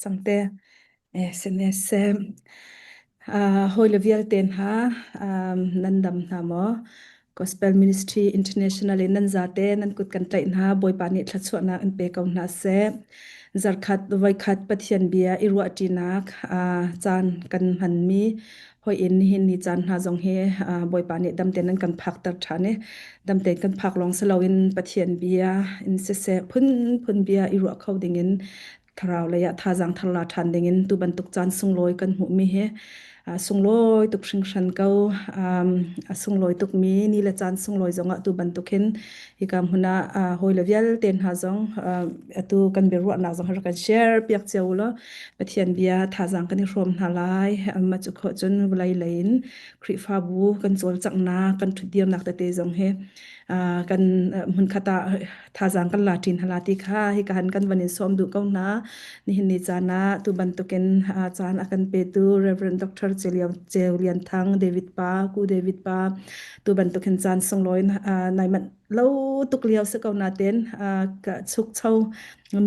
Cangte seh hawile vialte hna nan dam hna maw? Gospel Ministry International in nan zate nan kut kan tlaih hna. Bawipa nih thluachuahnak in pe ko hna seh. Zarkhat voikhat Pathian bia i ruahṭinak caan kan hmanmi hoi in nihin ni caan hna zong hi Bawipa nih dam tein an kan phakter ṭhan i dam tein kan phak lawng si loin Pathian bia in siseh phunphun bia i ruah kho dingin thlarau lei ah thazaang thar la ṭhan dingin tu bantuk caan sunglawi kan hmuhmi hi sunglawi tuk hringhran ko. A sunglawi tukmi ni le caan sunglawi zongah tu bantuk hin hika hmun ah hawile vialte hna zong atu kan biaruahnak zong rak kan share piak cio law Pathian bia thazaang kan i hrawm hna lai. Mah cu khawh cun vawlei lei in Khrihfabu kan cawlcanghnak kan ṭhutdirnak tete zong hi kan hmunkhat ah thazaang kan la ṭin hala ti kha hika han kan van in sawm duh ko hna. Nihin ni caan ah tu bantukin caan a kan petu Reverend Dr. Ceu Lian Thang David Pa Ku David Pa tu bantukin caan sunglawi nai manh lo tuk lio si ko nain ka chukcho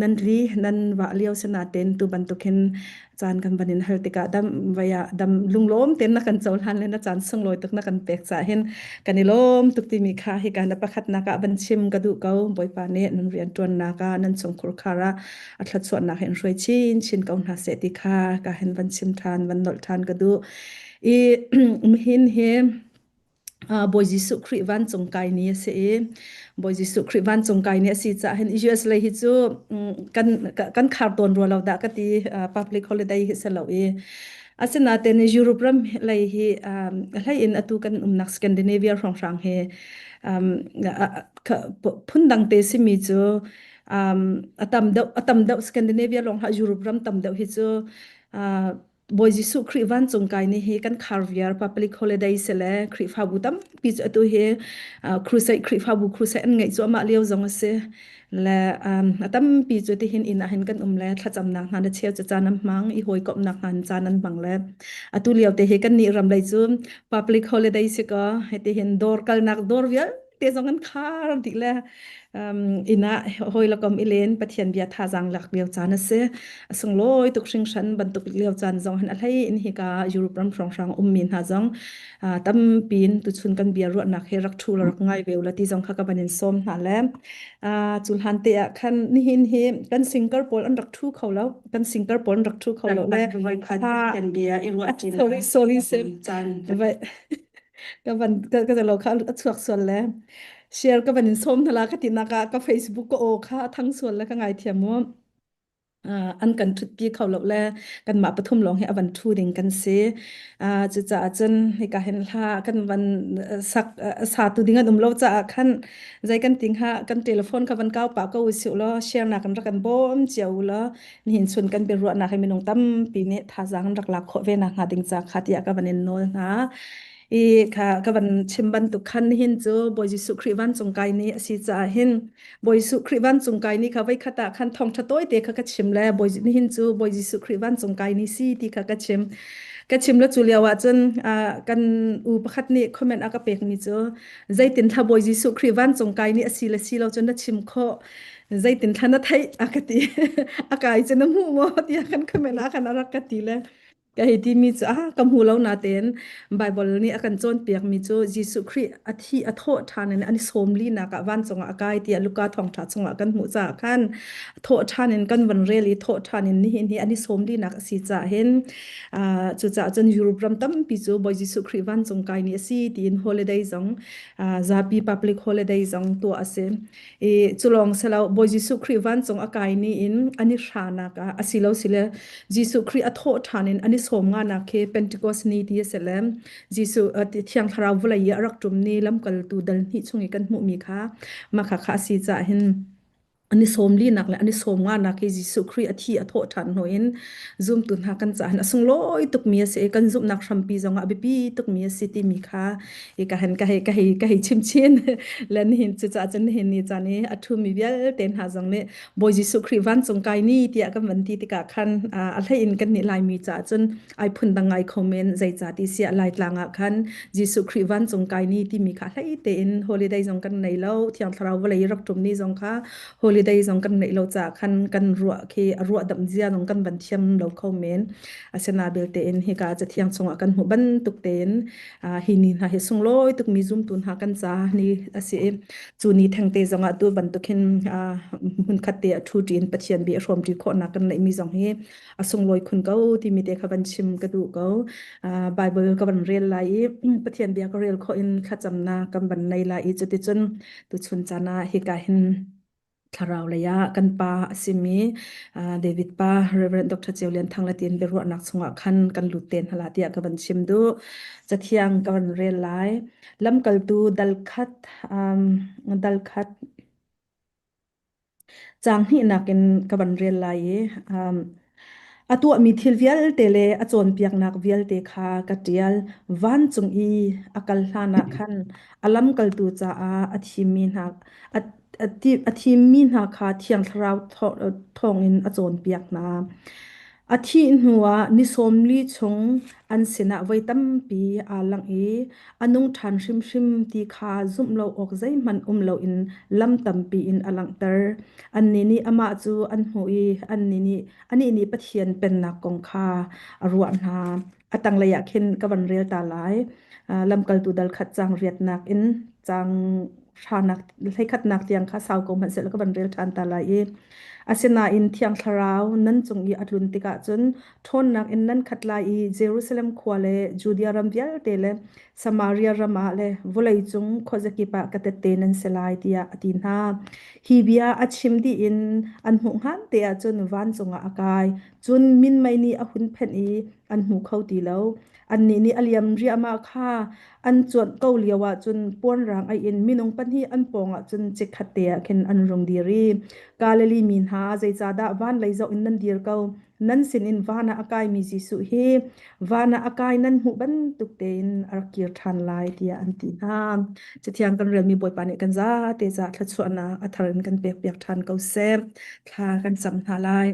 nan li nan vah lio si nain tu bantukin caan kan van in hal tikah dam vai ah dam lunglawm ten na kan cohlan le na caan sunglawi tuk na kan pek ca hin kan i lawm tuk timi kha hika na pakhatnak ah van chim ka duh ko. Bawipa nih nan rian ṭuannak ah nan chungkhur khar ah a thluachuahnak hin hruai chin chin ko hna seh ti kha ka hin van chim ṭhan van nolh ṭhan ka duh i hin hi Bawi Jesuh Khrih vancung kai ni a si i Bawi Jesuh Khrih vancung kai ni a si caah hin US lei hi cu kan kan khar tawn rua lo dah ka ti public holiday hi si lo i asinain Europe ram lei hi hlei in atu kan umnak Scandinavia hrawnghrang hi phundang te simi cu a tam deuh a tam deuh Scandinavia lawng hlah Europe ram tam deuh hi cu Bawi Jesuh Khrih vancung kai ni hi kan khar viar public holiday si le Khrihfabu tampi cu atu hi crusade Khrihfabu crusade an ngeih cuahmah lio zong a si le a tampi cu tihin inn ah hin kan um le thlacamnak hna na cheu cu caan an hmang i hawikomhnak hna caan an hmang le atu lio te hi kan nih ram lei cu public holiday si ko hiti hin dawr kalnak dawr vialte zong an khar dih le inn ah hawi le kom i len Pathian bia thazaang lak lio caan a si. A sunglawi tuk hringhran bantuk lio caan zong hin a hlei in hika Europe ram hrawnghrang ummi hna zong tampi in tuchun kan bia ruahnak hi rak thu la rak ngai ve la ti zong kha ka van in sawm hna le cu hlan te ah khan nihin hi kan singer pawl an rak thu kho lo kan singer pawl an rak thu kho lo le sorry sorry sim ka van ka ka lo kha a chuak sual le share ka van in som hna la ka ti nak ah ka Facebook ka aw kha a thang sual le ka ngai thiam mu an kan thutpi kho lo le kanmah pathum lawng hi a van thu ding kan si. Cucaah cun hika hin hla kan van sak satu ding an um lo caah khan zei kan ting ha kan telephone kha van kau pah ko usih law share nak kan rak kan bawm cio u law nihin chun kan biaruahnak hi minung tampi nih thazaang rak lak khawh ve nak hnga ding ca kha tiah ka van in nawl hna. I kha ka van chim bantuk khan nihin cu Bawi Jesuh Khrih vancung kai ni a si caah hin Bawi Jesuh Khrih vancung kai ni kha voikhat ah khan thawngṭha tawite kha ka chim le Bawi nihin cu Bawi Jesuh Khrih vancung kai ni si ti kha ka chim. Ka chim le cu lio ah cun kan u pakhat nih comment a ka pekmi cu zeitin thla Bawi Jesuh Khrih vancung kai ni a si le si lo cun na chim khawh zeitin thla na theih a ka ti a kai cu na hmuh maw tiah kan comment ah khan a rak ka ti le Ka hei timi cu ah ka hmu lo natein Bible nih a kan cawnpiakmi cu Jesuh Khrih a thi a thawh ṭhan in an i sawm linak ah vancung ah a kai tiah Luka thawngṭha chungah kan hmuh caah khan thawh ṭhan in kan van rel i thawh ṭhan in nihin hi an i sawm linak a si caah hin cucaah cun Europe ram tampi cu Bawi Jesuh Khrih vancung kai ni a si tiin holiday zong zapi public holiday zong tuah a si. I culawng silo Bawi Jesuh Khrih vancung a kai ni in an i hranak ah asilo sile Jesuh Khrih a thawh ṭhan in an i sawm nganak khi Pentecost ni ti a si le Jesuh Thiang Thlarau vawlei i a rak ṭum ni lamkaltu dal hnih chung i kan hmuhmi kha mah kha kha a si caah hin an i sawm linak le an i sawm nganak hi Jesuh Khrih a thi a thawh ṭhan hnu in zumtu hna kan caah hin a sunglawi tukmi a si i kan zumhnak hrampi zongah a biapi tukmi a si timi kha i ka han ka hei ka hei ka hei chim chin le nihin cucaah cun nihin ni caan i a ṭhumi vialte hna zong nih Bawi Jesuh Khrih vancung kai ni tiah kan van ti tikah khan a hlei in kan nih Laimi caah cun ai phun dang ngai kho men zeica ti siah Laitlang ah khan Jesuh Khrih vancung kai ni timi kha hlei tein holiday zong kan nei lo Thiang Thlarau vawlei rak ṭum ni zong kha holiday. Holiday zong kan neih lo caah khan kan ruah khi a ruah damh zia zong kan van thiam lo kho men. Asina belte in hika cathiang chungah kan hmuh bantuk tein hi ni hna hi sunglawi tukmi zumtu hna kan ca ni a si i cu ni thengte zongah tu bantuk hin hmunkhat te a ṭhu ṭi in Pathian bia hrawmṭi khawhnak kan neihmi zong hi a sunglawi khun ko timi te kha van chim ka duh ko. Bible ka van rel lai i Pathian bia ka rel khawh in thlacamnak kan van nei lai i cuticun tuchun caan ah hika hin thlarau lei ah kan pa a simi David pa Reverend Dr. Ceu Lian Thang le tiin biaruahnak chungah khan kan lut te hna la tiah ka van chim duh. Cathiang ka van rel lai. Lamkaltu dal khat um, dal khat Caang hnihnak in ka van rel lai i um, a tuahmi thil vialte le a cawnpiaknak vialte kha ka ṭial. Vancung i a kal hlanah khan a lamkaltu caah a thimmi hna a, a, a thimmi hna kha Thiang Thlarau thawngin a cawnpiak hna. A thih hnuah ni 40 chung an sinah voi tampi aa langh i a nung ṭhan hrimhrim ti kha zumh lo awk zeihmanh um loin lam tampi in a langhter. Annih nih amah cu an hmuh i annih nih anih nih Pathian Pennak kong kha a ruah hna. A tanglei ah khin ka van rel ta lai. Lamkaltu dal khat caang riatnak in caang hranak hleikhatnak tiang kha sau ko hmanhsehlaw ka van rel ṭhan ta lai i asinain Thiang Thlarau nan cung i a tlun tikah cun ṭhawnnak in nan khat lai i Jerusalem khua le Judea ram vialte le Samaria ram ah le vawlei cung khuazakip ah ka tette nan si lai tiah a ti hna. Hi bia a chim dih in an hmuh hngan te ah cun vancung ah a kai. Cun minmei nih a hun phenh i an hmu kho ti lo. Annih nih a liam riahmah kha an cuanh ko lio ah cun puanrang aih in minung pahnih an pawng ah cun chikkhat te ah khin an rung dir i Galilee mi hna zeicahdah van lei zoh in nan dir ko? Nan sinin van ah a kaimi Jesuh hi van ah a kai nan hmuh bantuk tein a rak kir ṭhan lai tiah an ti hna. Cathiang kan relmi Bawipa nih kan zate ca thluachuahnak a thar in kan pekpiak ṭhan ko seh. Thla kan cam hna lai.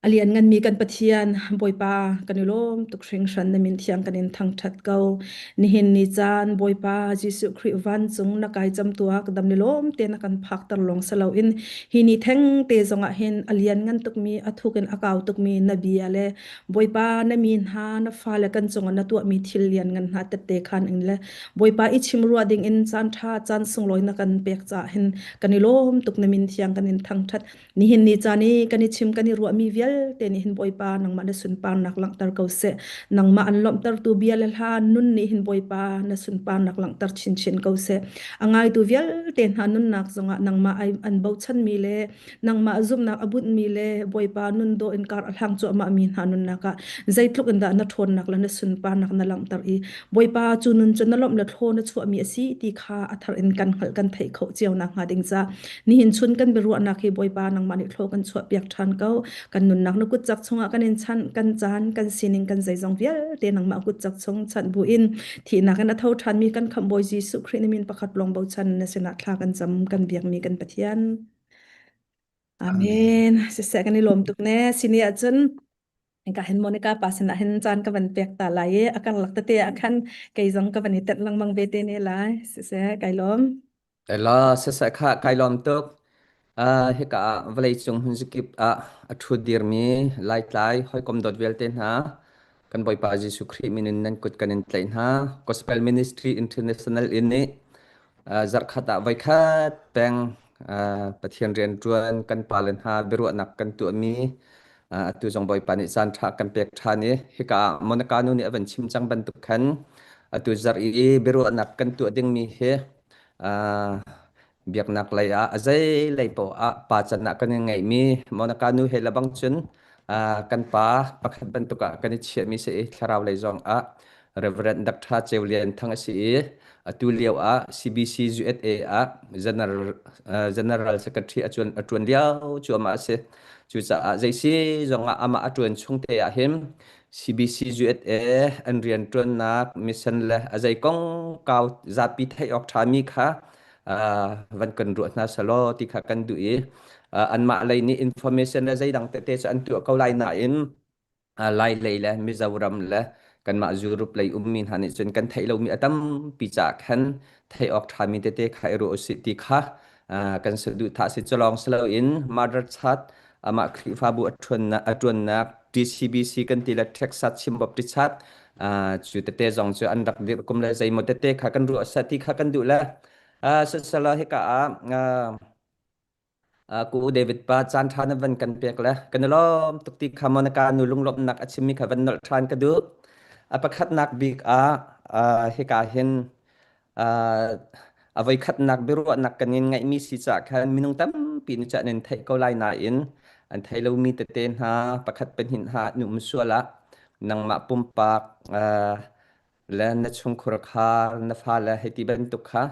A liannganmi kan Pathian, Bawipa, kan i lawm tuk hringhran na min thiang kan in thangṭhat ko. Nihin ni caan, Bawipa Jesuh Khrih vancung na kai cam tuak dam le lawm te na kan phakter lawng si loin hi ni theng te zongah hin a lianngan tukmi, a thuk in a kau tukmi na bia le Bawipa na mi hna na fale kan cungah na tuahmi thil lianngan hna tette khan in le Bawipa i chim ruah ding in caan ṭha caan sunglawi na kan pek caah hin kan i lawm tuk na min thiang kan in thangṭhat. Nihin ni caan i kan i chim kan i ruahmi vialte nih hin Bawipa nangmah na sunparnak langhter ko seh. Nangmah an lawmhtertu bia le hla nun nih hin Bawipa na sunparnak langhter chinchin ko seh. A ngaitu vialte hna nunnak zongah nangmah an bochanmi le nangmah zumhnak a bunhmi le Bawipa nun dawh in kar a hlang cuahmahmi hna nunnak ah zeitluk in dah na ṭhawnnak le na sunparnak na langhter i Bawipa cu nun cu na lawmh le thlaw na chuahmi a si ti kha a thar in kan hngalh kan theih khawh cio nakhnga ding ca Nihin chun kan biaruahnak hi Bawipa nangmah nih thlaw kan chuahpiak ṭhan ko. Kan nunnak na kutcak chungah kan in chanh, kan caan, kan sining, kan zeizong vialte nangmah kutcak chung chanh buin thihnak in a tho ṭhanmi kan Khamhbawi Jesuh Khrih na min pakhat lawng bochan na sinah thla kan cam, kan biakmi kan Pathian. Amen. Siseh kan i lawm tuk ne. Sini ahcun ka hin Monica pa sinah hin caan ka van pek ta lai i a karlak tete ah khan kei zong ka van i tenh lengmang ve te ne lai. Siseh kai lawm. La sasai kha kai lawm tuk. Uh, hika ah vawleicung hmunzakip ah a ṭhu dirmi Laitlai hawikom dawt vialte hna, kan Bawipa Jesuh Khrih min in nan kut kan in tlaih hna. Gospel Ministry International in nih uh, zarhkhat ah voikhat peng uh, Pathian rianṭuan kan pale hna biaruahnak kan tuahmi uh, atu zong Bawipa nih caan ṭha kan pek ṭhan i hika ah Monica nu nih a van chim cang bantuk khan atu zarh i biaruahnak kan tuah dingmi hi Uh, biaknak lei ah a zei lei poah ah pa can ah kan i ngeihmi Monica nu he lebang cun uh, kan pa pakhat bantuk ah kan i chiahmi si i thlarau lei zong ah Reverend Dr. Ceu Lian Thang a si i atu lio ah CBC USA ah General, uh, General Secretary a tuan, a tuan lio cu amah a si. Cucaah zeisi zong ah amah a tuan chung te ah hin CBCUSA an rianṭuannak mission le a zei kongkau zapi theih awk ṭhami kha van kan ruah hna selaw ti kha kan duh i anmah lei nih information le zeidang tete cu an tuah ko lai nain Lai lei le Mizoram le kanmah Europe lei ummi hna nih cun kan theih lomi a tampi caah khan theih awk ṭhami tete kha i ruah usih ti kha. Kan saduhthah si culawng si loin Mother Chat amah Khrihfabu a ṭhuannak a ṭuannak TCBC kan ti le Texas Chimbop Tichat cu tete zong cu an rak dirh kum le zeimaw tete kha kan ruah sa ti kha kan duh le sisala hika ah ku David pa caan ṭha na van kan pek le kan i lawm tuk ti kha Monica nu lunglawmhnak a chimmi kha van nolh ṭhan ka duh. A pakhatnak bik ah hika hin a voikhatnak biaruahnak kan in ngeihmi si caah khan minung tampi nih cun an theih ko lai nain an thei lomi tete hna pakhat pahnih hna an um sual ah nangmah pumpak le na chungkhur khar na fale hei ti bantuk kha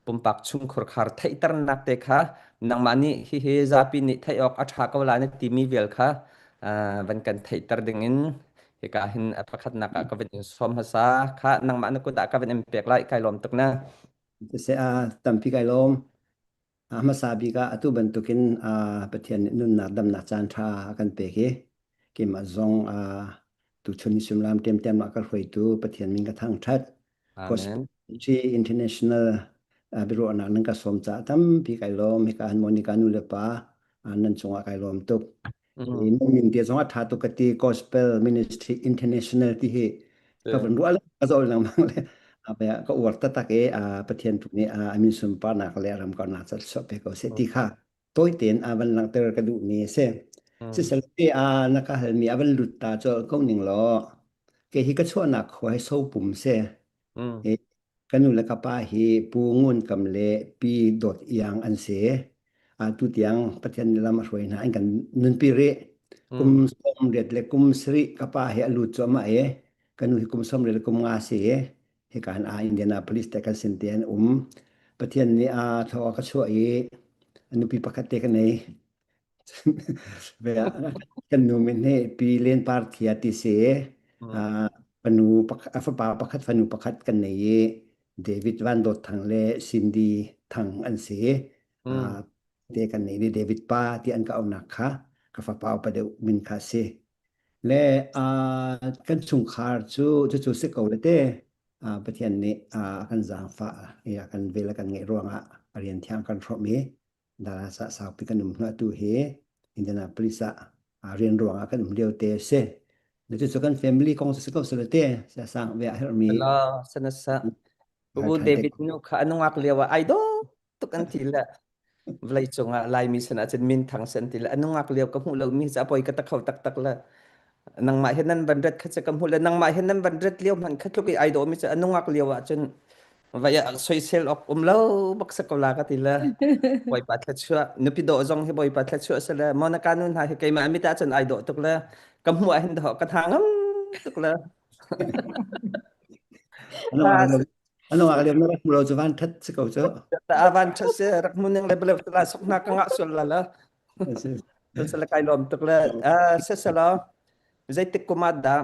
pumpak chungkhur khar theihternak te kha nangmah nih hihi zapi nih theih awk a ṭha ko lai na timi vial kha van kan theihter dingin hika hin a pakhatnak ah ka van in sawm hmasa kha nangmah na kut ah ka van in pek lai kai lawm tuk na. Siseh tampi kai lawm. A hmasa bik ah atu bantukin Pathian nih nunnak damnak caan ṭha a kan pek i keimah zong tuchun ni suimilam ṭemṭem ah ka hruaitu Pathian min ka thangṭhat. Amen. Gospel International biaruahnak nan ka sawm caah tampi kai lawm. Hika han Monica nu le pa nan cungah kai lawm tuk. Nan min te zong a ṭha tuk ka ti. Gospel Ministry International ti hi ka van ruah le ka zoh lengmang le ka uar taktak i Pathian tu nih a min sunparnak le ram karnak ca chuah pe ko seh ti kha tawi tein a van langhter ka duhmi a si. Sisal te a na ka halmi a van lut ta colh ko ning law kei hi ka chuahnak khua hi Sopum si. Ka nu le ka pa hi Pu Ngun Kam le Pi Dawt Iang an si. Atu tiang Pathian nih lam a hruai hna an kan nunpi rih. Kum 80 le kum 7 ka pa hi a lut cuahmah i ka nu hi kum 80 le kum 5 si i hika hin Indianapolis te kan sin te an um. Pathian nih a thaw a ka chuah i a nupi pakhat te ka nei. Kan nu min hi Pi Len Par Thia ti si. Fanu pakhat, fapa pakhat, fanu pakhat kan nei i David Van Dawt Thang le Cindy Thang an si. Te kan nei ni David pa ti an ka aunak kha ka fapa upa deuh min kha si. Le kan chungkhar cu cucu si ko le te Pathian nih a kan zaangfah i a kan vel a kan ngeih ruangah a rian thiang kan hrawm i Dallas ah saupi kan um hnu tu hi Indianapolis ah rian ruangah kan um lio te a si. Na cu kan family kong si ko sele te sa sang ve a herhmi La sanasa Bu David nu kha anungak lio ah ai do tuk an ti le vlei cungah Laimi sin ah cun min thang sen ti le anungak lio ka hmuh lo mi ca poi ka ta kho tak tak le nangmah he nan van ret kha che ka hmuh le nangmah he nan van ret lio hman kha tluk i ai do mi cu anungak lio ah cun vai ah soisel ok um lo bak sa ko la ka ti le bawipa thluachuah nupi dawh zong hi bawipa thluachuah se le Monica nu hna hi keimah mit ah cun ai dawh tuk le ka hmuh ah hin dawh ka tha ngam tuk le. Ano nga na rak mulo chu van that si ko chu. Ta van that se rak muning le bele la sok na ka nga sul la la. Sala kai lom tuk le se sala zeitik kuma da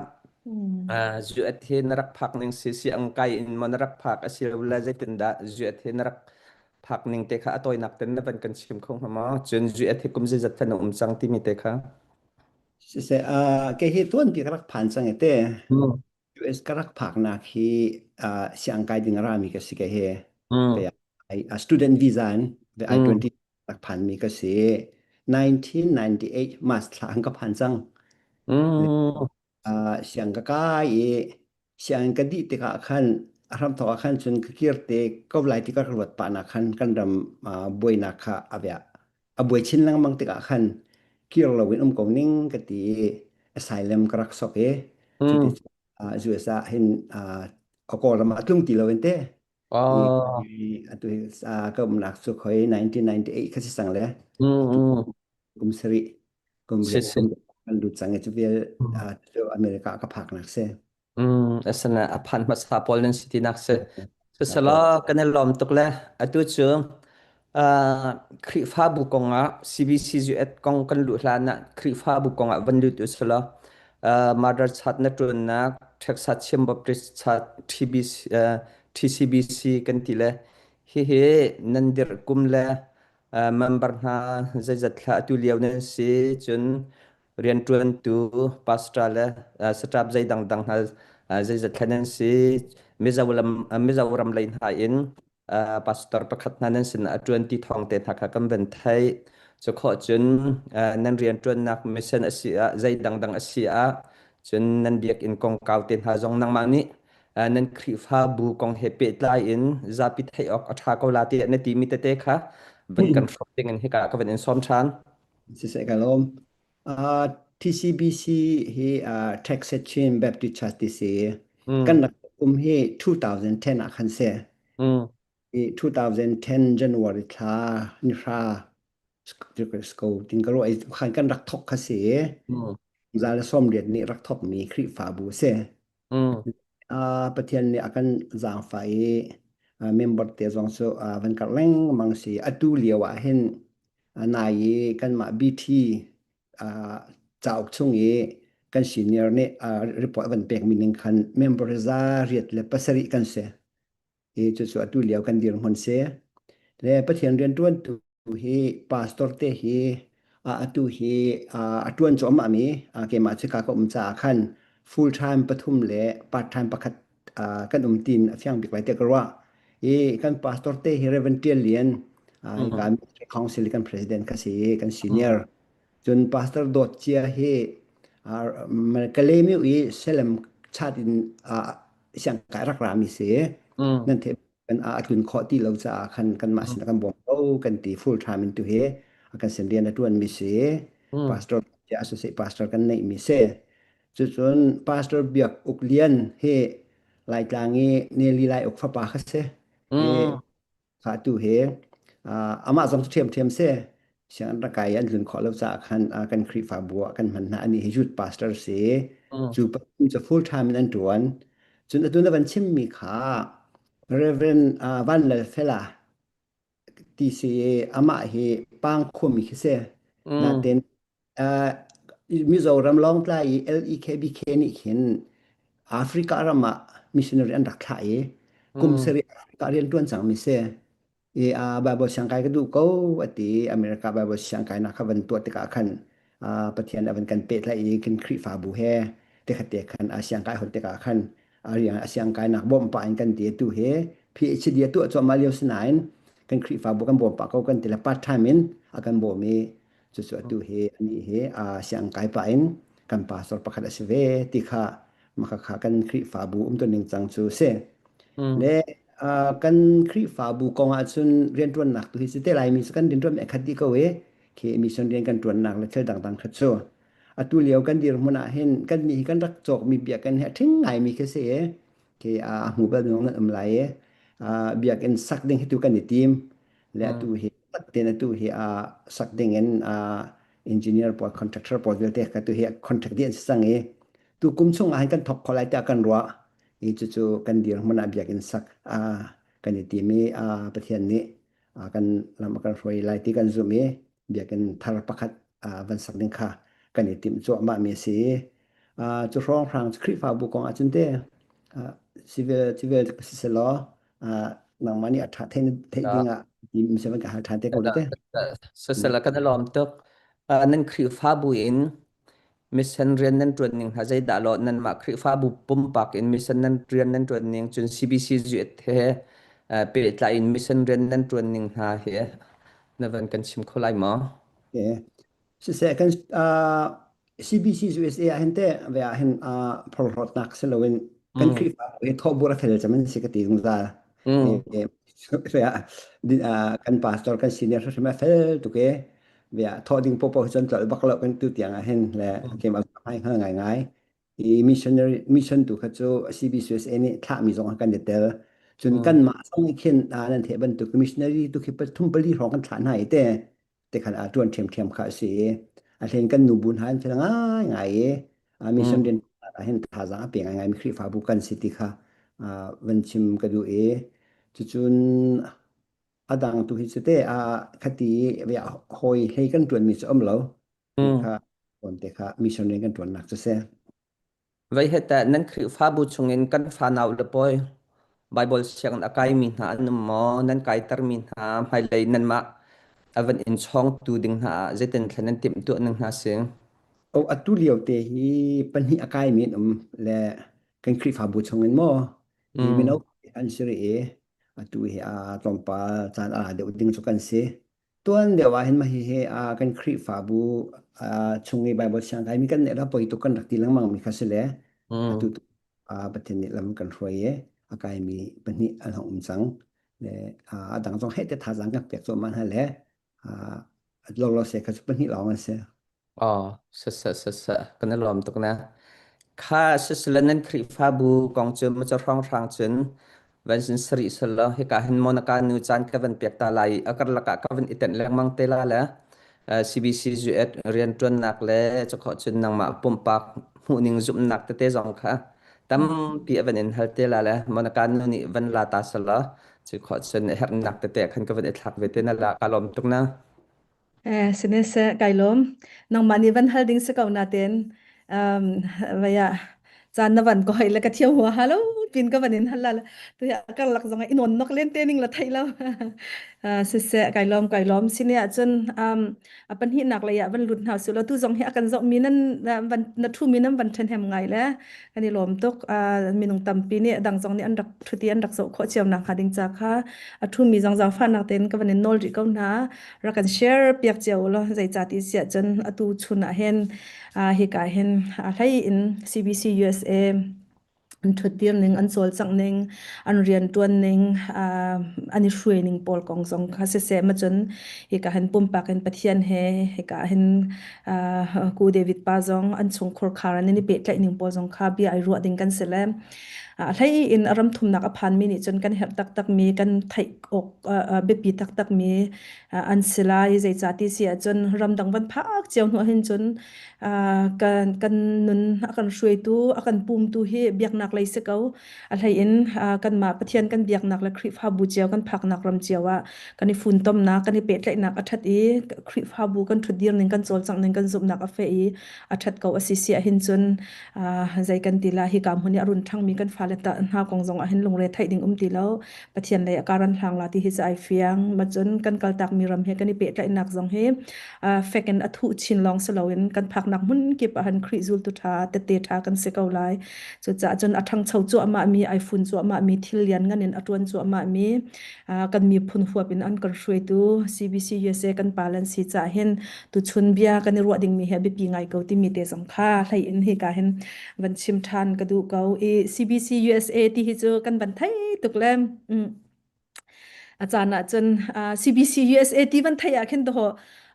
zuat he na rak phak ning si si ang kai in mo na rak phak asilo la zeitin da zuat he na rak phak ning te kha atoi nak ten na van kan chim kho hnga ma cun zuat he kum zeizat than um cang timi te kha. Siseh, ke hi tuan pi ka rak phan cang e te. US ka rak phaknak hi siangkai ding a rami ka si ka he. Student visa in I-20 rak phanmi ka si. 1998 March thla an ka phan cang. Siang ka kai i siang ka dih tikah khan a hramthawk ah khan cun ka kir te ko lai ti ka ruat pah nak khan kan ram buainak kha a veh a buai chin lengmang tikah khan kir loin um ko ning ka ti i asylum ka rak sok i cuti US ah hin a Kawlram ah tlung ti loin te i atu ka umnak cu khoi 1998 kha si sang le kum sarih kum riat kum kan lut cang i cu vial cu America ka phak nak si. Asana a phan hmasa pawl nan si tinak si. Sisala kan i lawm tuk le atu cu Khrihfabu kong ah CBCUS kong kan luh hlan ah Khrihfabu kong ah van lut usila Mother Chat na ṭuannak Texas Chin Baptist Church TBC, TCBC kan ti le hihi nan dirh kum le member hna zeizat thla atu lio nan si cun rianṭuantu pastor le staff zei dangdang hna zeizat thla nan si Mizoram Mizoram lei hna in. Pastor pakhat hna nan sin a ṭuan ti thawng te hna kha kan van theih. Cu khawh cun nan rian ṭuannak mission a si ah zei dangdang a si ah cun nan biakinn kongkau te hna zong nangmah nih nan Khrihfabu kong he pehtlai in zapi theih awk a ṭha ko la tiah na timi tete kha van kan hrawm ding in hika ka van in sawm ṭhan. Siseh ka lawm. Uh, TCBC hi uh, Texas Chin Baptist Church ti si. Mm. Kan rak um hi 2010 ah khan si. Mm. I 2010 January thla ni hra sko tin ka ruah i khan kan rak thok kha si. Mm. Za le som riat nih rak thok mi Khrihfabu si. Mm. Uh, Pathian nih a kan zaangfah i uh, member te zong cu uh, van karh lengmang si. Atu lio ah hin uh, nai i kanmah BT uh, cauk chung i kan senior nih uh, report van pekmi ning khan member za riat le pasarih kan si. I cucu atu lio kan dirhmun si. Le Pathian rianṭuantu hi pastor te hi atu hi a ṭuan cuahmah mi keimah cu ka ka um caah khan full time pathum le part time pakhat kan um tin a fiang bik lai tiah ka ruah. I kan pastor te hi Reverend Tial Lian Mm. kan council kan president ka si kan Mm. senior. Cun Pastor Dawt Cia hi Kalemiu i Salem chat in siangkai rak rami si. Mm. Nan theih kan a tlun khawh ti lo caah khan kanmah Mm. sin kan bawm ko kan ti full time in tu hi a kan sin rian a tuan mi si. Mm. Pastor Cia associate pastor kan neih mi si. Cucun Pastor Biak Uk Lian hi Laitlang i Neli Lai Uk fapa kha si. Hi Mm. Kha tu hi amah zong cu ṭhiamṭhiam si. Sianginn rak kai i an tlun khawh lo caah khan kan Khrihfabu ah kan hman hna. Anih hi youth pastor si. Mm. Cu pathum cu full time in an ṭuan. Cun atu na van chimmi kha Reverend Van Lal Fela ti si i amah hi Pang khuami khi si. Mm. Natin Uh, Mizoram Lawngtlai i LEKBK nih khin Africa ram ah missionary an rak thlah i kum Mm. sarih Africa rian ṭuan cangmi si. I uh, Bible siangkai ka duh ko ati America Bible siangkai nak kha van tuah tikah khan uh, Pathian a van kan pehtlaih i kan Khrihfabu he te khat te khan a siangkai hon tikah khan a rian a siangkai nak bawmh pah in kan ti tu he PhD a tuah cuahmah lio sinain kan Khrihfabu kan bawm pah ko kan ti le part time in a kan bawm i Cucu atu hi anih hi siangkai pah in kan pastor pakhat a si ve ti kha makhakha kan Khrihfabu umtu ningcang cu si. Mm. Le kan Khrihfabu kong ahcun rianṭuannak tu hi si te Laimi cu kan rianṭuan mi a khat dih ko i khi mission rian kan ṭuannak le thil dangdang kha cu atu lio kan dirhmun ah hin kan nih hi kan rak cawkmi biakinn hi a ṭhing ngaimi khi si i khi a hmu bal minung nan um lai i biakinn sak ding hi tu kan i tim le Mm. atu hi ten atu hi a sak ding in engineer pawl contractor pawl vialte ka tu hi contract dih an si cang i tu kum chung ah hin kan thok kho lai tiah kan ruah i cucu kan dirhmun ah biakinn sak kan i tim i Pathian nih kan lam a kan hruai lai ti kan zumh i biakinn thar pakhat van sak ding kha kan i timh cuahmah mi a si cu hrawnghrang Khrihfabu kong ahcun te civil civil si selaw nangmah nih a ṭha theih theih ding ah mi se van ka hal ṭhan te ko le te. Sasala kan lawm tuk. Nan Khrihfabu in mission rian nan ṭuan ning hna zeidah law nanmah Khrihfabu pumpak in mission nan rian nan ṭuan ning cun CBC zuet he pehtlai in mission rian nan ṭuan ning hna hi na van kan chim kho lai maw? Siseh kan CBC USA ah hin teh ve ah hin phorhlawtnak si loin kan Mm. Khrihfa hi thawhbur a fel cem an si ka ti zungzal. Mm. Kan pastor kan senior hrim a fel tuk e. Ve ah thawh ding popo hi cun tlolh bak lo kan tu tiang ah hin le Mm. keimah ai hngal ngai ngai. I missionary mission tu kha cu CBCUSA nih thlahmi zong ah kan i tel. Cun Mm. kan mah zong nih khin nan theih bantuk missionary tu khi pathum pali hrawng kan thlah hna i te. Te khan a ṭuan ṭhiamṭhiam kha a si i a hlen kan nubu hna an fel ngaingai i a mission Mm. rian ah hin thazaang a pe ngaingai mi Khrihfabu kan si ti kha van chim ka duh i cucun a dang tu hi cu te a khati hawi hlei kan ṭuan mi cu um lo ti Mm. kha te kha mission rian kan ṭuannak cu si. Vei he teh nan Khrihfabu chungin kan fanau le pawi Baibal sianginn a kaimi hna an um maw? Nan kaitermi hna hmailei nanmah a van in chawngtu ding hna ah zeitin thlen nan timhtuah ning hna si? O atu lio te hi pahnih a kaimi an um le kan Khrihfabu chungin maw i mino Mm. an si rih i. Atu hi a tlawmpal caan a deuh ding cu kan si. Tuan deuh ah hin mah hihi kan Khrihfabu chung i Baibal siang kaimi kan neih la poi tuk kan rak ti lengmang mi kha si le atu Mm. Pathian nih lam kan hruai i a kaimi pahnih an hung um cang. Le a dang zong heh te thazaang kan pek cuahmah hna le lolo se kha cu pahnih lawng an si. Oh, sasa sasa kan i lawm tuk na. Kha sisala nan Khrihfabu kong cu maca hrang hrang cun van sin sari sala hika hin monaka nu caan ka van pek ta lai a karlak ah ka van i tenh lengmang te la le CBC zuet rianṭuannak le cakho cun nangmah pumpak hmuhning zumhnak tete zong kha tampi a van in hal te la le monaka nu nih van la ta sala cu khawh cun herhnak tete khan ka van i thlak ve te na la ka lawm tuk na. Eh, sinese kai lawm. Nangmah nih van hal ding si ko natin um, vaya caan na van ko hoi le ka thiam hua halo pin ka van in hal la tu ya karlak zong in on nok len te ning la thei lo. Siseh kai lawm kai lawm sine ahcun um, a pahnihnak lei ah van lut hna su lo tu zong hi a kan zoh mi nan van na thu mi nan van then hem ngai le kan i lawm tuk. Minung tampi nih dang zong nih an rak thuti an rak zoh khawh cio nak hnga ding ca kha a thu mi zong zaangfahnak tein ka van in nawl rih ko hna. Rak kan share piak cio law zeicah ti siah cun atu chun ah hin hika hin a hlei in CBC USA an ṭhutdir ning an cawlcangh ning an rianṭuan ning an i hruai ning pawl kong zong kha siseh ma cun hika hin pumpak in Pathian he hika hin ku David pa zong an chungkhur khar an i pehtlaih ning pawl zong kha bia ai ruah ding kan si le a hlei in a ram thumnak a phanmi nih cun kan herh taktakmi kan theih awk biapi taktakmi an si lai. Zeicah ti si ahcun ramdang van phak cio hnu ahhin cun kan kan nun a kan hruaitu a kan pumtu hi biaknak lei si ko. A hlei in kanmah Pathian kan biaknak le Khrihfabu cio kan phaknak ram cio ah kan i funtomnak kan i pehtlaihnak a ṭhat i Khrihfabu kan ṭhutdir ning kan cawlcangh ning kan zumhnak a feh i a ṭhat ko a si si ahhin cun zei kan ti la hika hmun i a run ṭhangmi kan fale ta hna kong zong ah hin lungre theih ding um ti lo. Pathian lei a karan hlang la ti hi cu ai fiang. Ma cun kan kaltak mi ram he kan i pehtlaihnak zong hi fek in a thuh chin lawng si loin kan phaknak hmun kip ah han Khrih zultu ṭha tette ṭha kan si ko lai. Cucaah cun a ṭhangcho cuahmah mi ai fun cuahmah mi thil lian ngan in a ṭuan cuahmah mi kan miphun huap in an kan hruaitu CBC USA kan pa lan si caah hin tuchun bia kan i ruah dingmi hi a biapi ngai ko timi te zong kha hlei in hika hin van chim ṭhan ka duh ko i CBC USA ti hi cu kan van thei tuk le a caan ah cun CBC USA ti van theih ah khin toho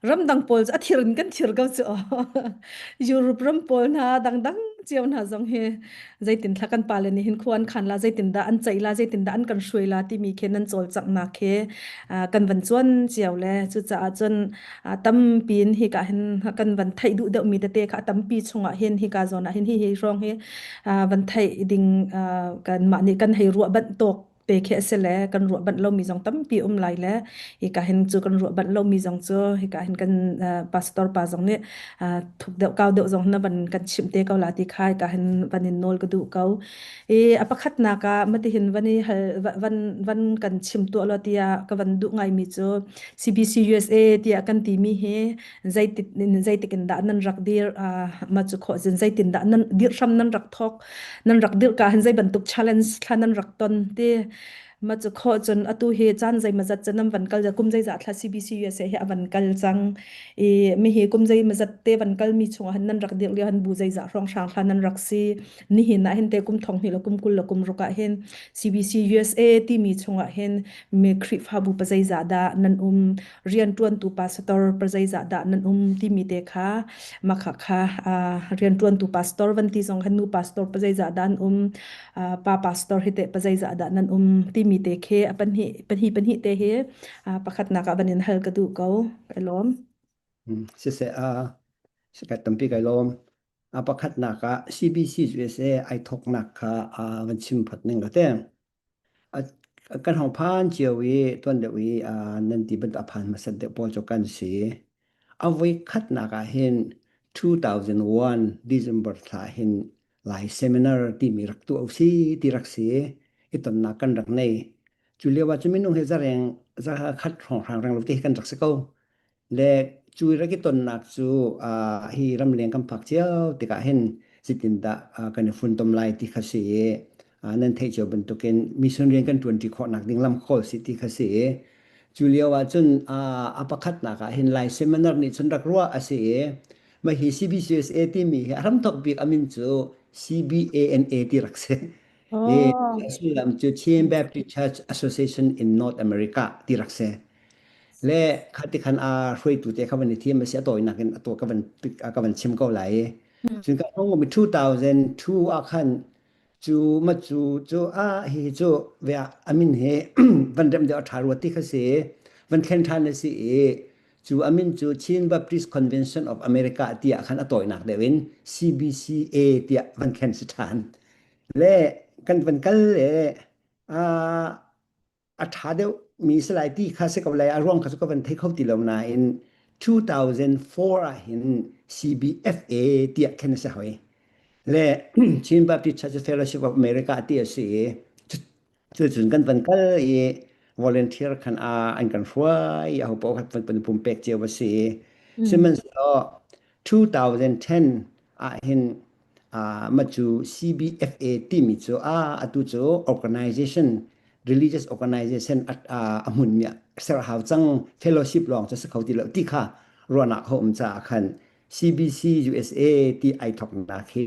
ramdang pawl cu a thir in kan thir ko cu Europe ram pawl hna dangdang cio hna zong hi zeitin thla kan pale nih hin khua an khan la zeitin dah an ceih la zeitin dah an kan hruai la timi khi nan cawlcanghnak khi kan van cuan cio le cucaah cun tampi in hika hin kan van theih duh deuhmi tete kha tampi chungah hin hika zawn ah hin hi hi hrawng hi van theih ding kanmah nih kan hei ruah banh tawk te khi a si le kan ruah banh lomi zong tampi um lai le hika hin cu kan ruah banh lomi zong cu hika hin kan pastor pa zong nih thuk deuh kau deuh zong na van kan chimh te ko la ti kha hika hin van in nawl ka duh ko. I a pakhatnak ah matihin van i hal van van kan chim tuah lo tiah ka van duh ngaimi cu CBC USA tiah kan timi hi zeitik zeitik in dah nan rak dir ma cu khawh zin zeitin dah nan dirh hram nan rak thawk nan rak dirh ka hin zei bantuk challenge thla nan rak ton ti ma cu khawh cun atu hi caan zei mazat cun nan van kal kum zeizah thla CBC USA hi a van kal cang i mi hi kum zei mazat te van kal mi chungah han nan rak dirh lio han bu zeizah hrawng hrang thla nan rak si nihin ah hin te kum thong hnih le kum 20 le kum ruk ah hin CBC USA timi chungah hin mi Khrihfabu pa zeizah dah nan um rianṭuantu pastor pa zeizah dah nan um timi te kha makha kha rianṭuantu pastor van ti zong khan nu pastor pa zeizah dah an um pa pastor hi te pa zeizah dah nan um timi te khi a pahnih pahnih pahnih te hi pakhatnak ah van in hal ka duh ko ka lawm. Siseh a tampi kai lawm. A pakhatnak ah CBC USA ai thawknak kha van chim phot ning ka te. Kan hong phan cio i tuan deuh i nan ti bantuk a phan hmasat deuh pawl cu kan si. A voi khatnak ah hin 2001 December thla hin Lai seminar timi rak tuah usih ti rak si i tonnak kan rak nei. Cu lio ah cun minung hi zareng zakhat hrawnghrang reng lo te hi kan rak si ko. Le cu rak i tonnak cu hi ramleng kan phak cio tikah hin zeitindah kan i funtom lai ti kha si i. Nan theih cio bantukin mission rian kan ṭuanṭi khawhnak ding lam kawl si ti kha si i cu lio ah cun a pakhatnak ah hin Lai Seminar nih cun rak ruah a si i mah hi CBCUSA timi hi a hramthawk bik a min cu CBANA ti rak si. I Oh. a sullam cu Chin Baptist Church Association in North America ti rak si. Le khati khan a hruaitu te kha van i thiam a si a tawinak in a to ka van ka van chim ko lai i Mm. cun ka hong mi 2002 ah khan cu ma cu cu a hi cu ve amin he van rem deuh a ṭha rua ti kha si van thlen ṭhan a si i cu amin cu Chin Baptist Convention of America tiah khan a tawinak deuh in CBCA tiah van thlen si ṭhan le kan van kal le a ṭha deuh mi si lai ti kha si ko lai a ruang kha cu ka van thei kho ti lo nain 2004 ah hin CBFA tiah khin a si hoi le Chin Baptist Church Fellowship of America ti a si i cucun kan van kal i volunteer khan a an kan hruai i aho paoh kha van pumpek cio a si i Mm. sihmanhsehlaw 2010 ah hin mah cu CBFA timi cu a atu cu organization religious organization a hmunmi ser hau cang fellowship lawng cu si kho ti lo ti kha ruahnak kho um caah khan CBC USA ti ai thoknak hi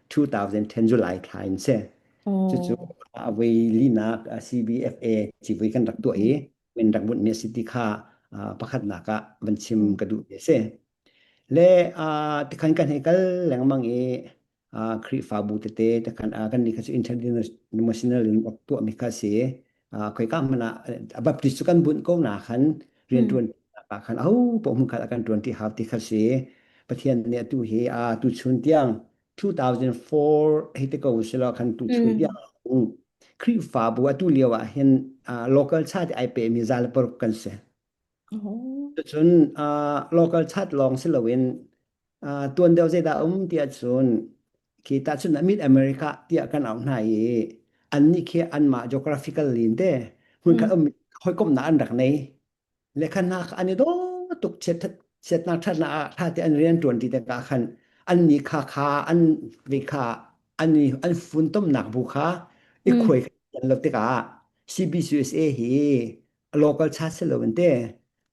2010 July thla in si cucu Oh. a voi linak CBFA civui kan rak tuah i min rak bunhmi a si ti kha pakhatnak ah van chim ka duh mi a si. Le tikhan kan hei kal lengmang i Khrihfabu tete tikhan kan nih kha cu international in rak tuahmi kha a si. Khoika hmanh ah Baptist cu kan bunh ko na khan rianṭuan ah khan aho paoh hmunkhat ah kan ṭuan ṭi hau ti kha si. Pathian nih atu hi tuchun tiang 2004 hei te ko sila khan tuchun Mm. tiang Khrihfabu atu lio ah hin local church ai pe mi zal paruk kan si. Oh. Cun local chat lawng si loin tuan deuh zeidah um tiah cun khi tahchun ah Mid America tiah kan auh hna i annih khi anmah geographical in te hmunkhat Mm. um hawikomhnak an rak nei le khan hna kha an i daw tuk chiatnak ṭhatnak ah ṭha te an rian ṭuan ti tikah khan annih kha kha an ve kha an i an funtomnak bu kha i Mm. khuai kan lo tikah CBCUSA hi local cha si lo in te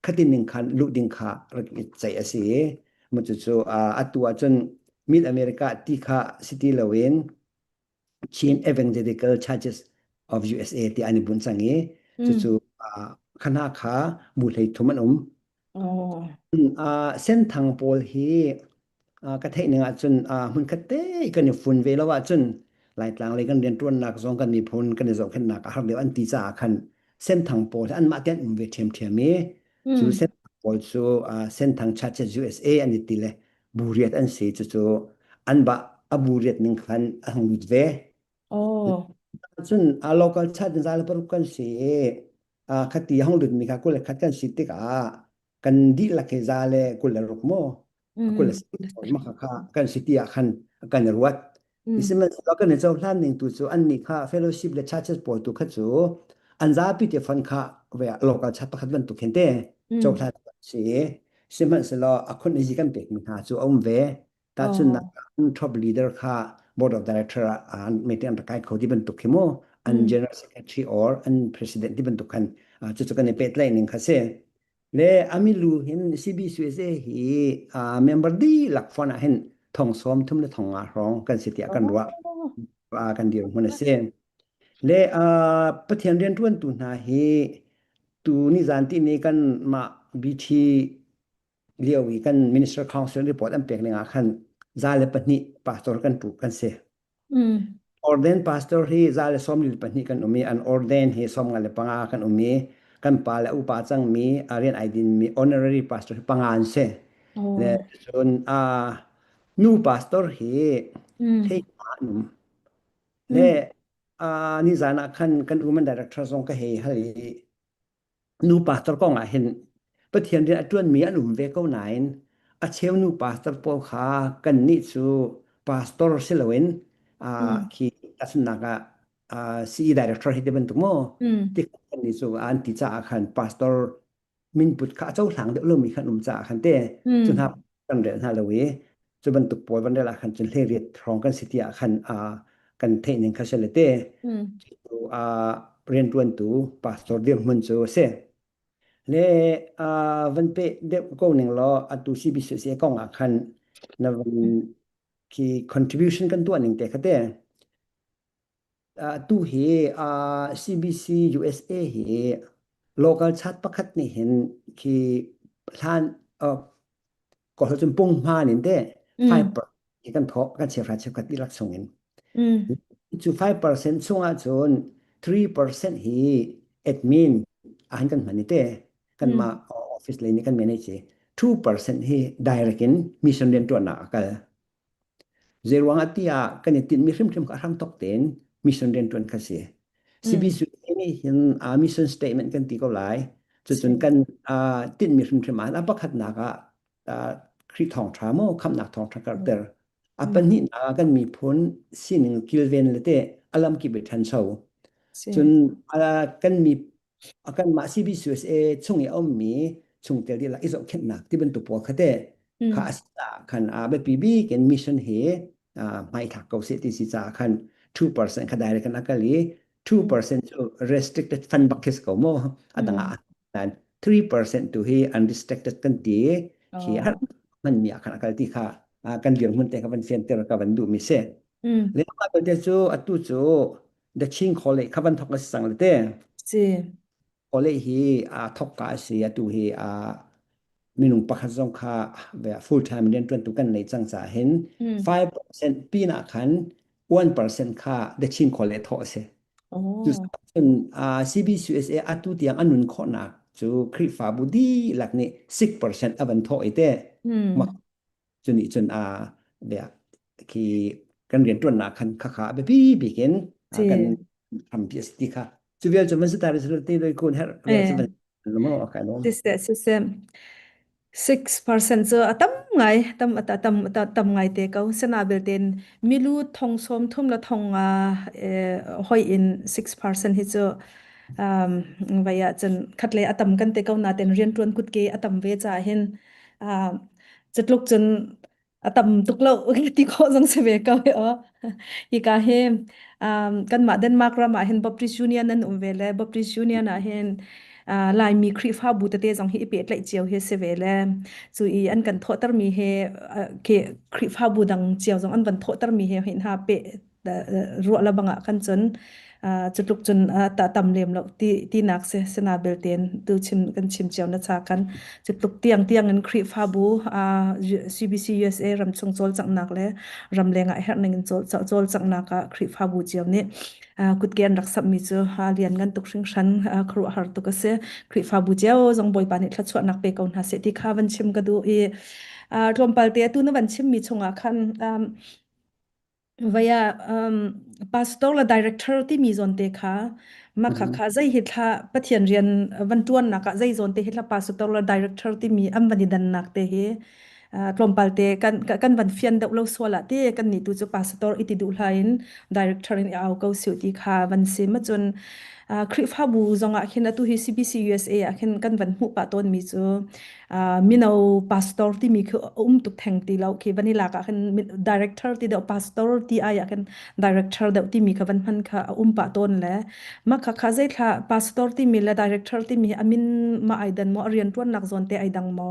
khatin ning khan luh ding kha rak i ceih a si mu cu cu atu ahcun Mid America ti kha si ti loin Chin Evangelical Churches of USA ti an i bunh cang i Mm. cucu khana kha bu hlei thum an um Oh. Senthang pawl hi ka theih ning ahcun hmunkhat te kan i fun ve lo ahcun Laitlang lei kan rianṭuannak zong kan miphun kan i zohkhenhnak a har deuh an ti caah khan Senthang pawl hi anmah te an um ve ṭhiamṭhiam i cu Mm. Senthang pawl cu Senthang Churches USA an i ti le bu riat an si cucu an bah a bu riat ning khan a hung lut ve. Oh. Cun a local chat in zal paruk kan si i khati hong lut mi kha 21 kan si tikah kan dihlak hi za le 26 maw 20 Mm. ma kha kha kan si ti ah khan kan i ruat Mm. sihmanhsehlaw kan i cohlan ning tu cu annih kha fellowship le churches pawl tu kha cu an zapi te fund kha ve local chat pakhat bantuk khin te Mm. cohlan si sihmanhsehlaw a khun i kan pek mi hna cu a um ve tahchunnak Oh. an top leader kha board of director ah an meeting an rak kai kho ti bantuk khi mu an Mm. general secretary or an president ti bantuk khan cucu kan i pehtlaih ning kha si le amilu hin CBCUSA hi member dihlak phone ah hin thong sawm thum le thong nga hrawng kan si tiah kan ruah Oh. kan dir hmun a si le Pathian rianṭuantu hna hi tu ni zan ti ni kan mah BT lio i kan minister council report an pek ning ah khan 102 pastor kan tu kan si Mm. Ordain pastor hi 122 kan um i an ordain hi 55 kan um i kan pa le upa cangmi a rian ai dinmi honorary pastor hi panga an si le Oh. cun a nu pastor hi Mm. hlei an um le Mm. ni zan ah khan kan women director zong ka hei hal i Nu pastor kong ah hin Pathian rian a ṭuanmi an um ve ko nain a cheu nu pastor pawl kha kannih cu pastor si loin Mm. khi tahchunhnak ah CE director hi ti bantuk maw Mm. ti kannih cu an ti caah khan pastor minput kha a cohlang deuh lomi khan um caah khan te cu hna Mm. kan rel hna lo i cu bantuk pawl van rel ah khan cun 18 hrawng kan si ti ah khan. kan theih ning kha si le te. Mm. Cu a rianṭuantu pastor dirhmun cu a si. Le van pe deuh ko ning law atu CBCC kong ah khan na van khi contribution kan tuah ning te kha te. Tu hi CBC USA hi local chat pakhat nih hin khi hlan ko cun pung hman in te Mm. 5% hi kan thawk kan cheuhra cheukhat dihlak chung in Mm. cu 5% chung ah cun 3% hi admin ah kan hman i te Mm. kanmah office lei nih kan manage i 2% hi direct in mission riantuannak a kal. Zeiruang ah tiah kan i tinhmi hrimhrim kha a hram thawk tein mission riantuan kha si. Mm. CBC nih hin uh, mission statement kan ti ko lai. Cucun Si. kan uh, tinhmi hrimhrim ah a pakhatnak ah uh, Khrih thawngṭha maw khamhnak thawngṭha Mm. karhter. A Mm. pahnihnak ah kan miphun sining kilven le te a lamkip i ṭhancho. Si. Cun uh, kan mi kanmah CBCUSA chung i a ummi chungtel dihlak i zohkhenhnak ti bantuk pawl kha te kha Mm. a si caah khan a biapi bik in mission hi hmaithlak ko seh ti si caah khan 2% kha direct kan a kal i Mm. 2% cu restricted fund bak khi si ko mu a dang Mm. ah 3% tu hi unrestricted kan ti khi har Oh. hman mi ah khan a kal ti kha kan dirhmun te kha van fianter ka van duh mi si Mm. le mah belte cu atu cu The Chin College kha van thok a si cang le te. Si. College hi aa thok ka a si atu hi aa minung pakhat zong kha full time rian ṭuantu kan nei cang caah hin Mm. 5% pin ah khan 1% kha The Chin College thawh a si. Oh. Cun CBCUSA atu tiang a nun khawhnak cu Khrihfabu dihlak nih 6% a van thawh i te. Mm. Cu nih cun a bia khi kan rianṭuannak khan khakha a biapi bik in Si. kan hrampi a si ti kha cu vial cu van si ta te doi kun her vial cu Eh. van mo kai lom Siseh, siseh. 6% cu a tam ngai, tam a tam tam tam ngai te ko. Sena belten milu thong som thum la thong nga eh, hoi in 6% hi cu um, vai ah cun khatlei a tam kan te ko na ten rian tuan kut ke a tam ve cha hin uh, Cutluk cun a tam tuk lo ti khawh zong si ve ko hi aw. Hika hi um, kanmah Denmark ram ah hin Baptist Union an um ve le Baptist Union ah hin uh, Laimi Khrihfabu tete zong hi i pehtlaih cio hi si ve le cu i an kan thawhtermi hi uh, khi Khrihfabu dang cio zong an van thawhtermi he hin ha pe ruah la bangah khan cun cutluk cun ta tam lem lo ti tinak si sina belten tu chim kan chim cio na cha kan cutluk tiang tiang in Khrihfabu CBC USA ram chung cawlcanghnak le ramleng ah herh ning in cawlcanghnak ah Khrihfabu cio nih kutke an rak sammi cu lian ngan tuk hringhran khuaruahhar tuk a si Khrihfabu cio zong Bawipa nih thluachuahnak pe ko hna seh ti kha van chim ka duh i tlawmpal te atu na van chimmi chungah khan Vai ah pastor le director timi zawn te kha mah kha kha zei hi thla Pathian rian van ṭuannak ah zei zawn te hi thla pastor le director timi an van i dannak te hi tlawmpal te kan kan van fian deuh lo sual ah ti kan nih tu cu pastor i ti duh hlah in director in i au ko siu ti kha van sim ahcun Khrihfabu zong ah khin atu hi CBC USA ah khin kan van hmuh pah tawn mi cu mino pastor timi khi um tuk theng ti lo khi van i lak ah khin director ti deuh pastor ti ai ah khin director deuh timi kha van hman kha a um pah tawn le ma kha kha zei thla pastor timi le director timi amin ma ai dan mo a rian tuan nak zawn te ai dang mo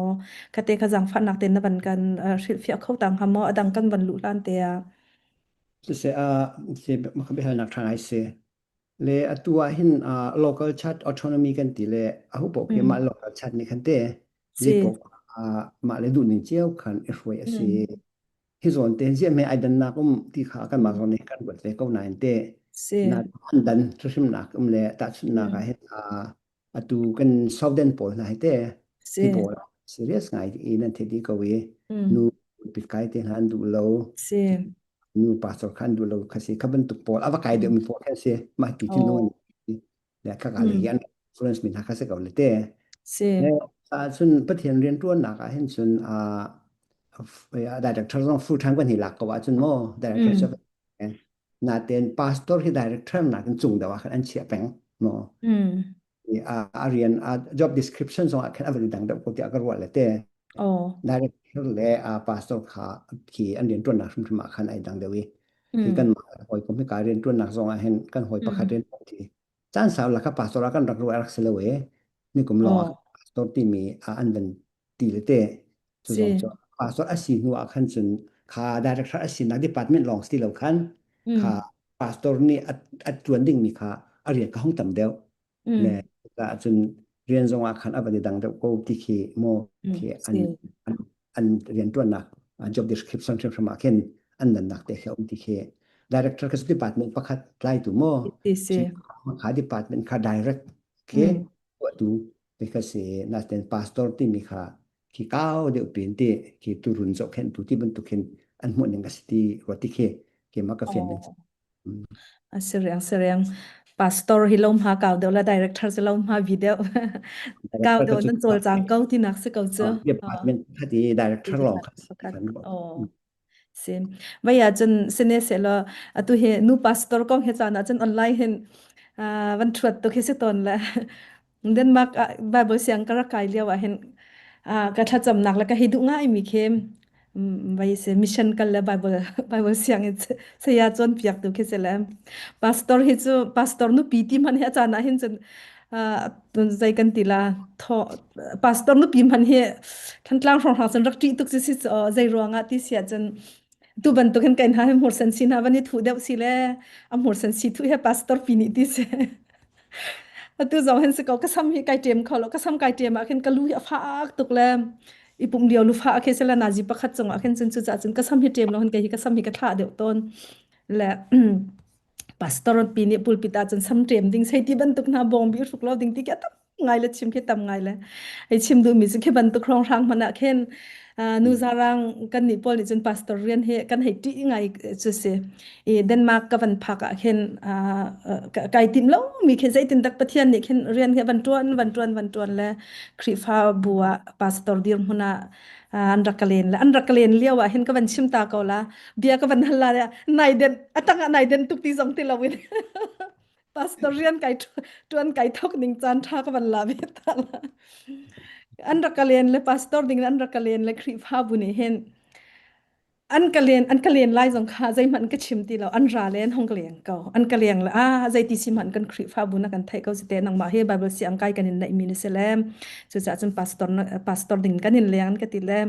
kha te kha zangfah nak te na van kan hrilhfiah kho tang ha mo adang kan van lu hlan te a Siseh ah si makha biahalnak ṭha ngai si. Le atu ah hin uh, local church autonomy kan ti le aho paoh khi mah local church nih khan te si zei paoh uh, mah le duh ning cio khan i hruai a si. Hi zawn te ziah me ai dannak um ti kha kan mah zawn nih kan ruat ve ko nain te si na an dan hrimhrimnak um le tahchunhnak ah hin uh, atu kan Southern pawl hna hi te si hi pawl serious ngai i nan the di ko i nu pit kai te hna an duh lo si nu pastor kha an duh lo kha si kha bantuk pawl ava kai deuh mi pawl kha si mah ti thinlung an le kha ka le hi an influence mi hna kha si ko le te si le cun Pathian rian tuannak ah hin cun director zong full time kan hi lak ko ah cun mo director cu naten pastor hi director nak in cung deuh ah khan an chiah peng mo a rian a job description zong ah khan a van dang deuh ko tiah ka ruah le te oh director le a pastor kha khi an rian tuannak hrimhrim ah khan ai dang deuh i. Hi kan Mm. mah hawi kom hi ka rian tuannak zong ah hin kan hawi pakhat Mm. rian tuan ti. Caan sau la kha pastor ah kan rak ruah rak si lo e. Ni kum lawng ah Oh, pastor timi ah an van ti le te. Cu zong si. cu pastor a si hnu ah khan cun kha director a sinak department lawng si lo khan kha Mm. pastor nih a tuan dingmi kha a rian ka hong tam deuh. Le Mm. ah cun rian zong ah khan a van i dang deuh ko ti khi maw Mm. khi an Si. an an rianṭuannak job description hrimhrim ah khin an nannak te khi a um ti khi director ka department pakhat tlaitu maw Si si. kha department kha direct khi Mm. tuahtu ti kha si natin pastor timi kha khi kau deuh pin ti khi turun zohkhenhtu ti bantuk khin an hmuh ning a si ti rua ti khi keimah ka fian ning Oh. A si riang si riang. Pastor hi lo hma kau deuh la director cu lo hma vi deuh. Kau director ka deuh cu nan cawlcang ko ti nak si ko cu. department khat i director lawng kha si Pakhat. khan Oh. Si. Vai ah cun sine se lo atu hi nu pastor kong he caan ah cun online hin van thuat tuk hi si ton le Denmark ah Bible siang ka rak kai lio ah hin ka thlacamnak le ka hi duh ngai mi khi vai se mission kal le Bible Bible siang in saya cawnpiak tu khi si le pastor hi cu pastor nupi ti hman hi a caan ah hin cun zei kan ti la tho pastor nupi hman hi Thantlang hrawng cun rak ṭih tuk si si zei ruangah ti sia cun tu bantuk hin kai hna hi hmursan si hna van i thuh deuh si le a hmursan si thuh he pastor pi nih ti si Atu zong hin si ko ka sam hi kai ṭem kho lo ka sam kai ṭem ah khin ka lu hi a fak tuk le i pum lio lu fah khi sela nazi pakhat cungah khin cun cucaah cun ka sam hi ṭem lo hin kei hi ka sam hi ka thlah deuh tawn le pastor pi nih pulpit ah cun sam ṭem ding sei ti bantuk hna bawng bi hruk lo ding ti khi a tam ngai le chim khi tam ngai le hei chim duhmi cu khi bantuk hrawng hrang hmanh ah khin nu zarang kan nih pawl nih cun pastor rian hi kan hei ṭih ngai cu si i Denmark ka van phak ah khin kai tim lo mi khi zeitin dak Pathian nih khin rian hi van ṭuan van ṭuan van ṭuan le Khrihfa bu ah pastor dirhmun ah an rak ka len le an rak ka len lio ah hin ka van chim ta ko la bia ka van hal la nai den atang ah nai den tuk ti zong ti lo in pastor rian kai ṭuan kai thok ning caan ṭha ka van la ve ta la an rak ka len le pastor ding an rak ka len le Khrihfabu nih hin an ka len an ka len lai zong kha zeihmanh ka chim ti lo an ra le an hong ka leng ko an ka leng le ah zeiti si hmanh kan Khrihfabu na kan theih ko si te nangmah hi Bible siang kai kan in neih mi na si le cucaah cun pastor pastor ding kan in leng an ka ti le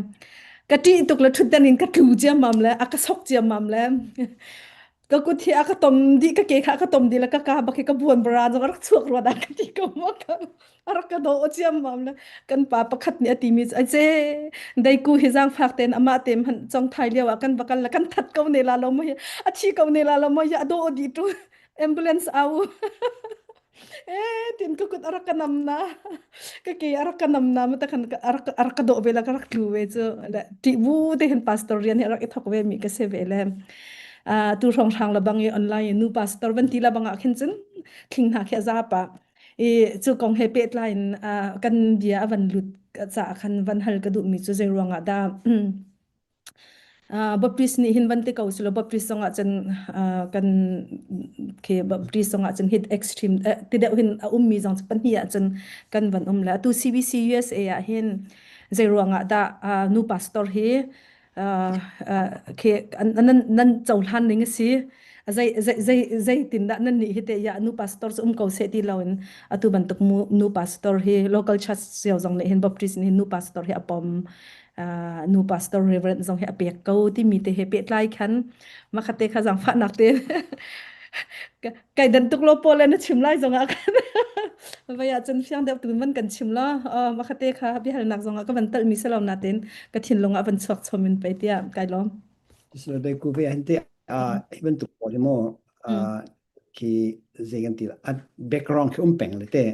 ka ṭih tuk le ṭhutdan in ka tlu ciammam le a ka sok ciammam le ka kut hi a ka tom dih ka ke kha a ka tom dih le ka ka bak hi ka buan bara zong a rak chuak rua dah ka ti ko ma ka a rak ka do chiam mam le kan pa pakhat nih a ti mi cu ace deiku hi zaangfak tein amah te hmanh chong thai lio ah kan bakal le kan that ko ne la lo mo hi a thi ko ne la lo mo hi a do di tu ambulance au Eh, tin ka kut a rak ka nam na. Ka ke a rak ka nam na ma ta khan a rak a rak ka dawh ve la ka rak tlu ve cu. Le ṭih bu te hin pastor rian hi a rak i thok ve mi ka si ve le. Ah tu hrawng hrang la bang i online in nu pastor van ti la bang ah khin cun thling hna khi a za pa. I cu kong he pehtlai in ah, kan bia a van lut ca khan van hal ka duh mi cu zei ruang ah dah Baptist nih hin van ti ko silo Baptist zong ah cun kan khi Baptist zong ah cun hit extreme ti deuh hin a ummi zong cu pahnih ah cun kan van um le atu CBC USA ah hin zei ruang ah dah nu pastor hi khi nan nan cohlan ning a si zei zei zei zeitin dah nan nih hi te ya nu pastor cu um ko seh ti loin atu bantuk nu pastor hi local church cio zong nih hin Baptist nih hin nu pastor hi a pom nu pastor reverend zong hi a pek ko timi te he pehtlai khan makhat te kha zangfahnak te kai dan tuk lo pawl na chim lai zong ah khan vai ah cun fiang deuh tun van kan chim lo makhat te kha biahalnak zong ah ka van tal mi selo na ten ka thinlung ah van chuak chom in pe tia kai lom So dai ku ve han te a hi bantuk pawl hi mo khi zei kan ti a background khi um peng le te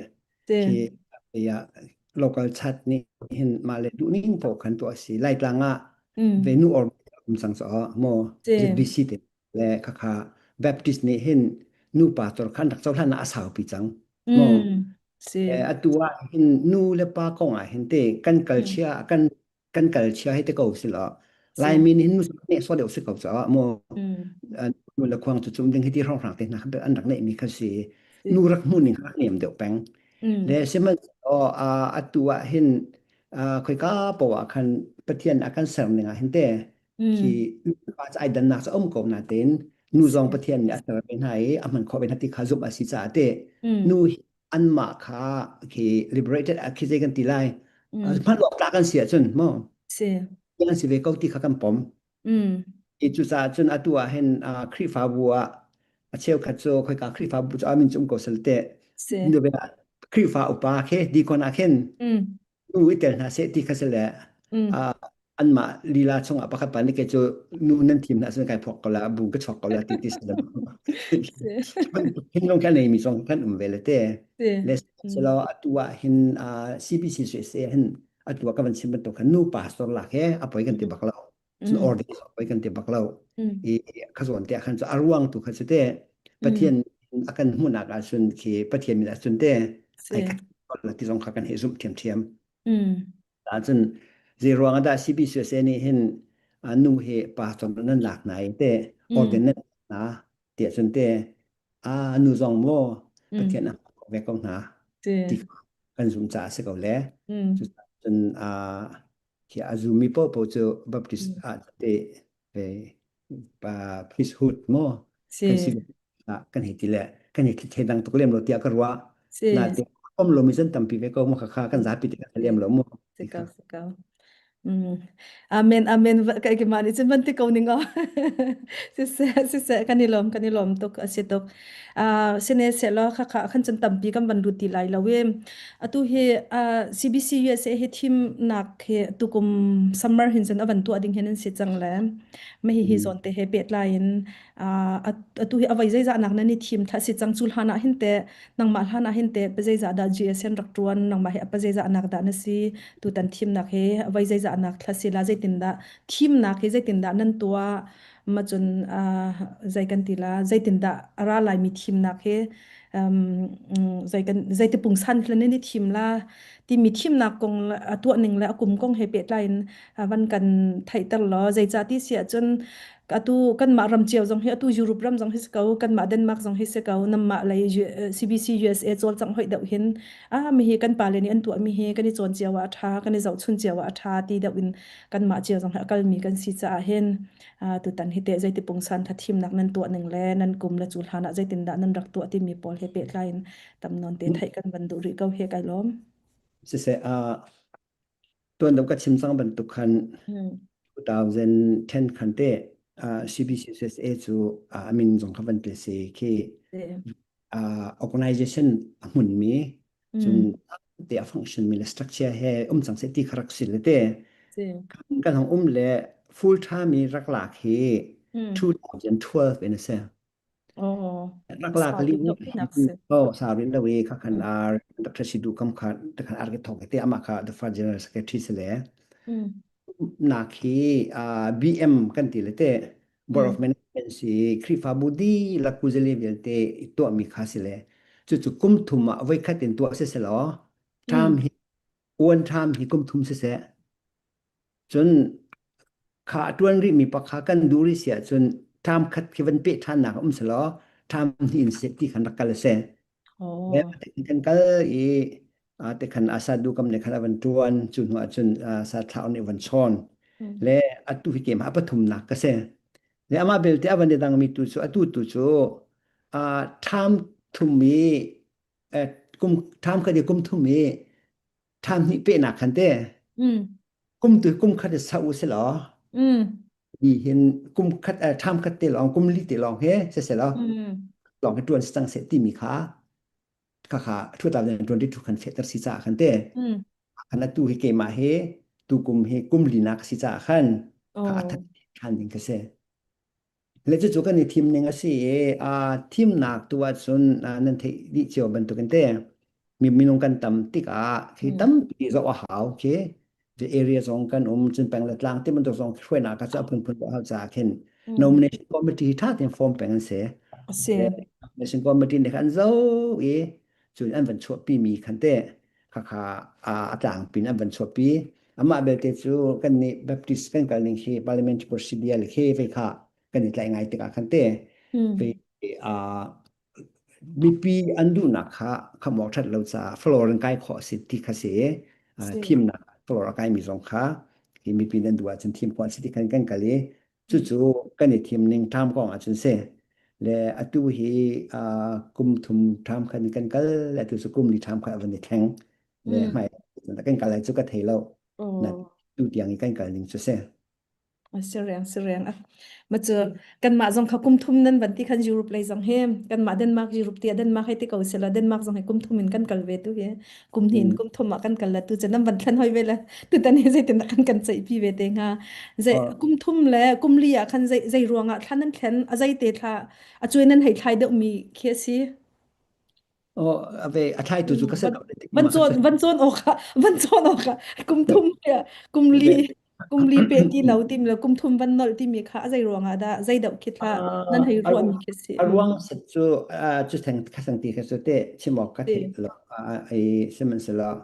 te khi ya local chat nih hin mah le duh ning paoh khan tuah a si Laitlang ah mm venue or um cang so mo te ZBC te le khakha Baptist nih hin nu pastor khan rak cohlan ah a saupi cang mo mm si atu ah hin nu le pa kong ah hin te kan mm culture kan kan kal chia hei te ko si lo si Laimi nih hin ne so deuh si ko caah mu mm nu le khuang cu cum ding hi ti hrong hrang te hna an rak neih mi kha si si nu rak hmu ning rak niam deuh peng mm le sihmanhsehlaw atu ah hin khoika po ah khan Pathian a kan ser ning ah hin te mm khi pa ca ai dannak ca um ko na tein Nu zong Pathian nih a ser ve hna i a hman khawh ve hna ti kha zumh a si caah te Mm. nu hi anmah kha khi liberated a khi zei kan ti lai. Mm. Hman awk tlak an si ahcun mo Si. an si ve ko ti kha kan pom. Mm. I cucaah cun atu ah hin Khrihfabu ah a cheukhat cu khoika Khrihfabu cu amin cu um ko sal te Si. nu ve Khrihfa upa khi deacon ah khin Mm. nu i tel hna seh ti kha si le Mm. anmah lila chungah pakhat pa nih kei cu nu nan thim hna ahcun kai phuak ko la bu ka chuak ko la ti ti si lo Si. thinlung kha nei mi zong kan um ve le te Si. le Mm. selo atu ah hin CBC se hin atu ah ka van chim bantuk khan nu pastor lak he apoi kan ti bak lo cun Mm. order apoi kan ti bak lo Mm. i kha zawn te khan cu a ruang tu kha cu te Mm. Pathian a kan hmuhnak ah cun khi Pathian min ah cun te Si. ai khat ti zong kha kan hei zumh thiamthiam Mm. Ahcun zei ruang ah dah CBCUSA nih hin nu hi pastor nan lak hna i te Mm. organ nan lak hna tiah cun te a nu zong maw Mm. Pathian a ve ko hna Si. ti kha kan zum caah a si ko le Mm. cucaah khi a zummi paohpaoh cu Baptist Mm. ah te ve pa priesthood maw Si. kan si kan hei ti le kan hei thei dang tuk lem lo tiah ka ruah Si. na te om lo mi zan tampi ve ko mu kha kha kan zapi te kan lem lo mu Si ko si ko. Mm. Amen amen kai ki mani cun van ti ko ning aw. Siseh siseh kan i lawm kan i lawm tuk a si tuk. Uh, sine se lo kha kha khan cun tampi kan van lut ti lai lo i atu hi uh, CBC USA hi thimnak hi tukum summer hin cun a van tuah ding hin an si cang le ma hi hi zawn te he pehtlai in atu hi avai zeizah nak nan i thim thla si cang cu hlan ah hin te nangmah hlan ah hin te pa zeizah dah GSN rak tuan nangmah hi apa zeizah nak dah na si tutan thimnak he avai zeizah nak thla si la zeitin dah thimnak hi zeitin dah nan tua ma cun zei kan ti la zeitin dah ara lai mi thimnak hi zei kan zeiti pungsan hlan in i thim la timi thimnak kong a tuah ning le a kum kong he pehtlai in van kan theihter law zeicah ti si ahcun atu kanmah ram cio zong hi atu Europe ram zong hi si ko kanmah Denmark zong hi si ko namah lei CBC USA cawlcangh hoih deuh hin a mi hi kan pale nih an tuah mi hi kan i cawn cio ah a tha kan i zohchun cio ah a tha ti deuh in kanmah cio zong hi a kalmi kan si caah hin tutan hi teh zeiti pungsan tha thimnak nan tuah ning le nan kum le cu hlan ah zeitindah nan rak tuah timi pawl he pehtlai in tam nawn te theih kan van duh rih ko he kai lawm. Siseh, tuan deuh ka chim cang bantuk khan 2010 khan te CBCUSA cu a min zong kha van tel si khi organization a hmunmi cun te a function mi le structure he um cang se ti kha rak si le te kan hong um le full time i rak lak hi 2012 in a si. Oh, Rak lak li oh sa rin lo i kha khan ar Dr. Sidu kam kha khan ar ke thok te ama kha the first general secretary se le nak hi BM kan ti le te Board of Management si Khrihfabu dihlak kuzale vialte tuahmi kha si le cucu kum thum ah voikhat in tuah si selaw term hi uan term hi kum thum siseh Cun kha a ṭuan rihmi pa kha kan duh rih si ahcun term khat khi van peh ṭhannak a um selaw term hnih in seh ti khan rak kal a si. Oh. Kan kal i te khan asa du kam ne khan a van ṭuan cu hnu ahcun sa thlau nih van chawn le atu hi kem a pathumnak ka si. Le amah belte a van i dangmi tu cu atu tu cu term thum i kum term khat i kum thum i ṭham hnih pehnak khan te kum tu kum khat sa u si law hi hin kum khat ṭham khat te lawng kum li te lawng he se se law lawng he ṭuan cang seh timi kha kha kha 2022 khan fehter si caah khan te khan atu hi keimah he tu kum hi kum linak si caah khan kha a that ṭhan ding ka si. Le cucu kan i thim ning a si i aa thimnak tu ahcun nan theih dih cio bantukin te mi minung kan tam tikah khi tampi zoh a hau khi the area zong kan um cun peng le tlang ti bantuk zong hruainak ka cu a phunphun a hau caah khin nomination committee tha tein form peng an si. Si. Nomination committee nih khan zoh i cun an van chuahpi mi khan te khakha a tlangpi in an van chuahpi. Amah belte cu kan nih Baptist kan kal ning hi parliamentary procedure le khi vei kha kan i tlaih ngai tikah khan te vei mipi an duhnak kha khamh awk ṭhat lo caah floor in kai khawh a si ti kha si thimnak floor a kaimi zong kha hi mipi nan duh ahcun thim khawh a si ti khan kan kal i cucu kan i thim ning term kong ahcun si. Le atu hi kum thum ṭham khan kan kal le atu cu kum li ṭham khan a van i thleng. Le hmai kan kal lai cu ka thei lo. Na tu tiang i kan kal ning cu si. Si riang si riang. Ma cu kanmah zong kha kum thum nan van ti khan Europe lei zong hi kanmah Denmark Europe ti Denmark hei ti ko sila Denmark zong hi kum thum in kan kal ve tu hi kum hnih in kum thum ah kan kal la tu cu nan van thlen hoi ve le tu tan hi zeitin dah kan kan ceih pi ve te hnga zei kum thum le kum li ah khan zei zei ruang ah thla nan thlen a zei te thla a cuai nan hei thlai deuh mi khi a si. Oh, ave a thlai tu cu ka se lo van cawn van cawn awk ah van cawn awk ah kum thum kum li kum li pe ti lo tim le kum thum van nolh timi kha a zei ruang ah dah zei deuh khi thla nan hei ruah mi khi si. A ruang set cu cu theng kha sang ti kha cu te chim awk ka thei lo ai sihmanhsehlaw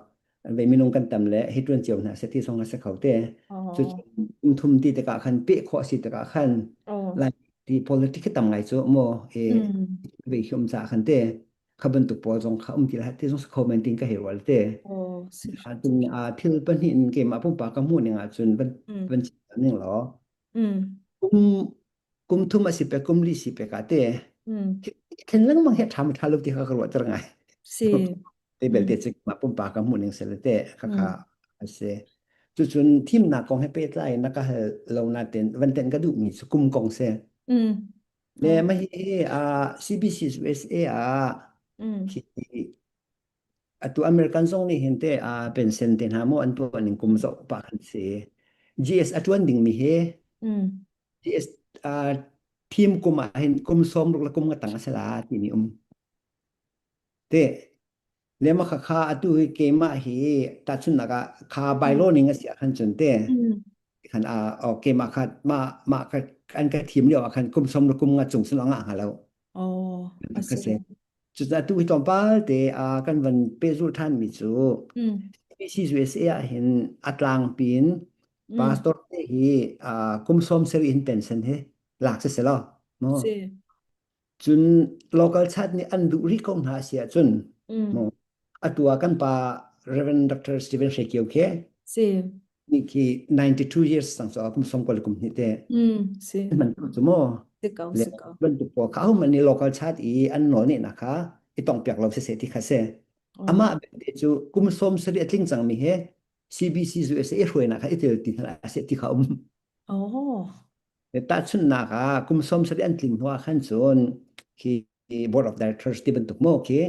ve minung kan tam le hi tuan cio hna se ti song a se kho te cu kum thum ti tikah khan pe khawh si tikah khan lai ti politics tam ngai cu mo e ve hium cha khan te kha bantuk pawl zong kha um ti la ti zong kho men tin ka hei rual te cun a thil pahnih in keimah pumpak ka hmuh ning ah cun van van ning law kum kum thum a si pe kum li si pe ka te thlen lengmang he ṭha ṭha lo ti kha ka ruah ter ngai si te belte cu mah pumpak ka hmuh ning sel te kha kha a si cucun thimnak kong he pehtlai na ka hal lo na ten van ten ka duh mi cu kum kong se le ma hi a CBC USA ah khi atu American zong nih hin te a pension te hna mo an tuah ning kum zoh pa kan si GS a tuan ding mi hi GS thim kum ah hin kum som ruk le kum nga tang a se la ti mi um Te lema kha kha atu hi keimah hi tahchunhnak ah kha bylaw ning a si ah khan cun te khan a o keimah kha ma ma ka an ka thim lio ah khan kum som le kum nga cung sin anga hnga lo. Oh, a Ka si. se. Cucaah tu hi tlawmpal te a kan van pehzulh than mi cu CBCUSA ah hin a tlangpi in pastor te hi kum som seri in pension hi lak si selaw mo Si. Cun local chat nih an duh rih ko hna si ahcun mu atu ah kan pa Reverend Dr. Stephen Hre Kio khi Si. nih khi 92 years sang so kum som kol kum hnih te Si. man tu cu mu Si ko, le si ko. bantuk pawl kha ho man nih local chat i an nawl nih na kha i tong piak lo siseh ti kha si amah belte cu kum som sarih a tling cangmi he CBC USA i hruainak kha i tel ti hna seh ti kha um Oh. Tahchunhnak ah kum sawm sarih an tlin hnu ah khan cun khi board of directors ti bantuk maw khi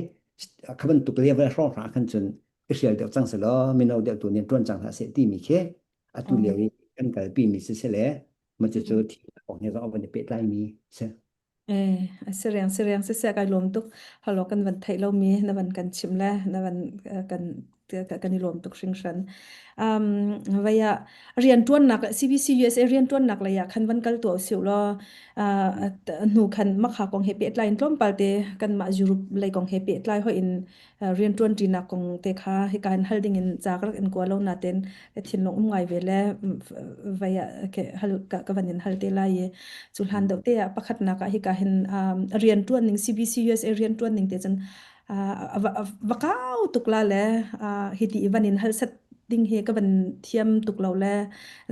kha bantuk level hrawnghrang khan cun i hrial deuh cang selaw mino deuh tu nih ṭuan cang hlah seh timi khi atu lio i kan kalpi mi si sele ma cucu thi kong he zong a van i pehtlai mi si. Eh, a si riang si riang siseh kai lawm tuk. Halo kan van theih lomi na van kan chimh le na van kan kan i lawm tuk hringhran. Um, vei ah rianṭuannak CBC USA rianṭuannak lei ah khan van kal tuah usih law uh, hnu khan makha kong he pehtlai in tlawmpal te kanmah Europe lei kong he pehtlai hoi in rianṭuanṭinak kong te kha hika in hal ding in ca ka rak in kua lo nain ka thinlung um ngai ve le vei ah hal ka van in hal te lai i cu hlan deuh te ah pakhatnak ah hika hin rianṭuan ning CBC USA rianṭuan ning te cun va kau tuk la le hi ti van in hal set ding hi ka van thiam tuk lo le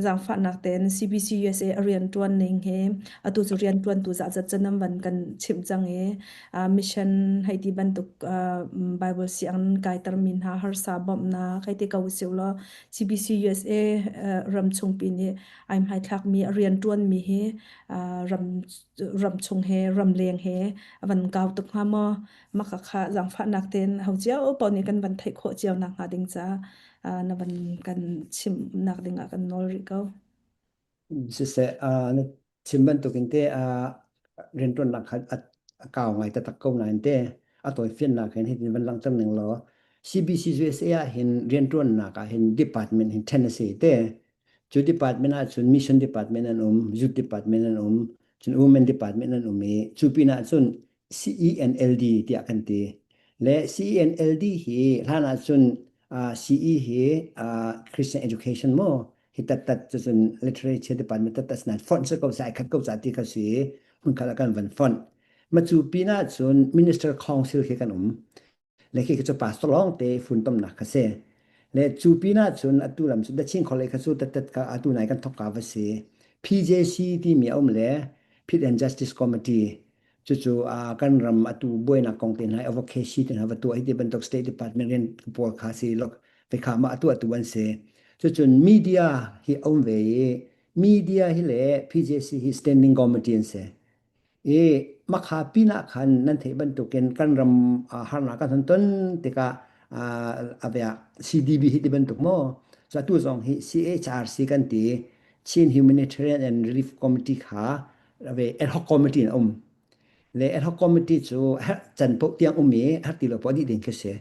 zaangfahnak tein CBC USA a rianṭuan ning hi atu cu rianṭuan tu zah zat can van kan chimh cang i mission hei ti bantuk Bible sianginn kaiter mi hna harsa bawmhnak hei ti ko usih law CBC USA ram chungpi nih ai hmaithlak mi a rianṭuan mi hi ram ram chung he ram leng he a van kau tuk hnga maw maka kha zaangfahnak tein ho cio paoh nih kan van theih khawh cio nak hnga ding ca na van kan chimnak ding ah kan nawl rih ko. Siseh, na chim bantukin te rianṭuannak kha a kau ngai taktak ko nain te a tawifiannak hin hitin van langhter ning law CBC USA ah hin rianṭuannak ah hin department hin ṭhen a si te. Cu department ah cun mission department an um, youth department an um, cun women department an um i cu pinah cun CENLD tiah kan ti. Le CENLD hi hlan ah cun CE hi Christian Education maw hi tattat cucun literature department tattat sinan fonh si ko sai khat ko ca ti kha si hmun khat ah kan van fonh ma cu pin ah cun minister council khi kan um le khi cu pastor lawng te funtomnak kha si le cu pin ah cun atu lam cu the Chin College kha cu tattat ka atu nai kan thok ka va si PJC timi a um le Peace and Justice Committee. Cucu kan ram atu buainak kong te hna advocacy te hna va tuah hi ti bantuk State Department rian pawl kha si lok ve kha ma atu atu an si. Cucun media hi a um ve i media hi le PJC hi standing committee an si. I makha pinah khan nan theih bantukin kan ram harnak kan hon ton tikah avia CDB hi ti bantuk maw so atu zong hi CHRC kan ti Chin Humanitarian and Relief Committee kha ave ad hoc committee in um le ad hoc committee cu can poh tiang um i har ti lo poh dih ding khi si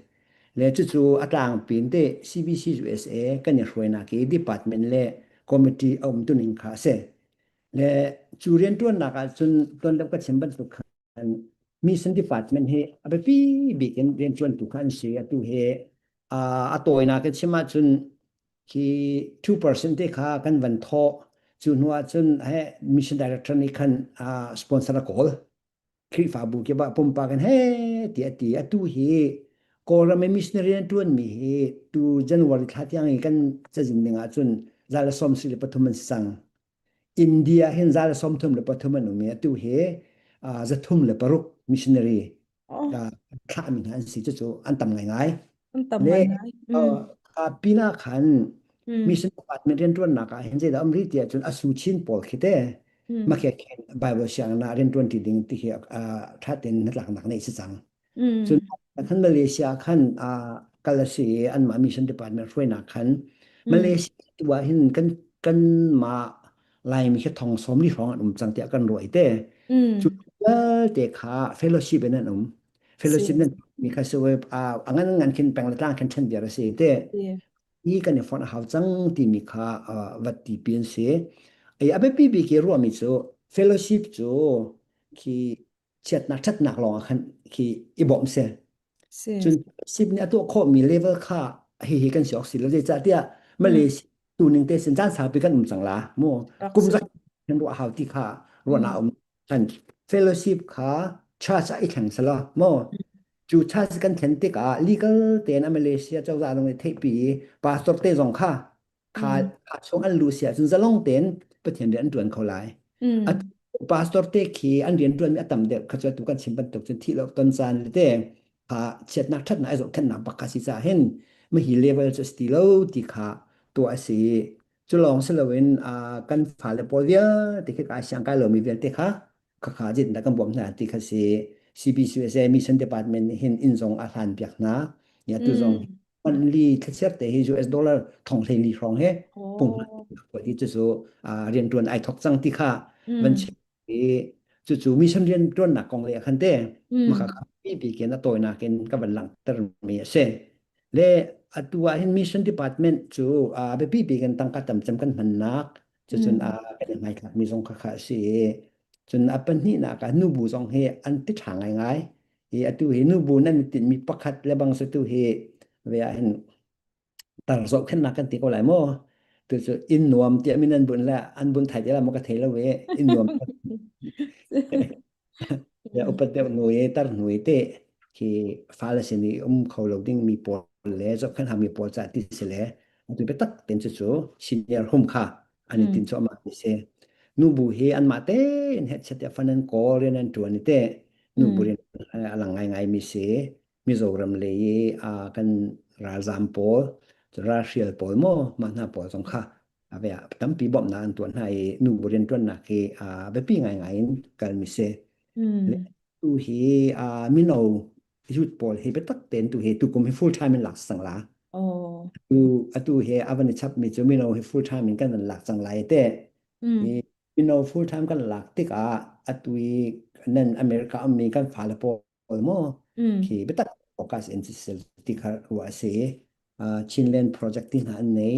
le cucu a tlangpin te CBC USA kan i hruainak i department le committee a um tuning kha a si. Le cu rianṭuannak ah cun tuan deuh ka chim bantuk khan mission department hi a biapi bik in rianṭuantu kha an si. Atu hi a tawinak in chim ahcun khi 2% te kha kan van thawh. Cu hnu ah cun he mission director nih khan sponsor a kawl. Khrihfabu kip ah pumpak in he ti a ti. Atu hi Kawlram i missionary an ṭuanmi hi tu January thla tiang i kan cazin ning ahcun 173 an si cang. India hin 133 an um i atu hi 306 missionary Oh, thlahmi hna an si. Cucu an tam ngaingai. an tam Le ngaingai. pinah khan mission department rianṭuannak ah hin zeidah um rih ti ahcun a su chin pawl khi te makhe khin Bible sianginn ah rianṭuan ṭi ding ti hi ṭha tein hnatlaknak neih si cang. Cun khan Malaysia khan kal a si i anmah mission department hruainak khan Malaysia tu ah hin kan kanmah Laimi khi thong 40 hrawng an um cang tiah kan ruah i te. Cu vialte kha fellowship in an um. Si. Fellowship nan mi kha si a ngan ngan khin peng le tlang khin ṭhen viar a si te. Si. Hi kan i fonh a hau cang timi kha vat ti pi an si. Ai a biapi bik i ruahmi cu fellowship cu khi chiatnak ṭhatnak lawng ah khan khi i bawmh si. Si. Cun fellowship nih a tuah khawhmi level kha hihi kan si awk si lo. Zeicahtiah Malaysia tu ning te sin caan saupi kan um cang la mu Rak kum si. zak kan ruah hau ti kha ruahnak um kan fellowship kha church ah i thleng sala mo cu church kan thlen tikah legal tein a Malaysia cozah zong nih theihpi i pastor te zong kha kha kha chung an lu sia cun zalong tein Pathian rian an tuan kho lai. At pastor te khi an rian tuan mi a tam deuh kha cu tu kan chim bantuk cun thih lo ton caan le te kha chiatnak thatnak ai zohkhenhnak bak kha si ca hin ma hi level cu si ti lo ti kha tuah a si. Cu lawng si loin kan fale pawl vialte khi kai siang kai lomi vialte kha khakha jit na kan bawmh hna ti kha si CBCUSA Mission Department nih hin inn zong a hlan piak hna. Ya tu zong monthly thlachiar te hi US dollar thong hlei li hrawng he pung ti cu cu riantuan ai thok cang ti kha van chim i cucu mission riantuannak kong le khan te maka kha pi ken a tawinak in ka van langhter mi a si. Le atu ah hin mission department cu a biapi bi kan tangka tamcem kan hmannak cucun a kan i hmaithlak mi zong kha kha a si i cun a pahnihnak ah nubu zong hi an ti ṭha ngaingai i atu hi nubu nan i tinhmi pakhat le bang cu tu hi ve ah hin tar zohkhenhnak kan ti ko lai maw tu cu inn nuam tiah min an bunh le an bunh thai ti la maw ka thei lo i inn nuam Ya upat deuh nu i tar hnu i te khi fale sin i um kho lo ding mi pawl le zohkhenh hang mi pawl ca ti si le atu biatak ten cu cu senior home kha an i tin cuahmah ti si. Nubu hi anmah tein hechet tiah fan an kawl rian an ṭuan i te nubu rian a lang ngaingai mi si. Mizoram lei i kan ralzaam pawl, ralhrial pawl maw mah hna pawl zong kha ave ah tampi bawmhnak an tuah hna i nubu rianṭuannak hi a biapi ngaingai in kalmi si. Le tu hi mino youth pawl hi biatak tein tu hi tukum hi full time in lak cang la. Oh. Tu atu hi a van i chapmi cu mino hi full time in kan van lak cang lai te. Hi mino full time kan lak tikah atu i nan America ummi kan fale pawl maw khi biatak focus in sisel ti kha ruah a si. Chinland project ti hna an nei.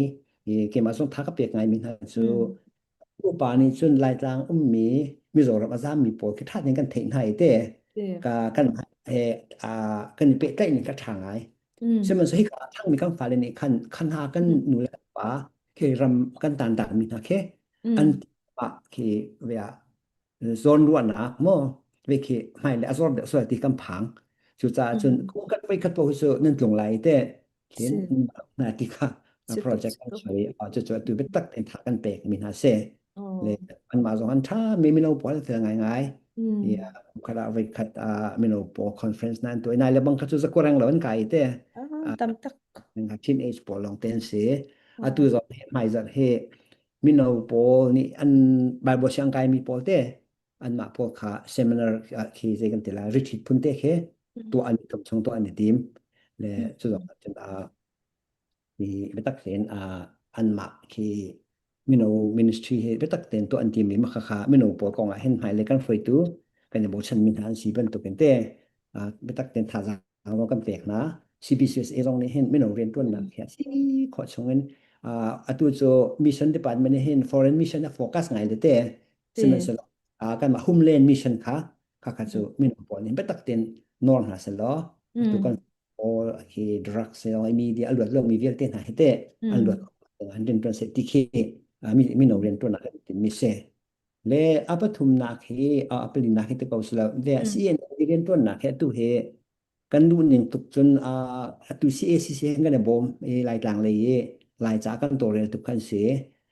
I keimah zong tha ka pek ngaimi hna cu upa nih cun Laitlang ummi Mizoram a zammi pawl khi ṭha tein kan theih hna i te ka kan he kan i pehtlaih ning ka ṭha ngai. Sihmanhsehlaw hika a ṭhangmi kan fale nih khan khan hna kan nu le kan pa khi ram kan tan mi hna khi an khi ve ah zawnruahnak maw ve khi hmailei a zor deuh sual ti kan phang. Cucaah cun kum khat voi khat paoh cu nan tlung lai te khin na ti kha project kan soi cucu atu biatak tein tha kan pek mi hna si. Le anmah zong an tha mi mino pawl an fel ngaingai. Ya khala voi khat a mino po conference nan to nai le bang kha chu zakorang lo an kai te. Ah, tam tak. Teenage pawl lawng te an si. Atu zong he hmaizarh he mino pawl nih an Bible siang kai mi pawl te anmah pawl kha seminar khi zei kan ti lai retreat phun te khi tuah an tum chung tuah an i tim le cu zong ah cun i biatak tein anmah khi mino ministry he biatak tein tuah an tim mi mah kha mino pawl kong ah hin hmailei kan hruaitu kan i bochan mi hna an si bantukin te biatak tein thazaang zong kan pek hna. CBCUSA zong nih hin mino rianṭuannak hi a si khawh chungin atu cu mission department nih hin foreign mission a focus ngai le te sihmanhsehlaw kanmah homeland mission kha kha cu mino pawl nih biatak tein nawl hna sehlaw atu kan pawl hi drugs media a luat lomi vialte hna hi te an luat an rianṭuan seh ti khi mino rianṭuannak kan timmi si. Le a pathumnak hi a palinak hi te ko silo le CNA rianṭuannak hi atu hi kan duh ning tuk cun atu CACC hin kan i bawm i Laitlang lei i Laica kan tawlrel tuk khan si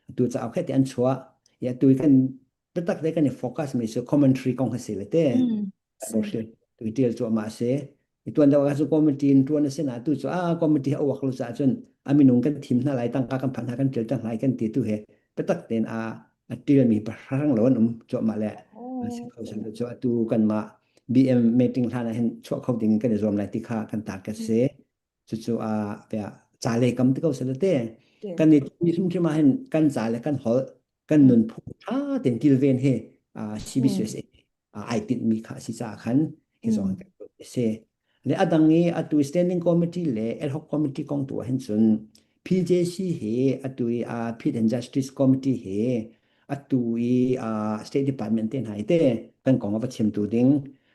atu cauk he ti an chuah i atu kan biatak te kan i focus mi cu commentary kong hi si le te tu tial cuahmah a si. I tuan deuh ah cu committee in tuan a si na tu cu a committee a uak lo caah cun a minung kan thim hna lai tangka kan phanh hna kan tial tang lai kan ti tu he biatak tein a a tialmi pahrang lo an um cuahmah le si kho san cu atu kanmah BM meeting hlan ah hin chuah kho ding kan i zuam lai ti kha kan target si. Cucu a ca le kam ti ko sel te kan i mi hrimhrim ah hin kan ca le kan holh kan nunphung tha ten kilven hi CBCUSA ai tinh mi kha si caah khan hi zong kan si. Le adang i atu standing committee le ad hoc committee kong tu ah hin cun PJC hi atu i Peace and Justice Committee hi atu i State Department te hna i te kan kong a va chimtu ding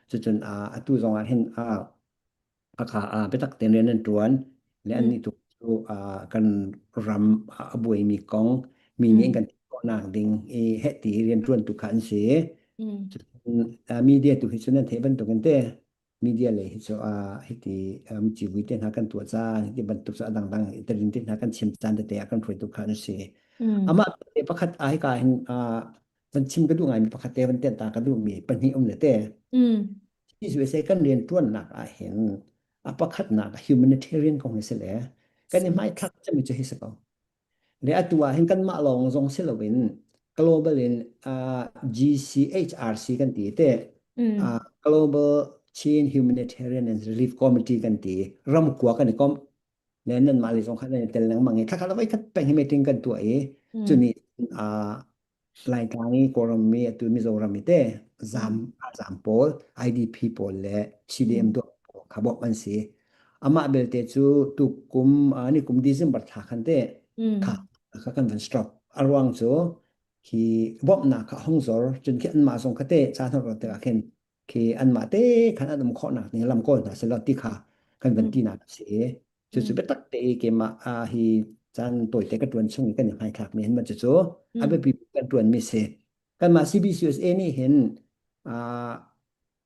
cucun atu zong ah hin Hakha ah biatak tein rian an ṭuan le annih tu cu kan ram a buaimi kong mi nih an kan theih khawhnak ding i heh ti rian ṭuantu kha an si. Media tu hi cu nan theih bantukin te media lei hi cu hiti civui te hna kan tuah caan hiti bantuk cu a dangdang terin te hna kan chim caan tete ah kan hruaitu kha an si. Amah pakhat ah hika hin van chim ka duh ngaimi pakhat te van tenh ta ka duhmi pahnih um le te. USA kan rianṭuannak ah hin a pakhatnak humanitarian kong hi si le kan i hmaithlak cemmi cu hi si ko. Le atu ah hin kanmah lawng zong si loin global in uh, GCHRC kan ti te uh, Global Chin Humanitarian and Relief Committee kan ti ramkua kan i kom le nan mah le zong kha nan i tel lengmang i thakhat voi khat peng hi meeting kan tuah i cuni uh, Laitlang i Kawlram mi atu Mizoram i te zam zam pawl IDP pawl le CDM tuah pawl kha bawmh an si. Amah belte cu tukum ni kum December thla khan te kha kha kan van stop. A ruang cu khi bawmhnak kha hong zor cun khi anmah zong kha te ca hna tikah khin khi anmah te khan an um khawhnak ding lam kawl hna selaw ti kha kan van ti nak a si. Cucu biatak te i keimah hi caan tawite ka ṭuan chung i kan i hmaithlakmi hin cucu a biapi kan ṭuanmi si. Kanmah CBCUSA nih hin uh,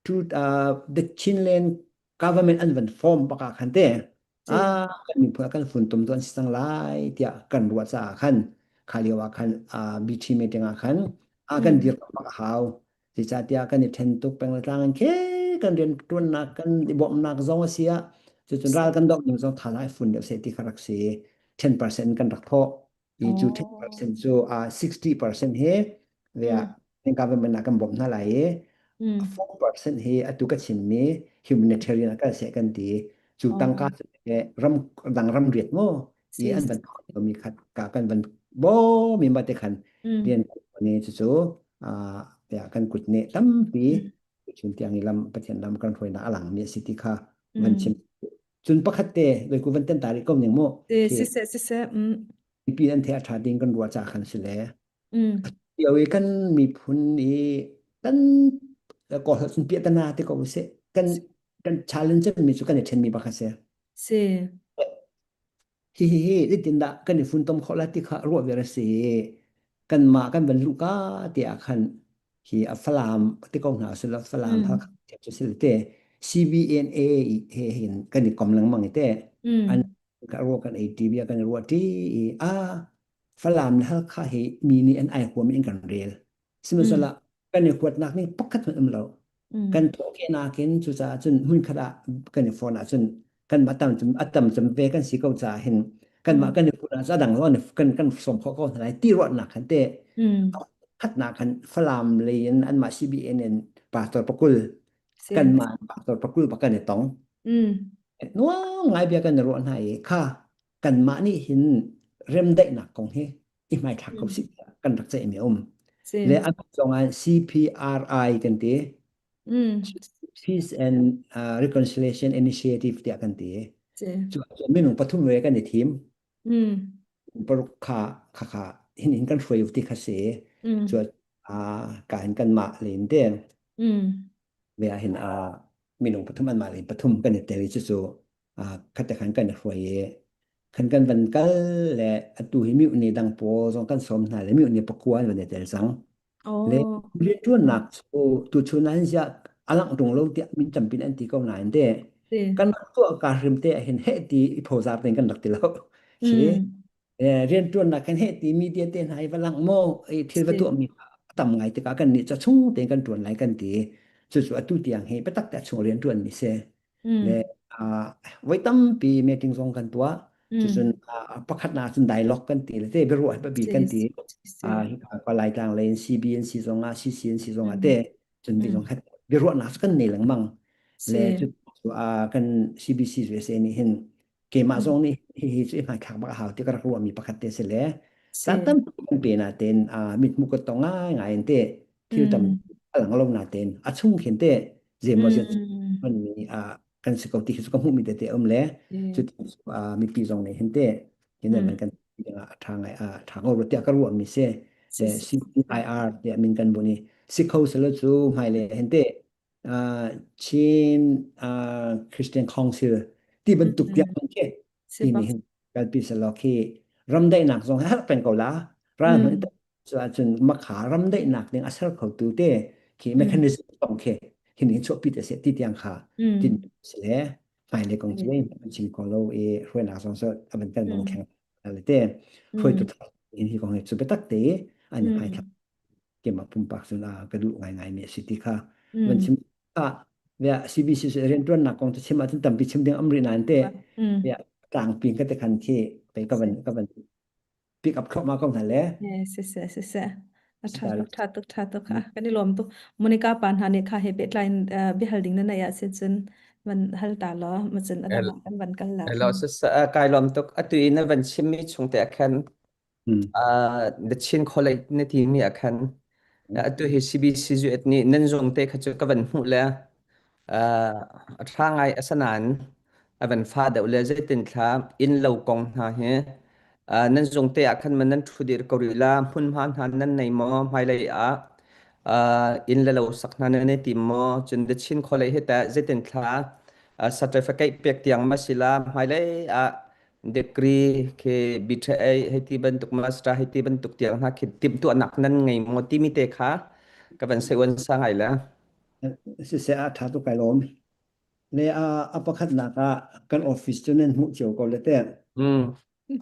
to, uh, the Chinland government an van form bak ah khan te ah kan miphun ah kan funtom tu an si cang lai tiah kan ruah caah khan kha lio ah khan uh, BT meeting ah khan ah kan dir bak a hau. Zeicahtiah kan i ṭhen tuk peng le tlang in khe kan rianṭuannak kan i bawmhnak zong a si ah cucun ral kan doh ning zong tha lai fun deuh seh ti kha rak si. 10% kan rak thawh. I cu 10% cu uh, 60% hi via government ah kan bawmh hna lai i 4% hi atu ka chimmi humanitarian ah kan seh kan ti. Cu tangka cu ram dang ram riat mu i an van mi khat ka kan van bo mi ma te khan rian ni cu cu kan kut nih tampi chun tiang i lam pathian lam kan hruainak a lang mi a si ti kha van chim cun pakhat te voi ku van ten ta ri ko ning mu si se si se pi an the a tha ding kan ruwa cha khan si le Tio i kan miphun i kan ko cun piahtana te ko se kan kan challenge mi cu kan i then mi bak a si Si. Hi hi hi zeitindah kan i funtom khawh lai ti kha ruah viar a si. Kanmah kan van luh ka ti ah khan hi a Falam ti ko hna usila Falam Hakha cu si te CBNA he hin kan i kom lengmang i te an ka ruah kan ei ti bia kan ruah ti i a Falam le Halkha hi mi nih an ai huam in kan rel. Sihmanhsehlaw. Kan i huatnak ning pakhat hmanh um lo. Kan thawhkehnak in cucaah cun hmunkhat ah kan i fon ahcun kanmah tam cun a tam cun ve kan si ko caah hin kanmah kan i fon ahcun a dang zong kan kan sawm khawh ko hna lai ti ruahnak khan te khatnak khan Falam lei in anmah CBN in pastor pakul kanmah pastor pakul bak kan i tong. Nuam ngai bia kan i ruah hna i kha kanmah nih hin remdaihnak kong hi i hmaithlak ko sih kan rak ceihmi a um. Le a zong ah CPRI kan ti. Peace and uh, Reconciliation Initiative tiah kan ti. Cu minung pathum ve kan i thim. Paruk kha kha kha hin hin kan hruai ti kha si. Cu a ka hin kan mah len te. Ve ah hin a minung pathum an mah len pathum kan i tel i cucu khat khan kan i hruai i khan kan van kal le atu hi mihni dang pawl zong kan sawm hna le mihni pakua an van i tel cang. Le Oh. rianṭuannak cu tuchun ah hin ziah a langh ṭung lo tiah min tampi an ti ko nain te Si. kan rak tuah ka hrim te ah hin heh ti i phozar tein kan rak ti lo. Khi rianṭuannak kan heh ti media te hna i va langh maw i thil va Si. tuahmi a tam ngai tikah kan nih ca chung tein kan ṭuan lai kan ti. Cucu atu tiang hi biatak te a chung rianṭuan mi si. Le voi tampi meeting zong kan tuah. Cucun pakhat na cun dialogue kan ti le te biaruah biapi kan ti. Hi ka Laitlang lei in CBNC zong ah CCNC zong ah te cun bi zong khat biaruahnak cu kan nei lengmang. Le cu kan CBC USA nih hin keimah zong nih hihi cu i hmaithlak bak a hau ti ka rak ruahmi pakhat te si le caan tampi kan pe na ten mithmu ka tong ngai ngai in te thil tam a lang lo na ten a chung khin te zeimaw zet mi kan si ko ti khi cu ka hmuhmi tete um le cu mipi zong nih hin te hin man kan a tha ngai a tha ko tiah ka ruahmi si le CIR tiah min kan bun i si kho selo cu hmailei hin te Chin Christian Council ti bantuk tiang khi timi hin kalpi selaw khi ramdaihnak zong har peng ko la ral hmanh cu ahcun makha ramdaihnak ding a ser kho tu te khi mechanism tong khi hin in chuahpi te se ti tiang kha tin se le hmailei kong cu an chim ko lo i hruainak zong so avan kan mong kheng le te hruai tu in hi kong hi cu biatak te an hmai thlak keimah pumpak cun a ka duh ngaingai mi a si ti kha van chim ah ya CBC riantuannak kong cu chim ahcun tampi chim ding am rih nain te ya tlangpi ka te khan khi pei ka van ka van pick up thluahmah ko hna le si si si si a tha tuk tha tuk tha tuk kha kan i lawm tuk Monica pa hna nih kha he pehtlai in biahal ding na nei ah si cun van hal ta law ma cun adang ah kan van kal la Hello, kai lawm tuk. Atu i na van chimmi chung te ah khan Uh, the Chin College na timi ah khan atu hi CBCUSA nih nan zung te kha cu ka van hmuh le uh, a ṭha ngai asanain a van fa deuh le zeitin thla inn lo kong hna hi uh, nan zung te ah khan man nan ṭhu dir ko rih la hmunhma hna nan nei maw hmailei ah uh, inn le lo sak hna nan i tim maw cun the Chin College hi teh zeitin thla uh, certificate pek tiang ma si la hmailei ah degree khi BTA hei ti bantuk master hei ti bantuk tiang hna khi timhtuahnak nan ngei maw timi te kha ka van sei uan sa ngai la. Siseh ah ṭha tuk kai lawm. Le a a pakhatnak ah kan office cu nan hmuh cio ko le te. Mm.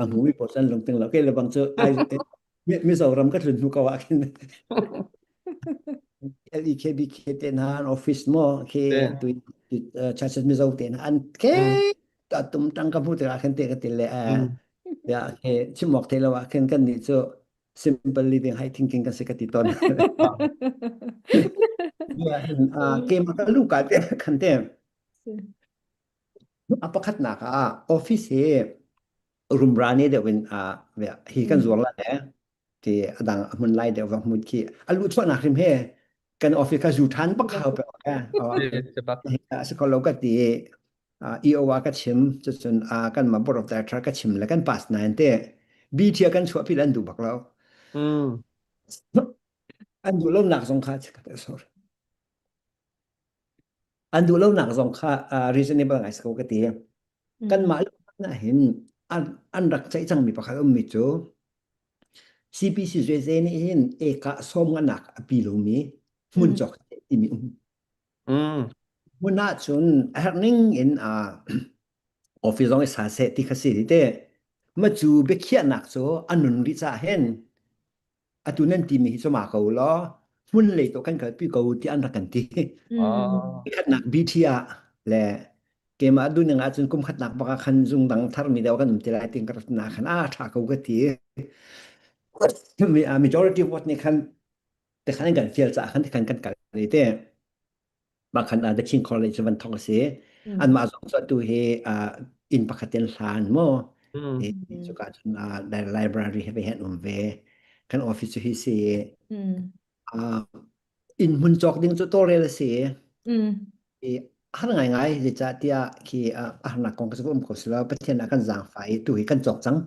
A hmu mi pawl an lungting lo. Kei le bang cu ai Mizoram ka tlun hnu ko ah khin LEKBK te hna an office mo khi tu Churches Mizo te hna an ke ta tum tang ka hmu tikah khin te ka til le ya he chim awk thei lo ah khin kan nih cu simple living high thinking kan si ka ti ton ya hin ke ma ka lu ka te khan te a pakhatnak ah office hi rumra ne deuh in hi kan zuar la le ti adang a hmun lai deuh va hmun khi a lu chuahnak hrim he kan office kha zu than bak hau pe a si ko lo ka ti EO a ka chim cucun kan ma board of director ka chim le kan pass nain te B thia kan chuah pi an duh bak lo an duh lo nak zong kha sorry an duh lo nak zong kha reasonable ngai ko ka ti kan mah ah hin an an rak ceih cangmi pakhat ummi cu CPC Zueze nih hin eka sawm nganak a pi lomi hmun cawk timi um. Hmun ah cun a herh ning in office zong i sa seh ti kha si te. Ma cu biakhiahnak cu a nun rih caah hin atu nan timi hi cu ma ko law. Hmun lei to kan kalpi ko ti an rak kan ti. Mm. Khatnak BT ah le keimah duning ahcun kum khatnak bak ah khan zung dang tharmi deuh kan um ti lai ting ka na khan a tha ko ka ti. Majority vote nih khan te khan kan fial caah khan khan kan kal te. Mah khan ah The Chin College van thok a si. Mm. Anmah zong cu atu hi inn pakhat in hlan mu. Mm. I Mm. cuka cun library he ve hen um ve. Kan office cu hi si. Mm. Uh, inn hmun cawk ding cu tawlrel a si. Mm. I har ngaingai zeicahtiah khi a harnak kong ka um ko silo Pathian ah kan zaangfah i tu hi kan cawk cang.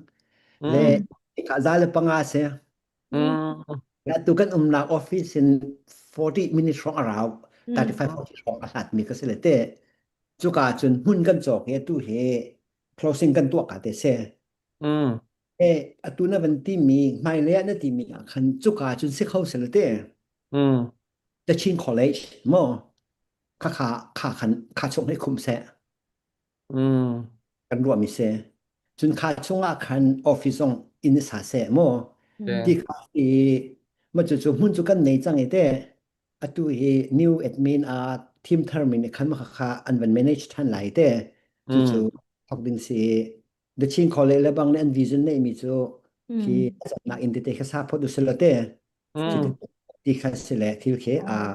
Le Mm. ka za le panga si. Mm. Mm. Atu kan umnak office in 40 minutes hrawng a rau, Mm. 35 40 hrawng a hlatmi ka si le te. Cuka cun hmun kan cawk i atu hi closing kan tuah ka te si. Mm. E atu na van timi hmailei ah na timi ah khan cuka cun si kho si le te. Mm. The Chin College mo kha kha kha khan kha chung hi khum seh. Mm. Kan ruahmi si. Cun kha chungah khan office zong inn sa seh maw Mm. ti kha i ma cu cu hmun cu kan nei cang i te atu hi new admin a team thar min khan ma kha an van manage than lai te cu cu Mm. thok ding si The Chin College le bang nih an vision nei mi cu khi Mm. nak in tete kha sa phot u selo te cu Mm. ti kha si le thil khi a Oh.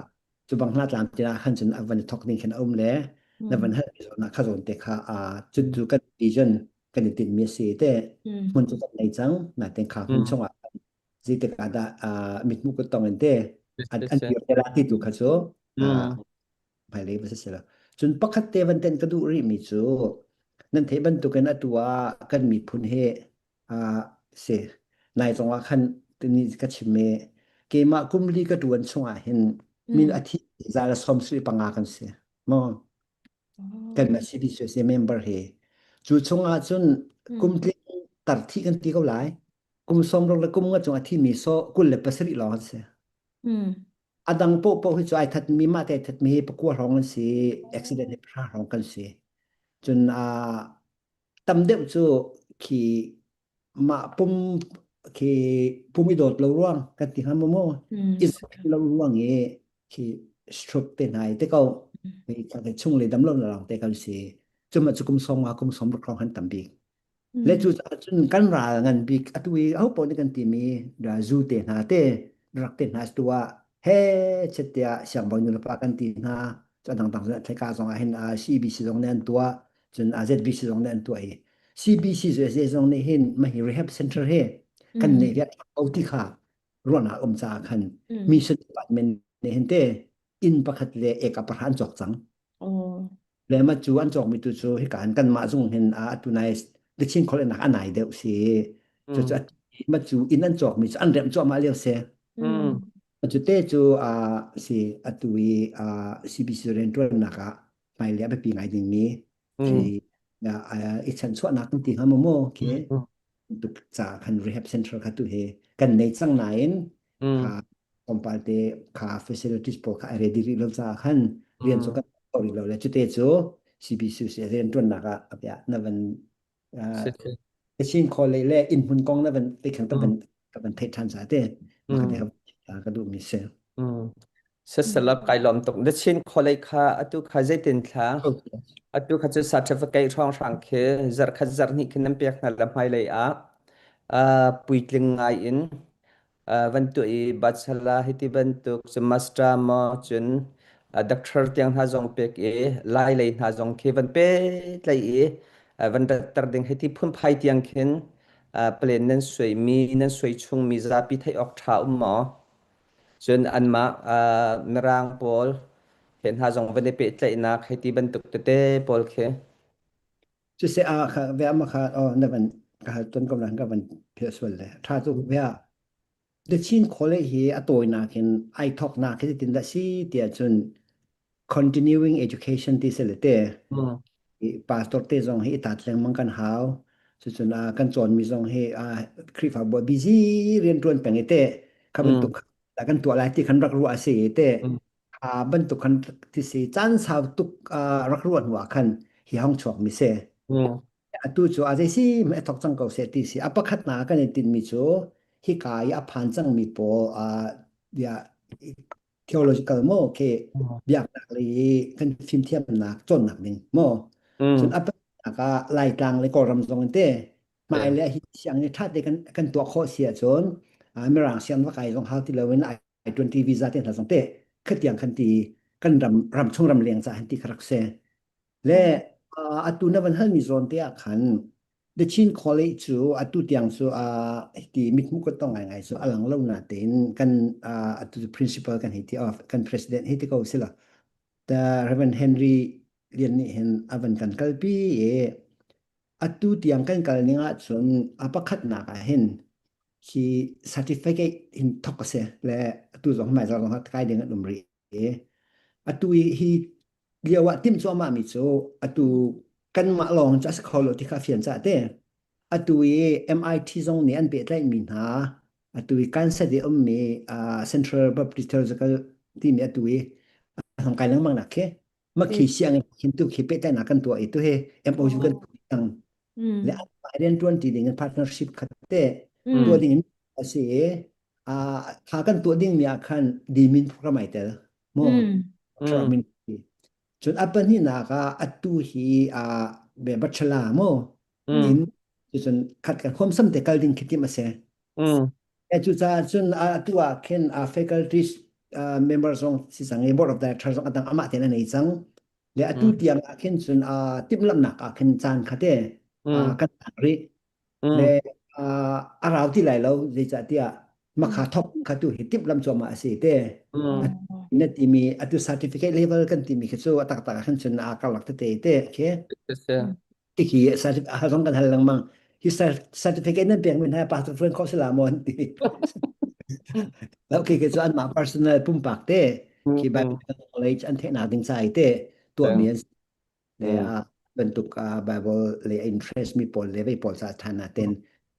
cu bang hna tlam tina khan cun a van thok ding khin a um le na van Mm. hal mi zawn ah kha zawn te kha a cu tu kan vision kan i tinh mi a si te Mm. hmun cu kan nei cang na ten kha hmun Mm. chungah zeitik ah dah mithmuh kut tong in te an Si an si. dir te la ti tu kha cu Mm. hmailei va si si lo cun pakhat te van ten ka duh rih mi cu nan theih bantukin atu ah kan miphun he si nai zong ah khan tuni ka chim i keimah kum li ka ṭuan chungah hin min Mm. a thi za le sawm sui panga kan si mo Oh. kanmah CBCC member hi cu chungah cun kum Mm. tling tar thi kan ti ko lai kum sawm ruk le kum nga chung a thi mi so 27 lawng an si Mm. a dang po po hi cu ai that mi mah te ai that mi hi pakua hrawng an si accident hi pahra hrawng kan si cun a tam deuh cu khi mah pum khi pum i dawt lo ruang kan ti hnga maw mu Mm. i dawt lo ruang i khi stroke te hna i te ko mi ka chung le dam lo na lang te kan si cuma cu kum som nga kum som ruk hrawng han tam bik le Mm. cu caah cun kan ral ngan bik atu i aho paoh nih kan timi zu te hna te rak te hna tu ah he chet tiah siangbawi nulepa kan ti hna cu dang dang thleka zong ah hin CBC zong nih an tuah cun ZBC zong nih an tuah i CBC cu zong nih hin mahi rehab center he kan Mm. nei riat ko ti kha ruahnak um caah khan Mm. mission department nih hin te inn pakhat le eka pahra an cawk cang Oh. le ma cu an cawkmi tu cu hika han kanmah zung hin a atu nai the Chin College nak a nai deuh si cu cu ma cu inn an cawkmi cu an remh cuahmah lio si Mm. cu te cu a si atu i a CBC riantuannak ah hmailei a biapi ngai dingmi khi i chanchuahnak kan ti hnga maw mu khi tuk ca khan rehab center kha tu hi kan nei cang nain kha tlawmpal te kha facilities pawl kha a ready rih lo caah khan rian cu kan tuah rih lo le cute cu CBC rian ṭuannak ah abia na van Chin College le inn hmun kong na van te khan ka van ka van theih ṭhan sa te maka te ka duh mi si. Sasalap kai lom tuk. The Chin College kha atu kha zeitin thla atu kha cu certificate hrawng hrang khi zarkhat zarhnih khin nan pek hna la hmailei ah puitling ngai in van tuah i bachelor hiti bantuk cun master maw cun doctor tiang hna zong pek i lai lei hna zong khi van pe tlai i van ratter ding hiti phunphai tiang khin plan nan suai mi nan suai chung mi zapi theih awk ṭha um maw cun anmah mirang pawl he hna zong van i pehtlaihnak hiti bantuk tete pawl khi Siseh ah kha ve ama kha oh na van ka hal ton ko na ka van pheh sual le tha tu ve The Chin College hi a tawinak in ai thawknak hi tin dah si tiah cun continuing education ti se le te pastor te zong hi i tat lengmang kan hau cucun a kan cawnmi zong hi a Khrihfabu busy rian ṭuan peng i te kha bantuk kan tuah lai ti khan rak ruah a si i te kha bantuk khan ti si caan sau tuk rak ruah hnu ah khan hi hong chuak mi si Atu cu a zei si a thok cang ko seh ti si. A pakhatnak kan i tinhmi cu hika i a phan cangmi pawl bia. theological mo ke biaknak lei kan fimthiamnak cawnnak ding mo cun Mm. a pahnihnak ah Laitlang le Kawlram zong in te Te. hmai le hi siang ni ṭha te kan kan tuah khawh si ahcun Mirang siang va kai zong hau ti loin I-20 visa te hna zong te khatiang khan ti kan ram ram chung ram leng ca han ti kha rak si le atu na van halmi zawn te ah khan The Chin College cu atu tiang cu ti mithmuh ka tong ngaingai cu a lang lo na tein kan atu principal kan hei ti of kan president hei ti ko sila the Reverend Henry Lian nih hin a van kan kalpi i atu tiang kan kal ning ahcun a pakhatnak ah hin hi certificate hin thok a si le atu zong hmai zong kai ding an um rih i atu hi lio ah timh cuahmah mi cu atu kanmah lawng cu a si kho lo ti kha fian ca te atu i MIT zong nih an pehtlaih mi hna atu i Kansas i ummi Central Baptist Theological timi atu i hong kai lengmang nak khi makhi sianginn khin tu khi pehtlaihnak kan tuah i tu hi MOU kan tuah cang le rian tuan ti ding in partnership khat te tuah ding in a si i kha kan tuah ding mi ah khan dimin program ai tel mo min cun a pahnihnak ah atu hi a be bachelor mo in cun khat kan khom sam te kal ding khi tim a si E cucaah cun atu ah khin faculty member zong si cang i board of director zong adang amah tein a nei cang. Le atu tiang ah khin cun timhlamhnak ah khin caan kha te kan tak rih. Le a rau ti lai lo zeicahtiah makha thok kha tu hi timhlamh cuahmah a si te. Na timi atu certificate level kan timi khi cu a taktak ah khin cun a karlak tete te khi. Tikhi certificate zong kan hal lengmang. Hi certificate nan pek mi hna pastor friend kho sila maw an ti. Lo khi khi cu anmah personal pumpak te khi Bible knowledge an theihnak ding ca i te tuahmi an si. Le a bantuk Bible le interest mi pawl le vei pawl ca than ah ten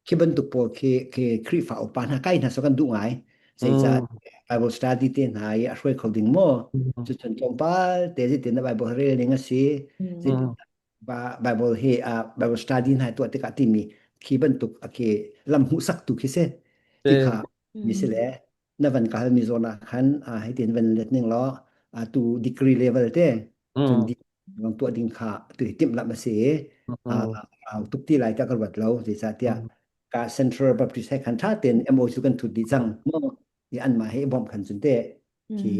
khi bantuk pawl khi khi Khrihfa upa hna kai hna so kan duh ngai. Zeicah Bible study te hna i a hruai kho ding maw? Cucun tlawmpal te zeitin na Bible rel ning a si. Zeitin Bible hi Bible study hna tuah tikah timi khi bantuk khi lam hmuhsaktu khi si khi kha mi si le na van kal mi zawn ah khan hei tin van let ning law tu degree level te cun di tuah ding kha tu hi timhlamh a si i tuk ti lai ta ka ruat lo zeicahtiah ka Central Baptist he khan tha ten MOU kan thut dih cang i anmah he i bawmh khan cun te khi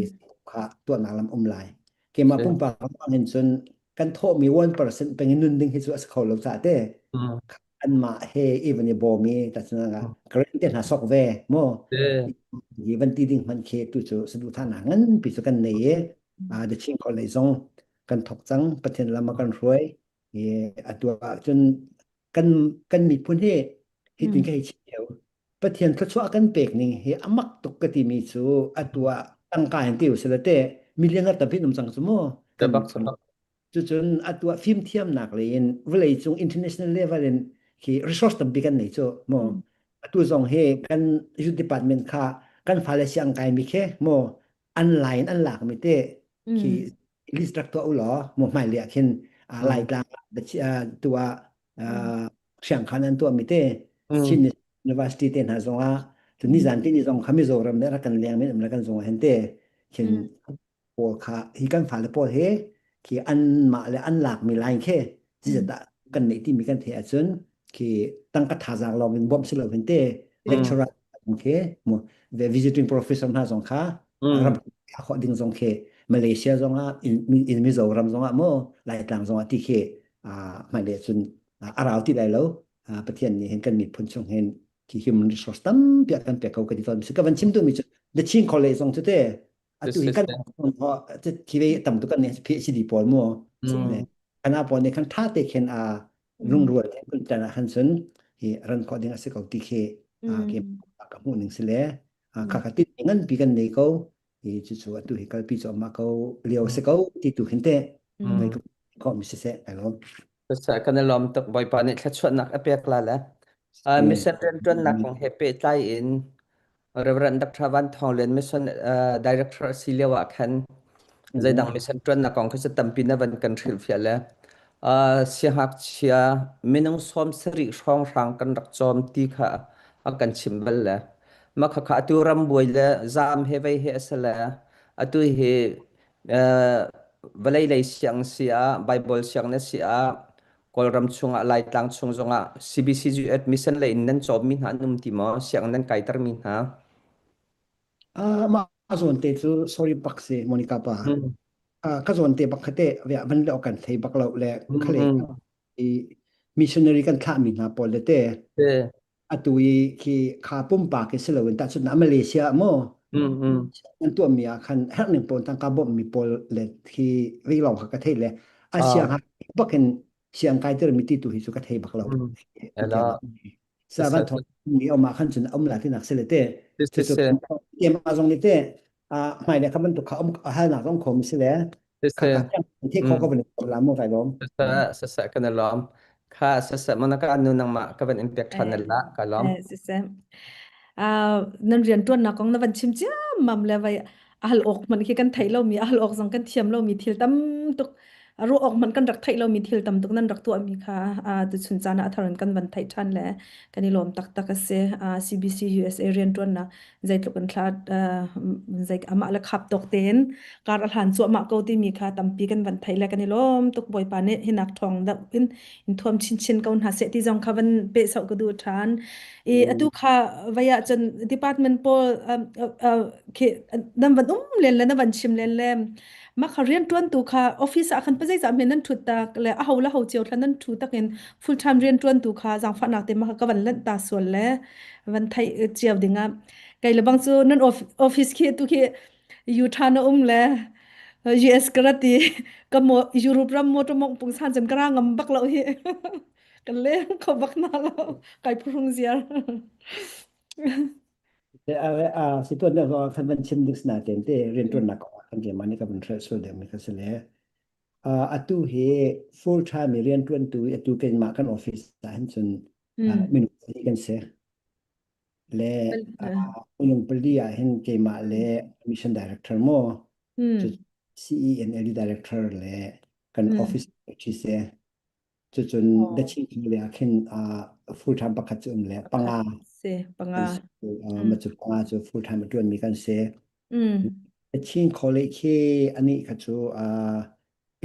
kha tuahnak lam um lai keimah pumpak hin cun kan thawhmi 1% peng in nun ding hi cu a si kho lo ca te anmah he even i bawm i ta cun grant te hna sok ve mo hi van ti ding hman khi tu cu saduhthahnak nganpi cu kan nei i the Chin College zong kan thok cang Pathian lam a kan hruai i atu ah cun kan kan miphun hi hitin ka hei chim lio Pathian thluachuah kan pek ning hi a mak tuk ka timi cu atu ah tangka in ti usila te million tampi um cang cu mu kan miphun cucun atu ah fimthiamnak lei in vawlei cung international level in khi resource tampi kan nei cu mu atu zong hi kan youth department kha kan fale siang kai mi khi mu an line an lak mi te khi list rak tuah u law mu hmai le ah khin lai tlang tu ah siangkhan an tuah mi te Chin University te hna zong ah cun nizan ti ni zong kha Mizoram le rak kan leng men um le kan zong ah hin te khin pawl kha hi kan fale pawl he khi an mah le an lak mi line khi zeizat kan neih timi kan theih ahcun khi tangka thazaang lawng in bawmh si lo hin te lecturer khi mu visiting professor hna zong kha ram khawh ding zong khi Malaysia zong ah in Mizoram zong ah mu Laitlang zong ah ti khi hmailei cun a rau ti lai lo Pathian nih hin kan miphun chung hin khi human resource tampi a kan pek ko ka ti tawn ka van chim duhmi cu The Chin College zong cu te atu hi kan khi ve tam tu kan nih PhD pawl mu kana pawl nih khan tha te khin a lungrual te kun tan ah khan cun hi ran khawh ding a si ko ti khi ke ka hmuh ning si le kha kha tin ngan pi kan nei ko hi cucu atu hi kalpi cu amah ko lio si ko ti tu khin te ngai ko mi siseh kai lawm Kan i lawm tuk Bawipa nih thluachuahnak a pek la le mission rianṭuannak kong he pehtlai in Reverend Dr. Van Thawng Lian mission director a si lio ah khan zeidang mission ṭuannak kong khi cu tampi na van kan hrilhfiah le siangngakchia minung 70 hrawnghrang kan rak cawm ti kha a kan chimh bal le mah khakha atu rambuai le zaam he vei he a si le. Atu hi vawlei lei siang si ah Bible siang na si ah Kawlram chungah Laitlang chung zongah CBCUS mission lei in nan cawmmi hna an um ti maw? Siang nan kaitermi hna? Ah mah zawn te cu sorry bak si Monica pa. Ah ka zawn te bak khate van le kan thei bak lo le khale i missionary kan thlahmi hna pawl le te atu i khi kha pumpak i si loin tahchun na Malaysia maw an tuahmi ah khan herh ning pawl tangka bawmhmi pawl le khi ri lawng kha ka thei le a siang ha bakin siang kai tir mi ti tu hi cu ka thei bak lo. Sa van thong mi oma khan cun um la ti nak sile te cu cu ema zong ni te a hmai le kha bantuk kha um hal nak zong khom si le kha kha the kho ka van la mo kai lom. Sasa kan lom kha sasa mana ka anu nang ma ka van impact than la ka lom. Sisa nan rian tuan nak kong na van chim chiam mam le vai ahal ok man khi kan thei lo mi ahal ok zong kan thiam lo mi thil tam tuk ru ok man kan rak thei lo mi thil tam tuk nan rak tuah mi kha tu chun caan ah tharon kan van thei than le kan i lawm tak tak ase CBC USA rian tuan nak zeitluk in thla zei amah le khap tawk tein kar a hlan cuahmah ko timi kha tampi kan van theih le kan i lawm tuk. Bawipa nih hinak ṭhawng deuh in in thuam chinchin ko hna seh ti zong kha van peh soh ka duh ṭhan i atu kha vai ah cun department pawl khi nan van um len le na van chim len le mah kha rian ṭuantu kha office ah khan pa zeizah men nan ṭhut tak le a ho le ho cio thlan nan ṭhu takin full time rian ṭuantu kha zaangfahnak te mah kha ka van lanh ta sual le van theih cio ding ah kei le bang cu nan office khi tu khi Utah na um le US ka rat i ka mo Europe ram motor mong pung san cem kara ngam bak lo hi kan leng kho bak na lo kai phurung ziar. A si tuan na kan van chim ding na ten te rian tuan nak kan ke mani ka van hre sul ding mi ka se le atu hi full time rian tuan tu atu keimah kan office ah hin cun minung pali kan si le minung pali ah hin keimah le mission director mo cu CENLD director le kan office thi se cucun the chin le ah khin full time pakhat cu um le panga se panga ma cu panga cu full time tuan mi kan se. The Chin College khi ani kha cu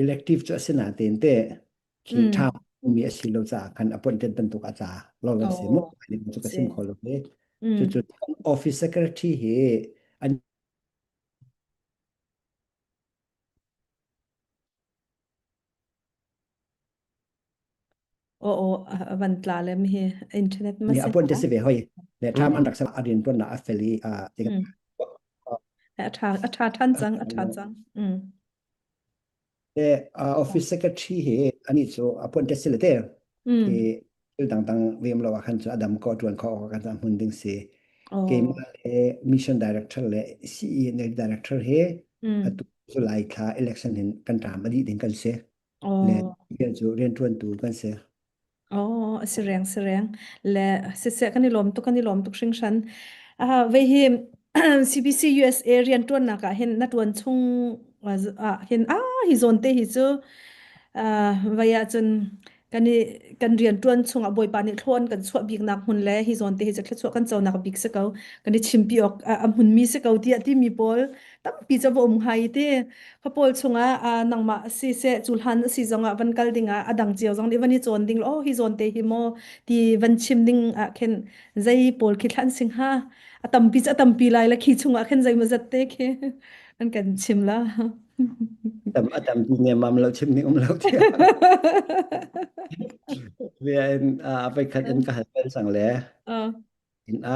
elective cu asina ten te khi tha mi a si lo caah khan appointed bantuk a ca lo lo si mu ani cu ka sim kho lo le cu cu office secretary hi an O o van tla le mi hi internet ma ni se appointed si ve hoi le tham an rak sa a rian tuan na a fel i a a tha a tha than cang a tha cang. Te office secretary hi ani cu appointed si le te khi thil dangdang vem lo ah khan cu adam ko tuan kho kan hmun ding si. Keimah le mission director le CENL director he atu cu lai thla election hin kan ram adi ding kan si le cu rian tuan tu kan si. Oh, a si reng, si reng. Le siseh kan i lawm tuk, kan i lawm tuk hringhran. Ah, vei hi CBC USA rian ṭuannak ah hin na ṭuan chung ah hin ah hi zawn te hi cu ah vei ah cun kan i kan rian ṭuan chung ah Bawipa nih thlawn kan chuah biknak hmun le hi zawn te hi cu thluachuah kan conak bik si ko. Kan i chimpi awk a hmunmi si ko tiah timi pawl tampi cu va um hnga i ti kha pawl chungah nangmah si seh cu hlan a si zongah van kal dingah a dang cio zong nih van i cawn ding oh hi zawn te hi maw ti van chim ding ah khin zei pawl khi thlan sing ha a tampi cu a tampi lai la khi chungah khin zei maw zat te khi an kan chim la. Tam a tampi ne mam lo chim ning um lo tia in a pei khat in ka hal bal sang le in a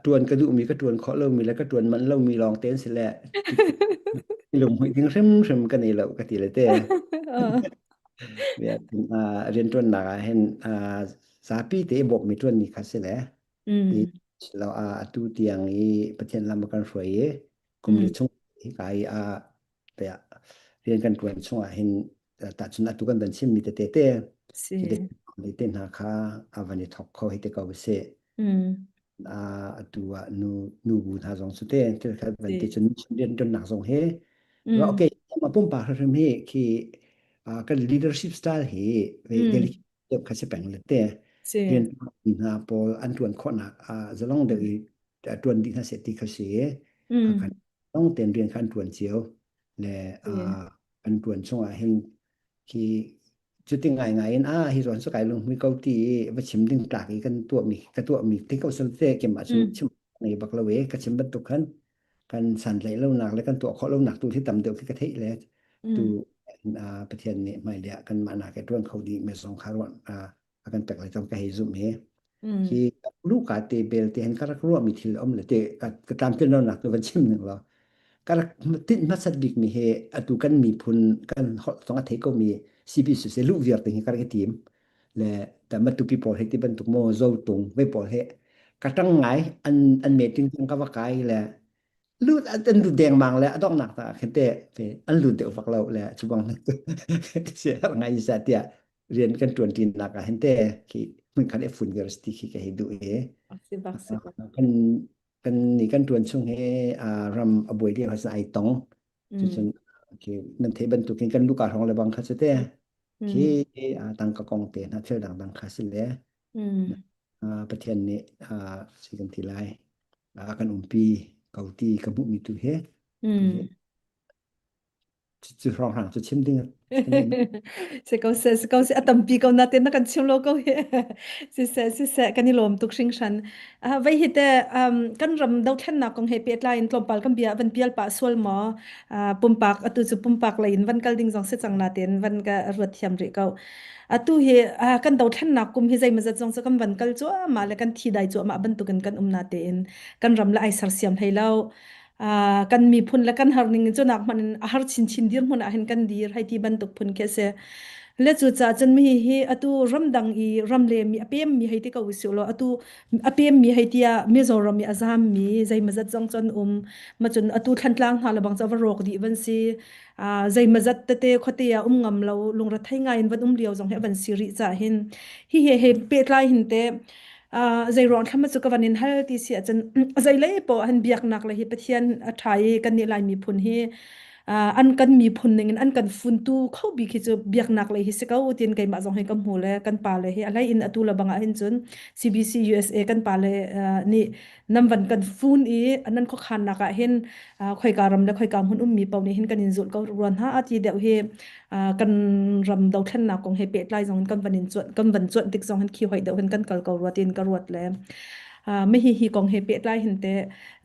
tuan ka duhmi ka tuan khawh lomi le ka tuan manh lomi lawng te an si le lunghmuih ding hrimhrim ka nei lo ka ti le te riantuannak ah hin zapi te bawmmi tuanmi kha si le ti lo a atu tiang i Pathian lam a kan hruai i kum li chung hika i a rian kan tuan chungah hin tahchun atu kan van chimmi tete te Si. hi te hna kha a van i thok kho hi te ko si. A atu ah nu nu bu hna zong su te thil khat van ti cun rian tonnak zong he okay ma pumpak hrim hi khi kan leadership style hi ve delicate deuh kha si peng le te rian hna pawl an tuan khawhnak a zalong deuh i tuan dih hna se ti kha si. Kha kan. Long ten rian kha an tuan cio le an tuan chungah hin khi cuti ngai ngai in a hi zawn su kai lung hmui ko ti va chim ding tlak i kan tuah mi ka tuah mi te ko sal te kem ah chim chim nei bak lo e ka chim bantuk khan kan san tlaih lo nak le kan tuah khawh lo nak tu hi tam deuh khi ka theih le tu Pathian nih hmai le kan mah nak ke tuan kho di me zong kha ruan a kan pek lai cang ka hei zum hi hi lu ka te bel te han ka rak ruah mi thil om le te ka tlam tlin lo nak tu van chim ning lo ka rak tinh hmasat bik mi he atu kan miphun kan holh zong a thei ko mi CBC se lu viar te hi ka rak i tim le ta matupi pawl he ti bantuk mo zo tung ve pawl he ka tang ngai an an meeting ka va kai le lut an lut dengmang le a donghnak ta khin te an lut deuh vak lo le chu bang si ngai sa tiah rian kan tuan tin nak ah hin te khi hmun khat e fun university khi ka hei duh e kan kan ni kan tuan chung he ram a buai lio ha ai tong cucun khi nan thei bantukin kan luka hrawng le bang kha te khi tangka kong te hna thil dang dang kha si le Pathian nih si kan ti lai a kan umpi ko ti ka hmuhmi tu he cu hrawnghrang cu chim ding Si ko seh, si ko seh, a tampi ko natin na kan chim lo ko hi. Siseh, siseh, kan i lawm tuk hringhran. Uh, vei hi te um, kan ram dothlennak kong he pehtlai in tlawmpal kan bia van pial pah sual maw? Uh, pumpak atu cu pumpak lei in van kal ding zong si cang natin van ka ruat thiam rih ko. Atu hi uh, kan dothlennak kum hi zeimazat zong cu kan van kal cuahmah le kan thi dai cuahmah bantukin kan um natein kan ram le ai sersiam hlei lo. Uh, kan miphun le kan har ning cu nak hmanh in a har chinchin dirhmun ah hin kan dir hei ti bantuk phun khi a si. Le cu ca cun mi hi atu ramdang i ramle mi a pem mi hei ti ko usih law atu a pem mi hei tia Mizoram i a zam mi zeimazat zong cun um ma cun atu Thlantlang hna le bang cu va rawk dih van si uh, zeimazat tete khuate ah um ngam lo lungrethei ngai in van um lio zong hi van si rih ca hin hi he he pehtlai hin te uh, zei ruang thlam cu ka van in hal ti si ahcun zeilei poh han biaknak le hi Pathian a ṭha i kan nih Lai miphun hi uh, an kan miphun ning in an kan funtu kho bik hi cu biaknak lei hi si ko tin keimah zong hi ka hmu le kan pa le hi a hlei in atu le bangah hin cun CBC USA kan pa le uh, nih nan van kan fun i nan khuakhannak ah hin khoika ram le khoika hmun ummi paoh nih hin kan in zulh ko ruan ha ti deuh hi kan ram dothlennak kong he pehtlai zong in kan van in cuanh kan van cuanh tik zong hin khi hoi deuh hin kan kal ko rua tiin ka ruat le mi hi hi kong he pehtlai hin te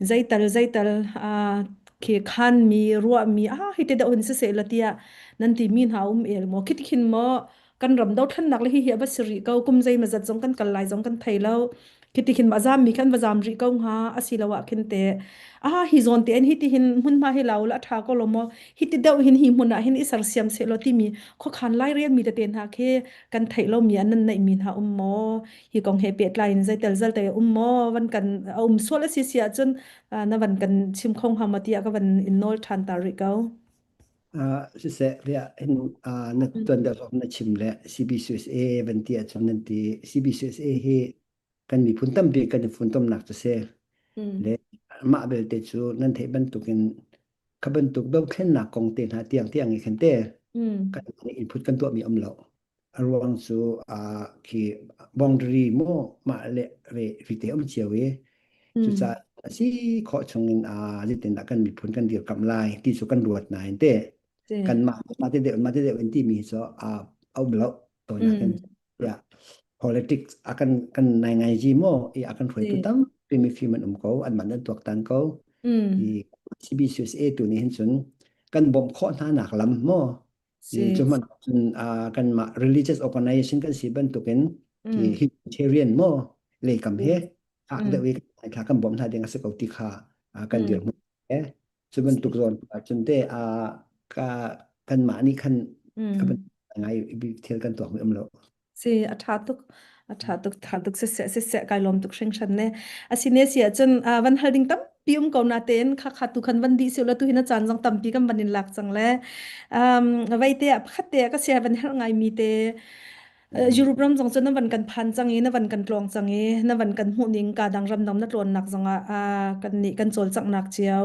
zeital zeital khi khan mi ruah mi a hi te deuh hin si se la tia nan ti mi hna um el mo khit khin mo kan ram dothlennak le hi hi a va si rih ko kum zeimazat zong kan kal lai zong kan thei lo khiti khin ma zam mi khan va zam rih ko hnga asiloah khin te a hi zawn te an hi ti hin hmunhma hi lau la tha ko lo mo hi ti deuh hin hi hmun ah hin i sersiam se lo timi khuakhan lai rel mi tete hna khi kan theih lo mi an nan neih mi hna um maw hi kong he pehtlai in zeitel zalte um maw van kan a um sual a si si ahcun na van kan chim kho hnga ma tiah ka van in nawl ṭhan ta rih ko. Siseh riah hin na tuan deuh zong na chim le CBCUSA van ti ahcun nan ti CBCUSA hi kan miphun tampi kan i funtomnak cu si. Le mah belte cu nan theih bantukin kha bantuk dothlennak kong te hna tiang tiang i khan te kan input kan tuahmi um lo. A ruang cu khi boundary maw mah le re rite um cio i cucaah a si khawh chungin zeitindah kan miphun kan dirkamh lai ti cu kan ruat nain te kanmah mah te deuh mah te deuh in timi hi cu a um lo tawinak in ya politics a kan kan nai ngai ji maw i a kan hruaitu tampi mifim an um ko an man an tuaktan ko i CBCUSA tu nih hin cun kan bawmh khawh hna nak lam maw Si. Cu hmanh cun kanmah religious organization kan si bantukin humanitarian maw leikam he fak deuh i thla kan bawmh hna ding a si ko ti kha kan dirhmun he cu bantuk zawn cun te ka kanmah nih khan ngai thil kan tuak mi um lo. Si a ṭha tuk a ṭha tuk ṭha tuk siseh siseh kai lawm tuk hringhran ne asine si ahcun van hal ding tampi um ko na tein kha kha tu khan van dih si la tu hin a caan zong tampi kan van in lak cang le um vei te ah pakhat te ah ka sia van herh ngai mi te Europe ram zong cu na van kan phan cang i na van kan tlawng cang i na van kan hmuh ning ka dang ram dang na tlawnnak zong ah kan nih kan cawlcanghnak cio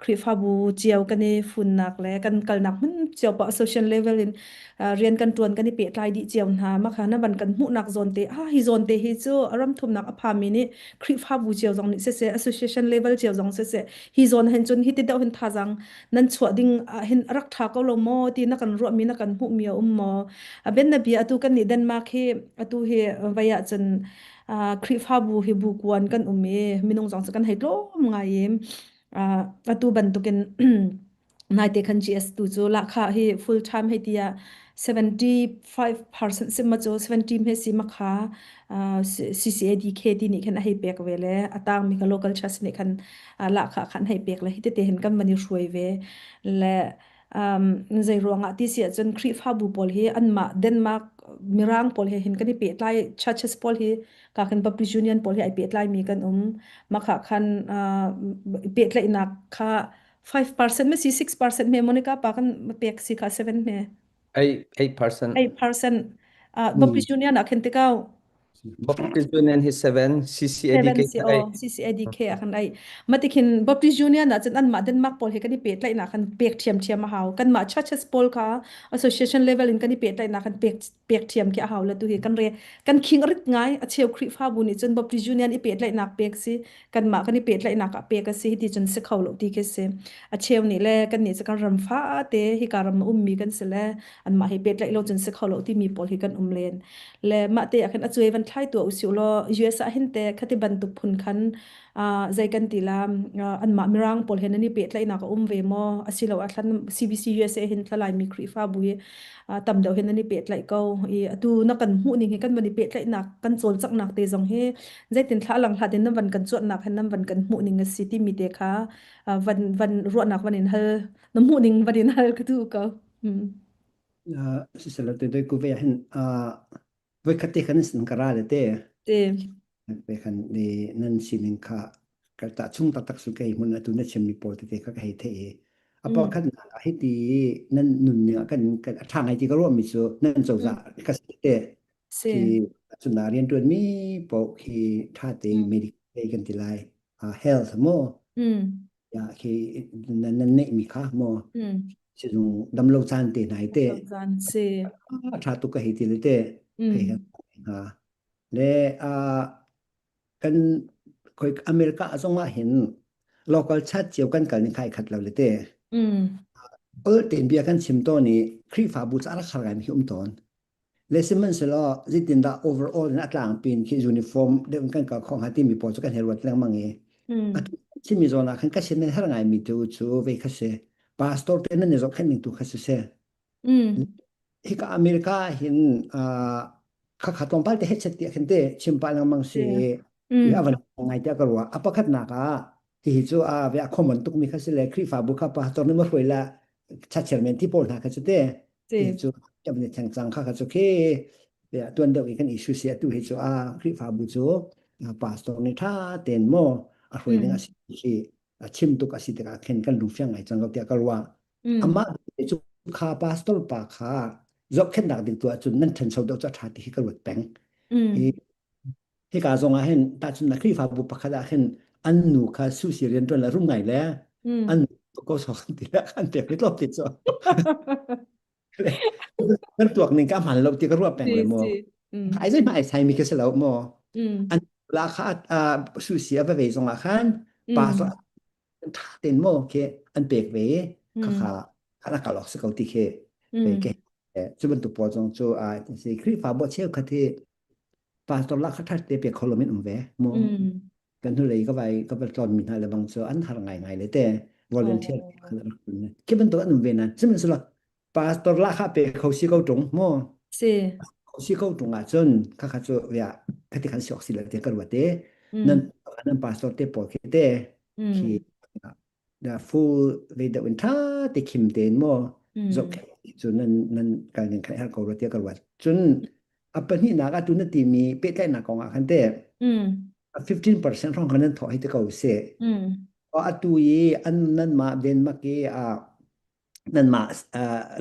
Khrihfabu cio kan i funnak le kan kalnak hmun cio pa social level in. Rian kan ṭuan kan i pehtlai dih cio hna. Mah kha na van kan hmuhnak zawn te ah hi zawn te hi cu ram thumnak a phami nih Khrihfabu cio zong nih siseh association level cio zong siseh hi zawn hin cun hi ti deuh hin thazaang nan chuah ding ah hin a rak ṭha ko lo maw ti na kan ruahmi na kan hmuhmi a um maw? A ben na bia atu kan nih Denmark hi atu hi vai ah cun Khrihfabu hi bu kuan kan um i minung zong cu kan hei tlawm ngai i atu bantukin naite khan GS tu cu lahkhah hi full time hei tiah 75% sim ma cu 70 me si ma kha CCADK ti nih khan a hei pek ve le a tang mi kha local church nih khan lahkhah khan hei pek le hi tete hin kan van i hruai ve le um, zei ruangah ti si ahcun Khrihfabu pawl hi anmah Denmark Mirang pawl he hin kan i pehtlai churches pawl hi ka kan Baptist Union pawl hi ai pehtlai mi kan um makha khan uh, pehtlaihnak kha 5% me si 6% me Monica pa kan pek si kha 7 me 8 8%. 8% uh, Baptist Union ah khin tikau Baptist Union hi 7 7 CCADK si o CCADK ah kan ai matikin Baptist Union ah cun anmah Denmark pawl he kan i pehtlaihnak kan pek ṭhiamṭhiam a hau kanmah churches pawl kha association level in kan i pehtlaihnak kan pek pek ṭhiam khi a hau le tu hi kan re kan khing rit ngai a cheu Khrihfabu nih cun Baptist Union i pehtlaihnak pek si kanmah kan i pehtlaihnak ah pek a si hi ti cun si kho lo ti khi si a cheu nih le kan nih cu kan ram fa te hika ram a ummi kan si le anmah hi pehtlaih lo cun si kho lo timi pawl hi kan um len le mah te ah khan a cuai van thlai tuah usih law US ah hin te khati bantuk phun khan zei kan ti la anmah mirang pawl he nan i pehtlaihnak a um ve maw asilo ah thlan CBC USA hin thlalai mi Khrihfabu hi tam deuh hin nan i pehtlaih ko i atu na kan hmuh ning hi kan van i pehtlaihnak kan cawlcanghnak te zong hi zeitin thla lang hlat in nan van kan cuanhnak hin nan van kan hmuh ning a si timi te kha van van ruahnak van in hal na hmuh ning van in hal ka tu ko. Siselo te doi ku ve hin voikhat te khan sin ka ra le te Te. pe khan ni nan sining kha ka ta chung taktak su kei mun atu na chimmi pawl tete kha ka hei the i a pakhat na hi ti nan nun ning ah kan kan a tha ngai ti ka ruah mi cu nan cozah ka si te Si. khi cuna rian tuan mi paoh khi tha te medical kan ti lai health mo ya khi nan nan neih mi kha mo sizung damlo caan te hnai te Caan si. a tha tuk ka hei ti le te hei ha le a kan khoi America zong ah hin local chat cio kan kal ni khai khat lo le te ol ten bia kan chim to ni Khrihfabu ca rak khar ngai mi hi um tawn Le sihmanhsehlaw zeitindah overall in a tlangpi in khi uniform deuh in kan kal kho hnga timi pawl cu kan hei ruat lengmang i atu chimmi zawn ah khan ka sin har ngaimi tu cu vei kha si pastor te nan i zohkhenh ning tu kha si si hika America hin khakha tlawmpal te headset tiah khin te chim pah lengmang si i a van ngai tiah ka ruah a pakhatnak ah hihi cu a ve a common tukmi kha si le Khrihfabu kha pastor nih ma hruai la chairman ti pawl hna kha cu te ti cu kan ni theng cang kha kha cu khi ya tuan deuh i kan issue si atu hi cu a Khrihfabu cu pastor nih tha ten mo a hruai ding a si khi a chim tuk a si tikah khin kan lungfiang ngai cang ko tiah ka ruah amah cu kha pastor pa kha zohkhenhnak ding tu ahcun nan ṭhancho deuh cu a ṭha ti hi ka ruat peng hi hika zong ah hin tahchunhnak Khrihfabu pakhat ah hin an nu kha susi rian ṭuan le rum ngai le an ko sok ti le kan pek mi tlawp ti cu kan tuak ning ka hman lo ti ka ruah peng le mu ai zei ma ai sai mi ka si lo mu an la kha susi a va ve zong ah khan pa so tha ten mo ke an pek ve kha kha kha ka lok se ko ti khe ve ke cu bantuk pawl zong cu a si Khrihfa bo cheu khat hi pastor la kha that te pe kholo min um ve mo kan hnulei ka vai ka va tlawn mi hna le bang cu an har ngai ngai le te volunteer khi bantuk an um ve nan sihmanhsehlaw pastor la kha pe kho si ko tung mo si si ko tung ah cun kha kha cu ya khati khan siok si le te ka ruat te nan nan pastor te pawl khi te khi na full ve deuh in tha te khim tein mo zohkhenh cu nan nan kal ning khan har ko ro tia ka ruat cun a pahnihnak ah tu na timi pehtlaihnak kong ah khan te 15% hrawng khan nan thawh hi te ko se atu i an nan mah Denmark i a nan mah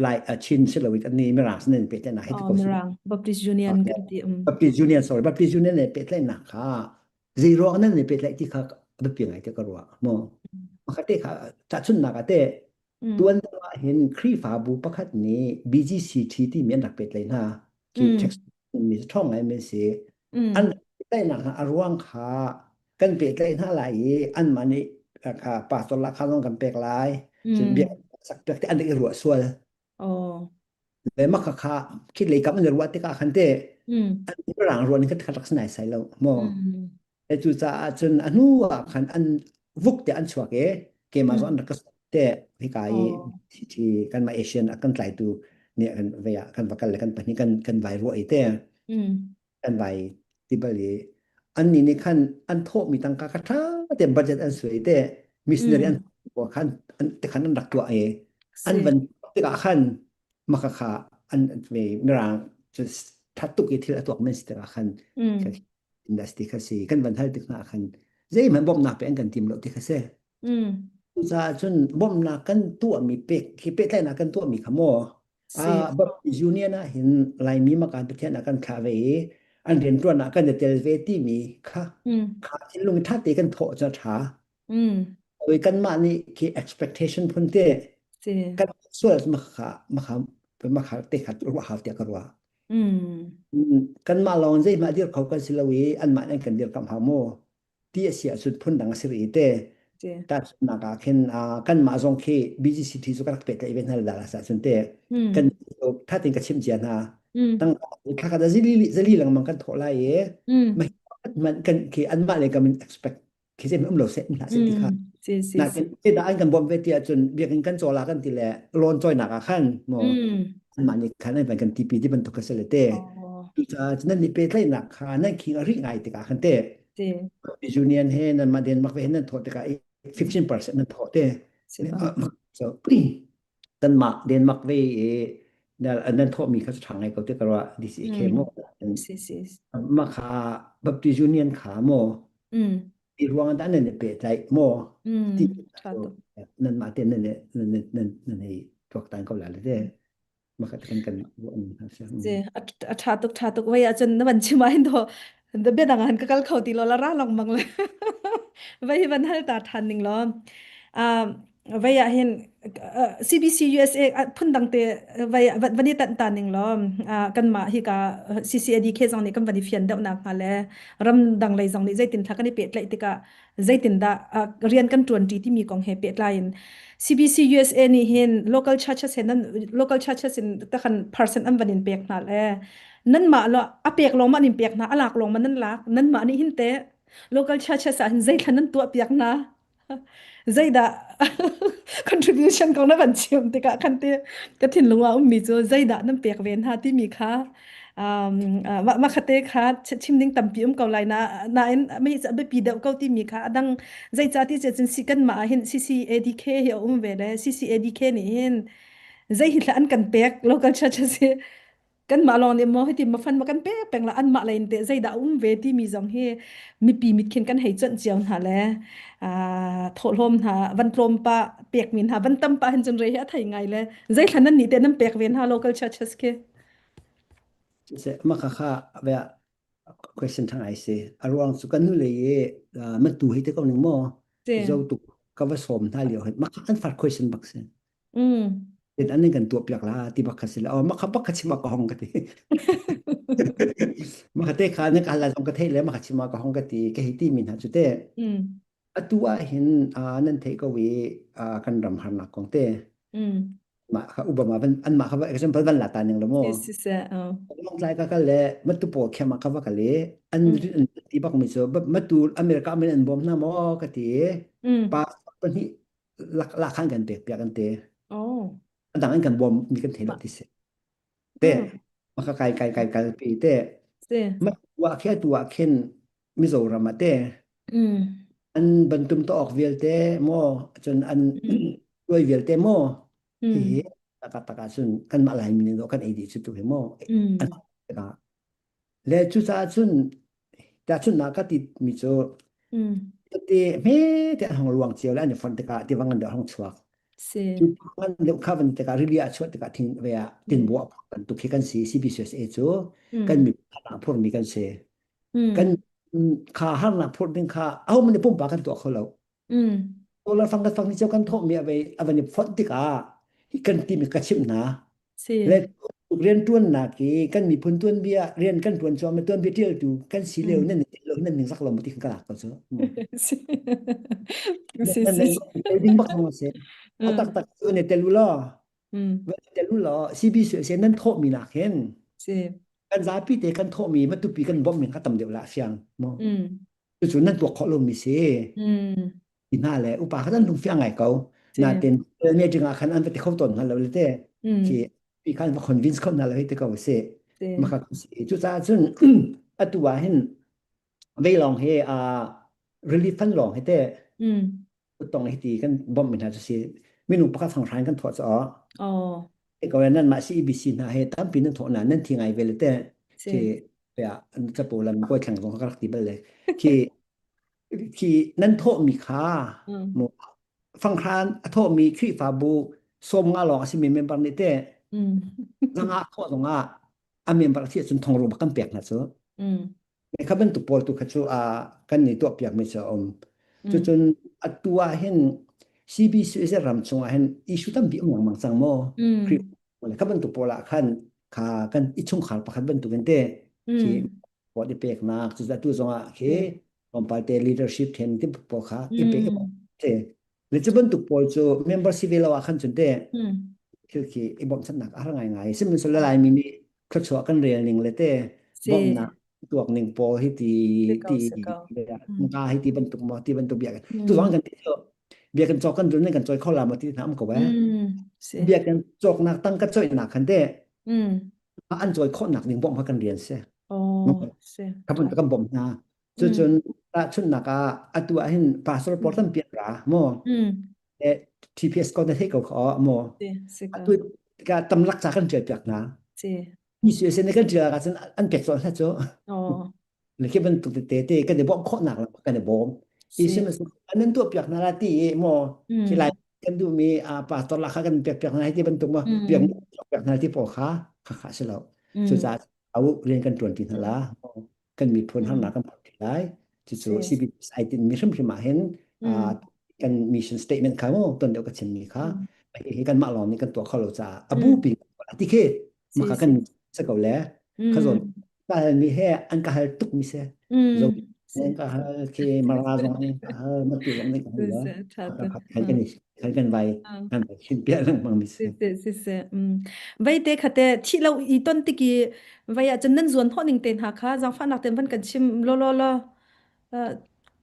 lai Chin si lo in ni Mirang nan pehtlaihnak hi te ko Mirang Baptist Union kan ti Baptist Union sorry Baptist Union ne pehtlaihnak kha zei ruang nan ne pehtlaih ti kha biapi ngai te ka ruah mo makhat te kha tahchunhnak ah te. Mm. Tuan deuh ah hin Khrihfabu pakhat nih BGCT timi an rak pehtlaih hna. Khi Mm. text mi ṭhawng ngai mi si. An Mm. rak pehtlaihnak hna a ruang kha kan pehtlaih hna lai i anmah nih kha pastor lahkhah zong kan pek lai. Cun bia Mm. sak piak te an i ruah sual. Oh. Le mah kha khi lei kam an i ruah tikah khan te Mm. an mirang ruah ning kha rak si sai lo maw. Mm. Le cucaah cun a hnu ah khan an vuk te an chuak i keimah zong Mm. an rak ka sawm te hika i Oh. hi kanmah Asian a kan tlaitu nih kan vei ah kan va kal le kan pahnih kan kan vai ruah i te Mm. kan vai ti bal i annih nih khan an thawhmi tangka kha ṭha tein budget an suai te missionary an Mm. khan an te khan an rak tuah i an Si. van tikah khan maka kha an ve mirang cu that tuk i thil a tuak men si tikah khan Mm. industry kha si kan van hal tik hna khan zeihmanh bawmhnak pe an kan tim lo ti kha si Mm. cucaah cun bawmhnak kan tuahmi pek khi pehtlaihnak kan tuahmi kha maw Si. ah Baptist Union ah hin Laimi makan Pathian ah kan thlah ve i an rianṭuan ah kan i tel ve timi kha Mm. kha thinlung ṭha te kan thawh cu a ṭha Mm. Oi kanmah nih khi expectation phun te Si. kan sual makha makha makha te khat ruah hau tiah ka ruah Mm. Kanmah lawng zeihmah dir kho kan si lo i anmah nih an kan dirkamh hau maw ti a si ahcun phundang a si rih te. Si. Tahchunhnak ah khin kanmah zong khi BGCT cu ka rak pehtlaih ve hna le dah ahcun te kan Mm. tha tein ka chimh cia hna. Mm. Tangka thla khat ah zali zali lengmang kan thawh lai i Mm. mah kan khi anmah le kam in expect khi zei um lo seh um hlah seh ti kha Mm. Si si nakin si. dah an kan bawmh ve ti ahcun biakinn kan caw la kan ti le loan cawinak ah khan maw Mm. anmah nih khan an van kan tipi ti bantuk kha si le te Oh. cucaah nan i pehtlaihnak kha nan khing a rih ngai tikah khan te Si. union he nan mah Denmark ve he nan thawh tikah 15% nan thawh te Si ba. so kanmah Denmark ve i nan thawhmi kha ṭha ngai ko ti ka ruah DCK Mm. maw Si si. mah kha Baptist Union kha maw Mm. ti ruang ah dah nan i pehtlaih maw ti Mm. Ṭha tuk. nan mah te nan nan nan nan hei tuaktan ko la le te maka kan kan Si a ṭha tuk ṭha tuk vai ahcun na van chim ah hin do bia dang han ka kal kho ti lo la ra long mang le vai hi van hal ta ṭhan ning law vai ah hin CBC USA phundang te vai van i tan ta ning law kanmah hi ka CCADK zong nih kan van i fian deuh nak hnga le ramdang lei zong nih zeitin thla kan i pehtlaih tikah zeitindah rian kan ṭuanṭi timi kong he pehtlai in CBC USA nih hin local churches he nan local churches in takhan percent an van in pek hna le nan mah lo a pek lawng ma in pek hna a lak lawng ma nan lak nan mah nih hin te local churches ah hin zeithla nan tuah piak hna zeidah contribution kong na van chim tikah khan ti ka thinlung ah ummi cu zeidah nan pek ve hna timi kha um, mah khate kha chim ding tampi um ko lai na nain mei a biapi deuh ko timi kha adang zeicah ti cun si kan mah hin CCADK hi a um ve le CCADK nih hin zei hi thla an kan pek local church si kan mah lawng nih maw hiti mafan ma kan pek peng la an mah lein te zeidah um ve timi zong hi mipi mit khin kan hei cuanh cio hna le thawhlawm hna van tlawm pa pek mi hna van tam pa hin cun re hi a thei ngai le zei thla nan nih te nan pek ve hna local churches khi Mah kha question thang ai si. A ruang cu kan nu le i matu hei te ko ning maw zo tuk ka va sawm hna lio hin mah an far question bak si. Mm. Tin an kan tuah piak la ti bak kha si la. Oh mah kha bak kha chima ka hong ka ti. Mah kha te kha na ka la zong ka thei le mah kha chima ka hong ka ti ka hei ti mi hna cu te. Mm. Atu ah hin nan theih ko i kan ram harnak kong te. Mm. Mah kha Obama van anmah kha example van la ta ning lo mu. Si si si. Oh. Lawngtlai ka kal le matu pawl khem ah ka va kal i an Mm. an ti bak mi cu matu America min an bawm hna maw ka ti Mm. pa pahnih lak lak khan kan pek piak an ti. Oh. Dang an kan bawm mi kan thei lo ti si. Te Mm. maka kai kai kai kai pi te Si. ma wa khe tu ah khin Mizoram ah te Mm. an bantum to ok vialte maw cun an Mm. tuai vialte maw hihi Mm. taka taka cun kanmah Laimi nih kan ei dih cu tu hi maw an Mm. le cucaah cun tahchunhnak ka ti mi cu Mm. te hme te an hong luang cio le an i fonh tikah tiva ngan deuh hong chuak Si. cu ngan deuh kha van tikah rili ah chuah tikah thing ve ah Mm. tinbaw a phur bantuk khi kan si CBCSA cu kan Mm. mi phur mi kan si Mm. kan kha harnak phurh ding kha ahohmanh nih pumpak kan tuah kho lo Mm. Dollar fang kan fang ni cio kan thawhmi a vei a van i fonh tikah hi kan timi ka chimh hna. Si. Le rian tuannak i kan miphun tuanbia rian kan tuan cuahmah tuanbia tialtu kan si lio Mm. nan i lo nan ning zak lo ti kan ka lak ko cu. Si. Si Nan si. nan ding bak zong a si. A Mm. taktak cu ne tel u law Mm. va tel u law CBC se nan thawhmi nak hin Si. kan zapi te kan thawhmi matupi kan bawmh mi kha tam deuh la siang mo. Mm. Cucu nan tuak khawh lomi si. Mm. Ti hna le upa kha an lungfiang ngai ko. Si. Natin meeting ah khan an va ti kho tawn hna lo le te. Mm. Khi pi khan va convince kho hna lo hei te ko si. Si. Maka si. Cucaah cun atu ah hin vei lawng he a relief fund lawng he te Mm. tong hi ti kan bawmh mi hna cu si minung pakhat fanghrain kan thawh caah Oh. ko nan mah CEBC hna he tampi nan thawh na nan thi ngai ve le te Si. khi ya an capo lam koi thlang zong ka rak ti bal le khi khi nan thawh mi kha Mm. mu fanghran a thawh mi Khrihfabu som nga lawng a si mi member nih te Mm. zanga thawh zong ah a member a thi ahcun thong ru bak kan pek hna cu Mm. Kha bantuk pawl tu kha cu a kan nih tuahpiak mi cu a um. Mm. Cucun atu ah hin CBC ram chungah hin issue tampi um lengmang cang maw? Mm. Khrih kha bantuk pawl ah khan kha kan i chungkhar pakhat bantuk in te khi Mm. pot i peknak cu atu zongah khi Si. tlawmpal te leadership then ti pawl kha i pe Mm. te le cu bantuk pawl cu member si ve lo ah khan cun te Mm. thil khi i bawmchannak a har ngaingai. Sihmanhsehlaw Laimi nih thluachuah kan rel ning le te Si. bawmhnak tuak ning pawl hi ti Si ko ti si ko. Mm. nga hi ti bantuk maw ti bantuk bia tu Mm. zong kan ti bia kan cawk kan dun kan cawi kho la maw ti na am ko eh Mm. Si. bia kan cawknak tang ka coinak khan te Mm. an cawi khawhnak ding bawmh kha kan rian si Oh, si. ka bun kan bawmh hna Mm. cucun tahchunhnak ah atu ah hin pastor pawl tampi an ra maw Mm. TPS ko na theih ko kha maw Si, si ko. atu ka tamlak ca kan ṭial piak hna Si. mi si sin kan ṭial ah cun an pek colh hna cu Oh. le khi bantuk tete te kan i bawmh khawhnak lam kan i bawm i Si. sim nan tuah piak hna la ti i maw khi Mm. lai kan duhmi pastor la kha kan pek piak hna hi ti bantuk maw Mm. biak piak hna ti pawl kha kha kha si lo Mm. cucaah au rian kan ṭuan ti hna la kan miphun Mm. harnak kan phak ti lai cucu Si. CBC ai tinhmi hrimhrim ah hin Mm. kan mission statement kha mu ton deuh ka chimmi kha Mm. hi kanmah lawng nih kan tuah kho lo caah a Mm. bupi ti khi Si, maka kan si. sa ko le kha zawn Mm. ka hal mi he an ka hal tuk mi se zo Mm. Si. an ka hal khi mara zong an ka hal matu zong nih ka hal Si, le si. Tha ka tu. khan kan khan kan vai Mm. kan vai chin pia lengmang mi Si se si si si. Mm. Vei te khate thi lo i ton tiki vei ah cun nan zuan thawh ning te hna kha zaangfahnak ten van kan chim lo lo lo. Uh,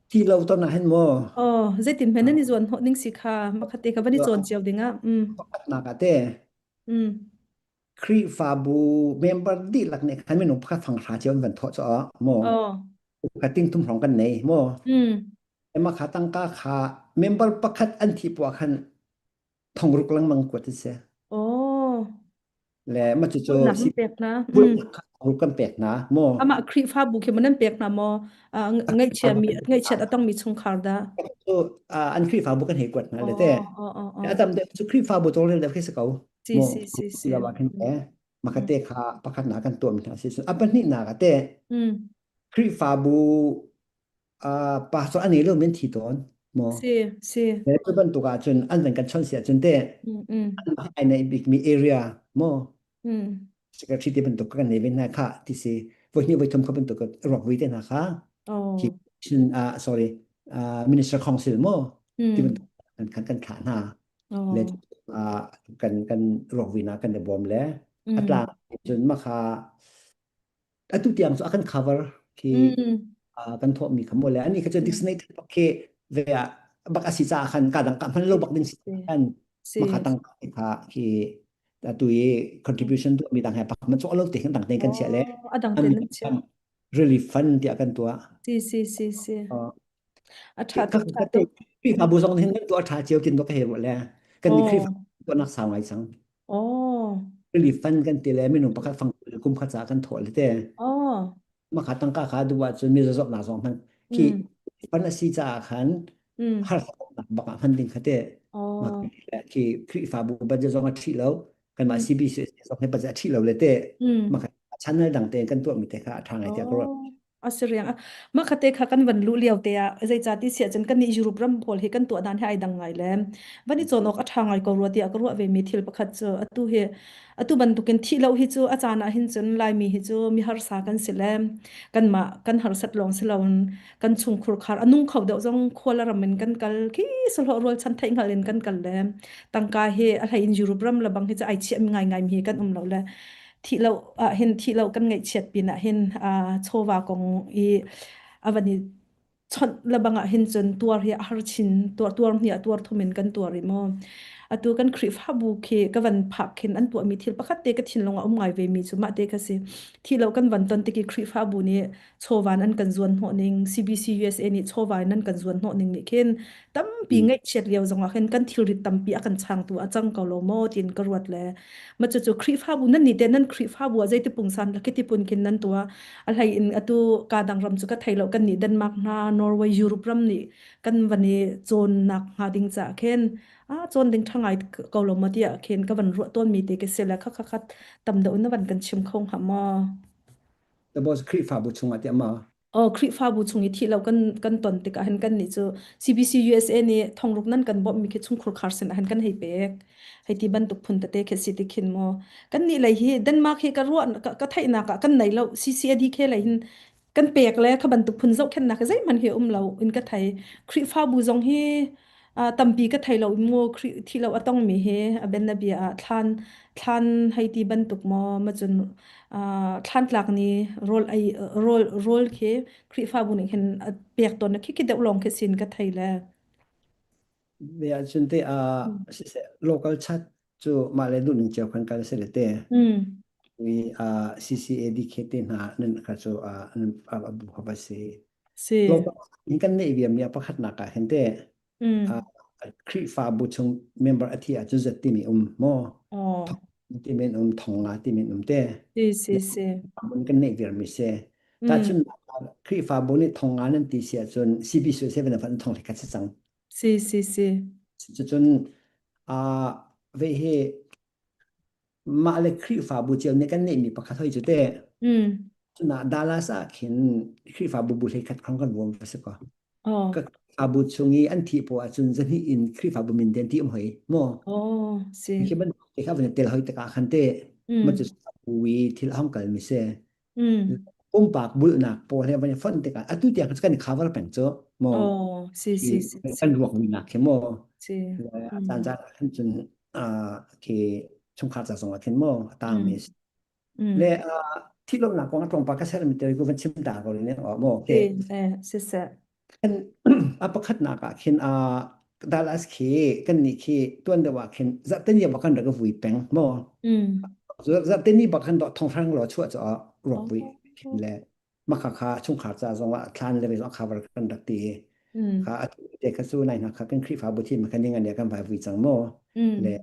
thi lo ton ah hin mo oh zeitin hme nan i zuan hnawh ning si kha makhate kha van i cawn cio ding ah. Mm. nak ate Mm. Khrihfabu member dihlak nih khan minung pakhat fang hra cio an van thawh caah maw Oh. ka ting thum hrawng kan nei maw Mm. ema kha tangka kha member pakhat an thi puah khan thongruk lengmang kuat an si Oh. le ma cu cu Bulnak si nan pek hna. Mm. bulnak kha thongruk kan pek hna maw Amah Khrihfabu khi maw nan pek hna maw? Uh, ngaihchia mi ngaihchiat a tongmi chungkhar dah. cu an Khrihfabu kan hei kuat hna le te Oh, oh, oh, oh. a tam deuh cu Khrihfabu tawlrel deuh khi si ko Si maw si si si. lo ah khin te Mm. makate kha pakhat na kan tuah mi hna si a pahnih nak ate Mm. Khrihfabu pastor an nei lo men thi tawn maw Si si. le cu bantuk ah cun an van kan chon si ahcun te Mm mm. an ai nei bik mi area maw Mm. secretary te bantuk kan nei ve hna kha ti si voi hnih voi thum kha bantuk ruak vui te hna kha khi Oh. chin sorry minister council maw ti Mm. bantuk kan kan kan thlah hna le Oh. kan kan ruak vui na kan i bawm le Mm. atlang cun makha atu tiang cu a kan cover khi Mm. kan thawhmi kha maw le ani kha cu Mm. dictionary bak khi ve ah bak asi ca khan ka dang ka hman lo bak ding si Si. khan Si. makha tang kha khi atu i contribution tu mi dang he pak man chu lo te kan dang te kan chia le Oh, adang te nan chia. really fun tiah kan tuah Si si si si. A ṭha ka tuk ṭha ka te tuk. Khrihfabu zong hin kan tuah ṭha cio tin to ka he le kan ni Khrihfa Oh. tuahnak sau ngai sang Oh. really fun kan ti le minung pakhat fang kum khat ca kan thawh le te Oh. makha tangka kha duh ahcun mi zawtnak zong hman khi Mm. fund a si caah khan Mm. harsatnak bak ah hman ding kha te Oh. khi Khrihfabu budget zong a ṭhi lo kanmah Mm. CBC zong he budget a ṭhi lo le te Mm. maka channel dang te kan tuah mi te kha a ṭha ngai tiah ka ruah. Oh. A si riang. Mah khate kha kan van luh lio te ah zeicah ti siah cun kan nih Europe ram pawl hi kan tuah dan he ai dang ngai le van i cawn awk a ṭha ngai ko rua tiah ka ruah ve mi thil pakhat cu atu hi atu bantukin thih lo hi cu a caan ah hin cun Laimi hi cu mi harsa kan si le kanmah kan harsat lawng si loin kan chungkhur khar a nung kho deuh zong khual ram in kan kal khi sahlawh rualchan theih hngal in kan kal le tangka hi a hlei in Europe ram le bang hi cu ai chiah mi ngai ngai mi hi kan um lo le thih lo ah hin thih lo kan ngaihchiat pin ah hin chawva kong i a van i chawnh lebang ah hin cun tuar hi a har chin tuar tuar hni ah tuar thum in kan tuar i maw atu kan Khrihfabu khi ka van phak khin an tuahmi thil pakhat te ka thinlung ah um ngai ve mi cu mah te kha si thi lo kan van ton tik i Khrihfabu nih chawvan an kan zuan hnawh ning CBC USA nih chawva in an kan zuan hnawh ning nih khin tampi ngaihchiat lio zong ah khin kan thilrit tampi a kan changtu a cang ko lo maw tiin ka ruat le ma cu cu Khrihfabu nan nih te nan Khrihfabu ah zeiti pungsan la khiti pun khin nan tua a hlei in atu ka dang ram cu ka thei lo kan nih Denmark hna Norway Europe ram nih kan van i cawnnak hnga ding ca khin a cawn ding tha ngai ko lo maw tiah khin ka van ruah tawn mi te ka si le kha kha khat tam deuh na van kan chim kho hnga maw The boss Khrihfabu chungah tiah ma? Oh, Khrihfabu chung i thih lo kan kan ton tikah hin kan nih cu CBC USA nih thongruk nan kan bawmh mi khi chungkhur khar sin ah hin kan hei pek. Hei ti bantuk phun tete khi si ti khin maw. Kan nih lei hi Denmark hi ka ruah ka, ka theihnak ah kan nei lo CCADK lei hin kan pek le kha bantuk phun zohkhenhnak hi zeihmanh hi um lo in ka thei. Khrihfabu zong hi tampi ka thei lo mu Khrih thi lo a tongmi hi a ben na bia ah thlan thlan hei ti bantuk maw ma cun thlan tlak ni rawl ei rawl rawl khi Khrihfabu nih khin a pek tawn khi khi deuh lawng khi sin ka thei le Bia cun te a local chat cu mah le duh ning cio khan kal se le te. Wi a CCADK te hna nan kha cu a an a bu kha ba si. Si. Local in kan neih viam mi a pakhatnak ah hin te Khrihfabu chung member a thi ahcun zat timi um maw Oh. ti men um thong nga ti men um te Si si si. mun kan neih vir mi se ta chun Khrihfabu nih thong nga nan ti si ahcun CBC 7 fan thong khat si cang Si si si. cucun a ve hi mah le Khrihfabu cio nih kan neihmi pakhat hoi cu te cuna Dallas ah khin Khrihfabu bu hlei khat khong kan vuam va si ko Oh. ka Khrihfabu chung i an thih poah ahcun zahnih in Khrihfabu min te an ti um hoi maw Oh, si. khi ban te kha van tel hoi taka khan te ma cu bu i thil hong kal mi se pumpak bulnak pawl he van fonh tikah atu tiang kan cover peng cu maw Oh, si si si si. kan ruak mi nak khi maw Si. a caan caan ah khan cun khi chungkhar ca zong ah khin maw a tang mi le thilomnak kong a tlawmpal ka ser mi te ku van chim ta ko ne maw Si, eh, si se. Kan a pakhatnak ah khin a Dallas khi kan nih khi tuan deuh ah khin zarhteni bak kan rak vui peng maw zarhteni bak kan dawh thonghrang lo chuah cu ruak vui khin le maka kha chungkhar ca zong ah thlan le zong cover kan rak ti kha atu te kha cu nai hna kha kan Khrihfabu thin ma khan ning an kan vai vui cang maw le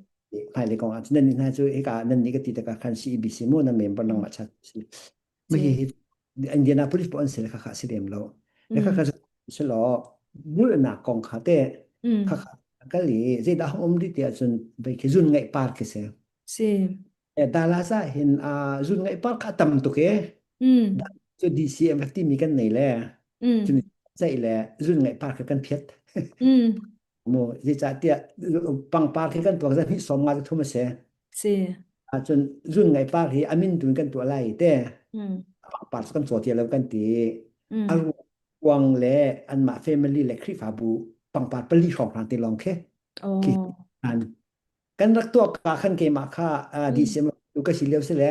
hmailei kong ah nan nih hna cu hika nan nih ka ti takah khan CEBC mu na member nangmah chat si ma hi hi Indianapolis po an si le kha kha si lem lo le kha kha si lo bulnak kong kha te kha kha kal i zeidah um di ti ahcun vei khi zun ngaih par khi si Si. Dallas ah hin zun ngaih par kha tam tuk e cu DCMF timi kan nei le cun ceih le zun ngaih par kha kan phiat mu zeicahtiah pangpar khi kan tuak zan hi som nga thum a si Si. Ahcun zun ngaih par hi amin tun kan tuah lai te pangpar cu kan caw ti lo kan ti a ruang le anmah family le Khrihfabu pangpar pali hrawng hrawng te lawng khi khi an kan rak tuah ka khan keimah kha DCM tu ka si lio si le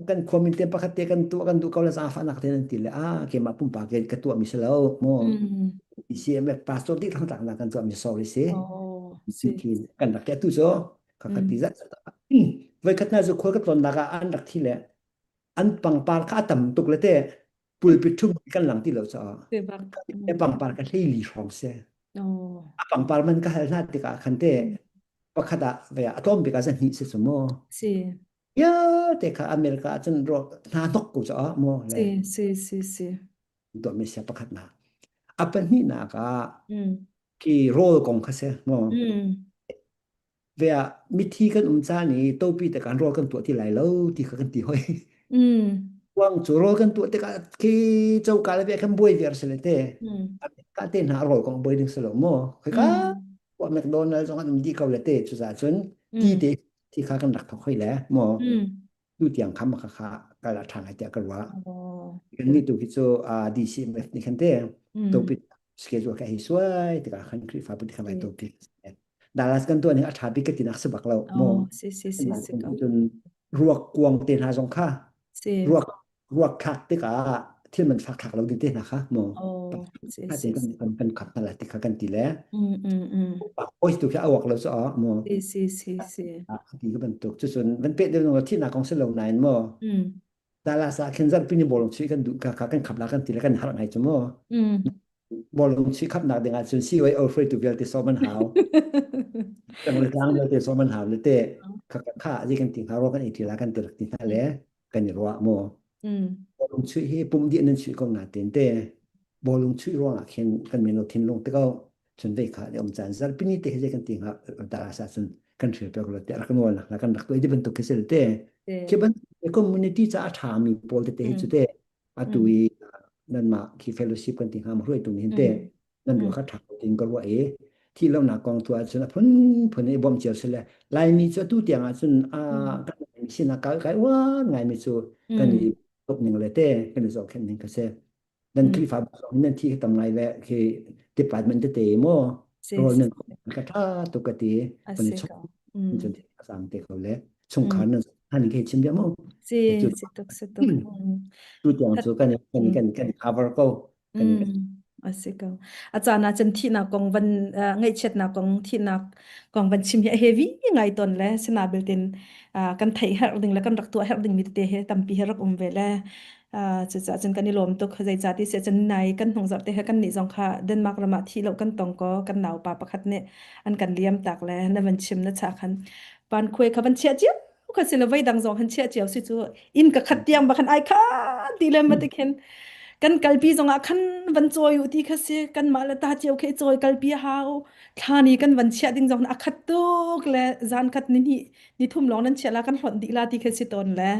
kan khuamin te pakhat te kan tuah kan duh ko le zaangfahnak te nan ti le a keimah pumpak ke ka tuah mi si lo mo DCM pastor dik thang tak na kan tuah mi sorry si kan rak ke tu so ka ka ti zat voi khat na zu khol ka tlon nak ah an rak thi le an pangpar kha a tam tuk le te pulpit thum kan lang ti lo cha e pangpar ka hlei li hrawng se a pangpar man ka hal hna tikah khan te pakhat ah ve a tlawm bik ah zan hnih si su mu si ya te kha America ah cun ro hna hnok ko cha mu le si si si si to mi sia pakhat na a pahnih nak ah ki rol kong kha se mu ve ah mithi kan um caan i topi te kan rawl kan tuah ti lai lo ti kha kan ti hoi. Kuang cu rawl kan tuah tikah khi coka le ve khan buai viar si le te. Mm. Ka te hna rawl kong buai ding si lo mu. Khika Mm. kuah McDonald zong an um dih ko le te cucaah cun ti Mm. te ti kha kan rak thok hoi le mu. Mm. Tu tiang kham kha kha ka la ṭha ngai tiah ka ruah. Oh. Kan ni tu khi cu DCMF nih khan te Mm. topi schedule ka hei suai tikah khan Khrihfabu ti khan vai Si. topi. Dallas kan tuah ning a ṭha bik ka tinak si bak lo mu. Oh, si si si si ko. Cun ruak kuang te hna zong kha Si. ruak ruak thlak tikah thil man fak thlak lo ding te hna kha mu Oh, si kha si kan si. kan kan khap hna la ti kha kan ti le Mm mm mm. oi tu khi awak lo chu mu Si si si si. ti ka bantuk cu cun van pet deuh no thi na kong se lo nain mu Mm. Dallas ah khin zarhpi ni bawlung chuih kan duh ka kha kan khap la kan ti le kan har ngai chu mu Mm. bawlung chuih khapnak ding ah cun CYO hruaitu vialte sawm an hau tang le tlang vialte sawm an hau le te kha kha azi kan ti hnga ro kan i ti la kan ti rak ti hna le kan i ruah mu Mm. bawlung chuih hi pum dih nan chuih ko na ten te bawlung chuih ruang ah khin kan mino thinlung te ko chun ve kha le om caan zarhpi ni te he kan ti hnga Dallas ah cun kan thil pek lo te rak nawl nak la kan rak tuai di bantuk khi sil te Si. khi ban community ca a tha mi pawl te te hi Mm. chu te atu Mm. i nanmah khi fellowship kan ti hnga ma hruaitu nih hin te Mm. nan Mm. ruah kha ṭha tin ka ruah i thi lonak kong tu ahcun a phun phun i bawmh cio si le Laimi cu atu tiang ahcun a Mm. kan sinak kai kai uar ngaimi cu kan i Mm. tuk ning le te kan i zohkhenh ning ka si nan Mm. Khrihfabu zong nan thi tam ngai le khi department tete mo Si rawl si nan ka ṭha tuk ka ti a kan i si chung ko. Mm. cun a sang te ko le chungkhar Mm. nan han ke chim bia mo Si cu si tuk si tuk. Mm. tu tiang That cu kan kan mm. kan kan cover ko kan Mm. A si ko. A caan ah cun thihnak kong van uh, ngaihchiatnak kong thihnak kong van chim hi a heavy ngai ton le sina beltin uh, kan theih herh ding le kan rak tuah herh ding mi tete he tampi he rak um ve le uh, cucaah cun kan i lawm tuk zeicah ti siah cun nai kan hnung zarh te he kan nih zong kha Denmark ram ah thi lo kan tong ko kan naupa pakhat nih an kan liam tak le na van chim na cha khan pan khuai kha van chiah cio kha si le voi dang zong han chiah cio si cu inn ka khat tiang ba khan ai kha ti le ma ti khin kan kalpi zong ah khan van cawi u ti kha si kan mah le ta cio khi cawi kalpi hau thla ni kan van chiah ding zong a khat tuk le zan khat ni hnih ni thum lawng nan chiah la kan hlonh dih la ti kha si tawn le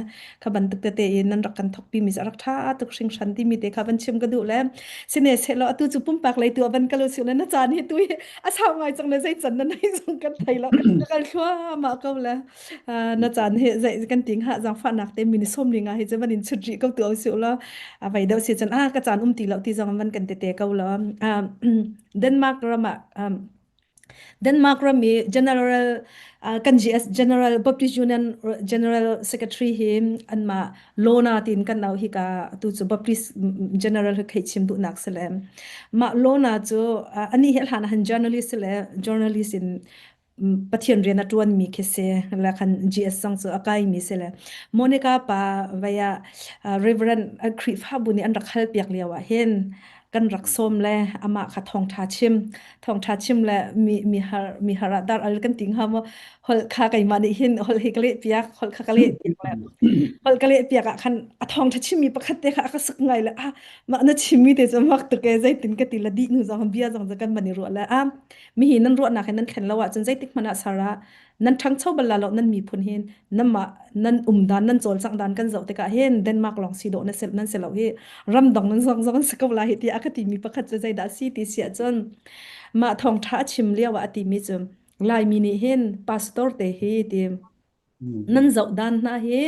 kha bantuk tete in nan rak kan thok pi mi rak tha tuk hringhran ti mi te kha van chim ka duh le sine selo atu chu pumpak lei tu van kalo siu le na caan hi tu hi a sau ngai chang le zei chan na nei zong kan thei lo ka kal thua ma ko le na caan hi zei kan ting ha zang fa nak te mi ni som ringa hi che van in chut ri ko tu siu la a vai deuh si chan a ka caan um ti lo ti zong van kan te te ko lo Denmark rama Denmark ram i General uh, kan GS General Baptist Union General Secretary hi anmah Lona tin kan nau hi ka tu cu Baptist General hi khei chim duhnak si le mah Lona cu uh, ani he hlan han journalist le journalist in Pathian rian a tuan mi khi si la khan GS song cu a kai mi si le Monica pa vaya uh, Reverend uh, Khrihfabu nih an rak hal piak lio ah hin kan rak sawm le amah kha thawngtha chim thawngtha chim le mi mi har mi har ah dar al kan ting ha mo hol kha keimah nih hin hol hi ka leh piak hol kha ka leh piak le hol ka leh piak ah khan a thawngtha chimmi pakhat te kha a ka sak ngai le a mah na chimmi te cu mak tuk e zeitin ka ti la di nu zong bia zong kan man i ruah le a mi hi nan ruahnak hin nan thlen lo ahcun zeitik hmanh ah sara nan ṭhangcho bal la lo nan miphun hin nanmah nan um dan nan cawlcangh dan kan zoh tikah hin Denmark lawng si dawh na si nan si lo hi ramdang nan zong zong an si ko lai hi tiah a ka timi pakhat cu zeidah a si ti si ahcun mah thawngṭha a chim lio ah a timi cu Laimi nih hin pastor te hi ti nan zoh dan hna hi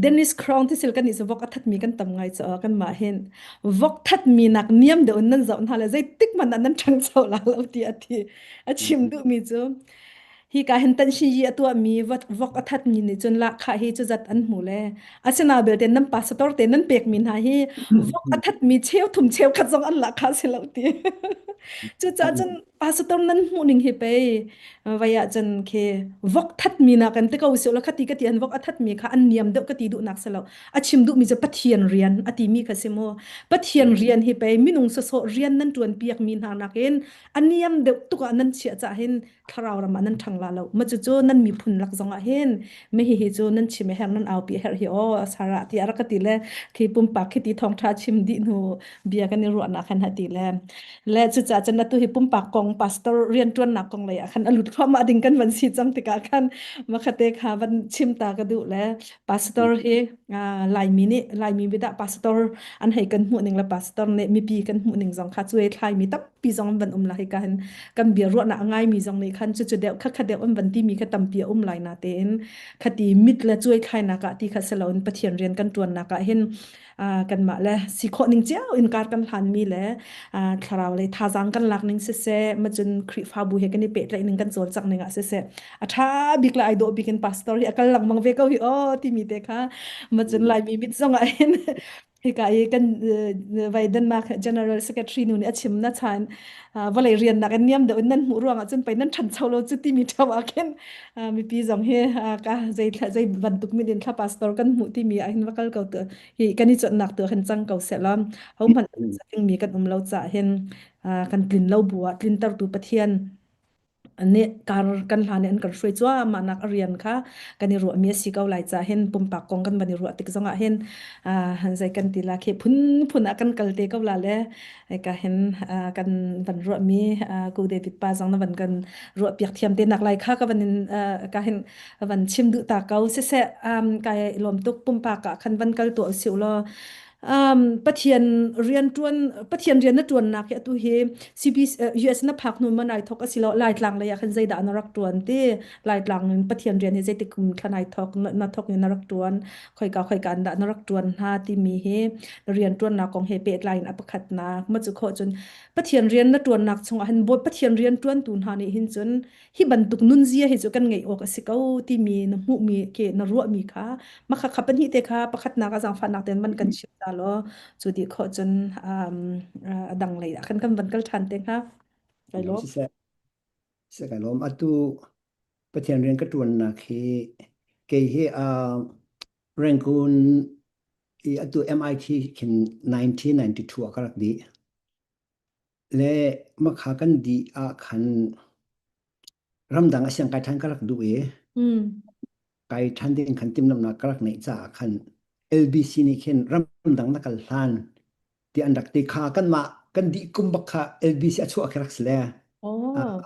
Dennis Crown ti sil kan nih cu vok a thatmi kan tam ngai caah kanmah hin vok thatmi nak niam deuh in nan zoh hna le zeitik hmanh ah nan ṭhangcho la lo ti a ti a chim duhmi cu hi ka hin tan shi yi a tuahmi vok a thatmi nih cun lahkhah hi cu zat an hmu le asina belte nan pastor te nan pekmi hna hi vok a thatmi cheu thum cheu khat zong an lahkhah si lo ti cucaah cun pastor nan hmuh ning hi pei vai ah cun khi vok thatmi na kan te ko si la khati ka ti an vok a thatmi kha an niam deuh ka ti duh nak si lo a chim duhmi cu Pathian rian a timi kha si mu Pathian rian hi pei minung sawsawh rian nan tuan piak mi hna nakin a niam deuh tuk ah nan chiah cah hin thlarau ram ah nan ṭhang. theng la lo ma cu cu nan miphun lak zong ah hin me hi hi cu nan chim a herh nan aupi a herh hi aw Sarah ti a rak ka ti le khi pumpak khi ti thawngtha chim dih hnu bia kan i ruahnak khan ha ti le le cucaah cun atu hi pumpak kong pastor rianṭuannak kong lei ah khan a lut thluahmah ding kan van si cang tikah khan makhat-te kha van chim ta ka duh le pastor hi Laimi nih Laimi bidah pastor an hei kan hmuh ning le pastor nih mipi kan hmuh ning zong kha cuai thlaimi tampi zong an van um la hi ka hin kan bia ruahnak a ngaimi zong nih khan cucu deuh kha kha deuh an van timi kha tampi a um lai na tein khati mit le cuai thlainak ah ti kha siloin Pathian rian kan ṭuannak ah hin kanmah le si khawh ning cio in kar kan hlan mi le thlarau lei thazaang kan lak ning siseh macun Khrihfabu he kan i pehtlaih ning kan cawlcangh ning ah siseh a ṭha bik le ai dawh bik in pastor hi a kal lengmang ve ko hi aw timi te kha macun Laimi mit zong ah hin hika i kan vai Denmark General Secretary nu nih a chim na chan vawlei rian nak in niam deuh in nan hmuh ruangah cun pei nan ṭhancho lo cu timi ṭheo ah khin mipi zong hi ka zei zei bantuk min in thla pastor kan hmuh timi ah hin va kal ko tu hi kan i chonhnak tu khan cang ko seh law hohmanh mi kan um lo ca hin kan tlin lo bu ah tlintertu Pathian nih kar kan hlan in an kan hruai cuahmah nak a rian kha kan i ruahmi a si ko lai ca hin pumpak kong kan van i ruah tik zongah hin zei kan ti la khi phunphun ah kan kal te ko la le ka hin kan van ruahmi ku David pa zong na van kan ruah piak thiam te nak lai kha ka van in ka hin van chim duh ta ko siseh kai lawm tuk pumpak ah khan van kal tuah usih law Um, Pathian rian tuan Pathian rian na tuannak hi atu hi CB US na phak hnu ma nai thok asilo Laitlang lei ah khan zeidah na rak tuan ti Laitlang in Pathian rian hi zeitik kum thla nai thok na thok in na rak tuan khoika khoika an dah na rak tuan hna timi hi rian tuannak kong he pehtlai in a pakhatnak ma cu kho cun Pathian rian na tuannak chungah hin Pathian rian tuantu hna nih hin cun hi bantuk nunzia hi cu kan ngeih awk a si ko timi na hmuhmi ke na ruahmi kha makha kha pahnih te kha pakhatnak a zaangfahnak ten man kan chim ta law cu ti khawh cun um, a dang lei ah khan kan van kal ṭhan te hnga. Kai lawm. Siseh, siseh kai lawm. Atu Pathian rian ka ṭuannak hi kei hi uh, Rangoon i atu MIT khin 1992 ah ka rak dih. Le makha kan dih ah khan ramdang a siang kai ṭhan ka rak duh i Mm. kai ṭhan ding khan timhlamhnak ka rak neih caah khan LBC nih khin ramdang na kal hlan ti an rak ti kha kanmah kan dih kum bak kha LBC a chuah khi rak si le Oh.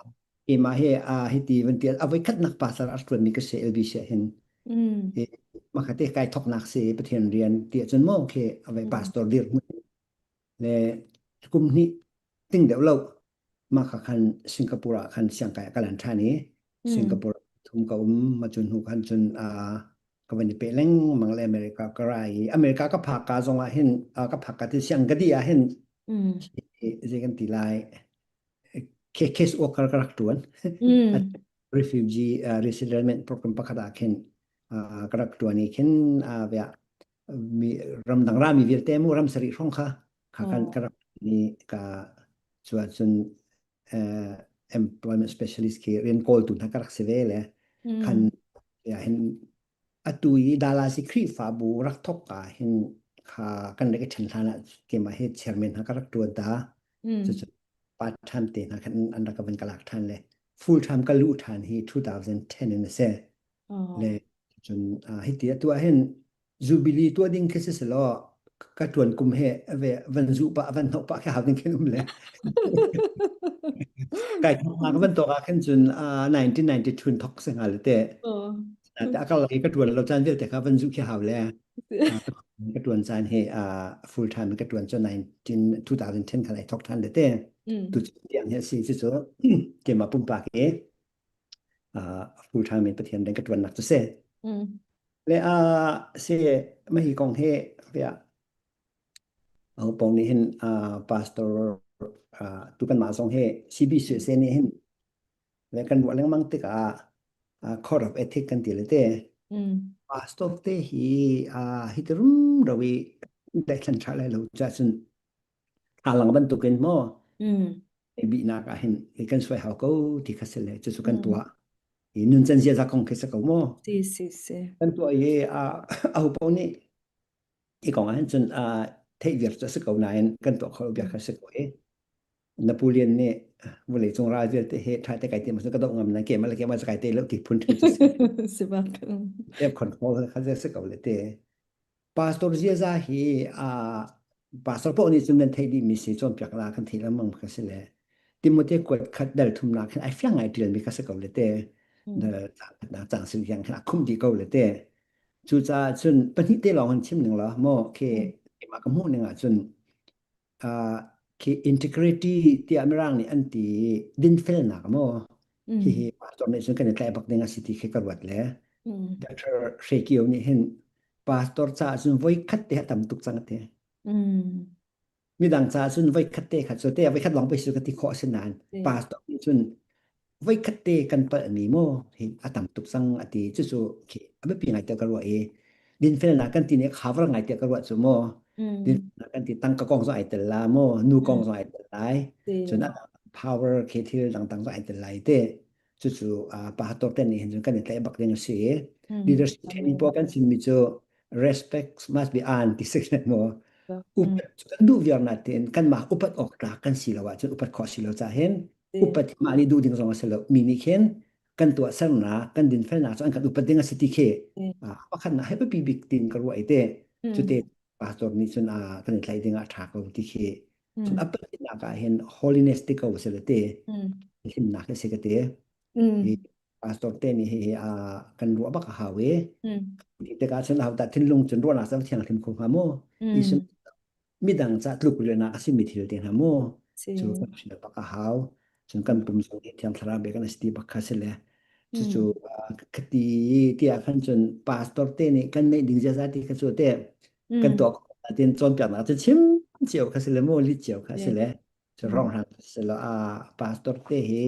keimah he a hiti van ti a voi khatnak pastor a ṭuanmi ka si LBC ah hin Mm. e makha te kai thoknak si Pathian rian ti ahcun maw khi a vai Mm. pastor dir hmun le kum hnih ting deuh lo mah kha khan Singapore ah khan siangkai ka lan ṭhan i Mm. Singapore thum ka um ma cun hnu khan cun ka van i pe lengmang le America ka ra i America ka phak ka zong ah hin ka phak ka ti siang ka di ah hin Mm. zei kan ti lai case worker ka rak ṭuan Mm. refugee resettlement program pakhat ah khin ka rak ṭuan i khin mi ramdang rami vialte mu ram sarih hrawng kha kha kan Oh. ka rak ni ka chuah cun employment specialist khi rian kawltu hna ka rak si ve le khan Mm. ya hin atu i Dallas i Khrihfabu rak thok ka hin kha kan rak i ṭhen hlan ah keimah hi chairman hna ka rak ṭuan ta Mm. cucu part time te hna khan an rak ka van ka lak ṭhan le full time ka luh ṭhan hi 2010 in a si Oh. le cun hiti atu ah hin Jubilee tuah ding khi si selaw ka tuan kum he ve van zu pa van hnok pa khi hau ding khin um le kai thok ma ka van tok ah khin cun 1992 thok se nga le te Oh. te akal lagi ka tuan lo chan vialte kha van zu khi hau le ka tuan chan he full time ka tuan cho 19 2010 khan ai thok than le te Mm. tu tiang he si chu chu ke ma pumpa ke full time in Pathian deng ka tuan nak chu se Mm. Le a si mah hi kong hi bia aho pong nih hin pastor tu kan mah zong hi CBC se nih hin le kan ruah lengmang tikah court of ethic kan ti le te Mm. pastor te hi hi ti rumro i daithlan tha lai lo cha cun thalang bantukin maw Mm. bihnak ah hin kan suai hau ko ti kha si le cucu kan Mm. tuah i nuncan ziaza kong khi si ko maw Si si si. kan tuah i aho paoh nih hi kong ah hin cun theih viar cu a si ko nain kan tuah kho bia kha si ko i. Napoleon nih vawlei cung ral vialte he tha te kai te ma ka doh ngam na ke ma le ke ma kai te lo ti phun then si. Si bak. Self control kha se ko le te. Pastor ziaza hi a pastor paoh nih cun nan theih dih mi si cawnpiak la kan theih lengmang kha si le Timote kuat khat dal thumnak khin ai fiang ngai ṭial mi kha si ko le te na cang sin hiang khin a khum dih ko le te cucaah cun pahnih te lawng han chim ning la maw khi keimah ka hmuh ning ah cun khi integrity tiah mirang nih an ti dinfelnak maw hihi pastor nih cun kan i tlaih bak ding a si ti khi ka ruat le Dr. Hre Kio nih hin pastor caah cun voi khat te a tam tuk cang te. Midang caah cun voi khat te kha cu te voi khat lawng pei su ka ti khawh a si nain pastor nih cun voi khat te kan palhmi maw hi a tam tuk cang a ti cucu khi a biapi ngai te ka ruah i dinfelnak kan ti nih cover ngai te ka ruah cu maw dinfelnak kan ti tangka kong zong ai tel la maw nu kong zong ai tel lai cun a power khi thil dangdang zong ai tel lai te cucu pastor te nih hin cun kan i tlaih bak ding a si i leadership training pawl kan chimmi cu respect must be earned ti si maw upat cu kan duh viar na tiin kanmah upat awk tlak kan si lo ahcun upat khawh si lo ca hin upat mah nih duh ding zong a si lo mi nih khin kan tuahsernak kan dinfelnak cu an kan upat ding a si ti khi pakhatnak he biapi bik tin ka ruah i te cute pastor nih cun kan i tlaih ding ah a ṭha ko ti khi cun a pahnihnak ah hin holiness ti ko si le te himnak hi si ka ti hi pastor te nih hi a kan ruah bak a hau i ti tikah cun aho dah thinlung cun ruahnak cu thianghlim kho hnga maw isun midang ca tluk rianah a simi thil te hna maw cu kan hrial bak a hau cun kan pum zong hi thiang thlarau bia kan si ti bak kha si le cucu khati tiah khan cun pastor te nih kan neih ding ziaza ti kha cu te kan tuah khawh tin cawnpiaknak cu chim cio kha si le maw lit cio kha si le cu rong hran si lo a pastor te hi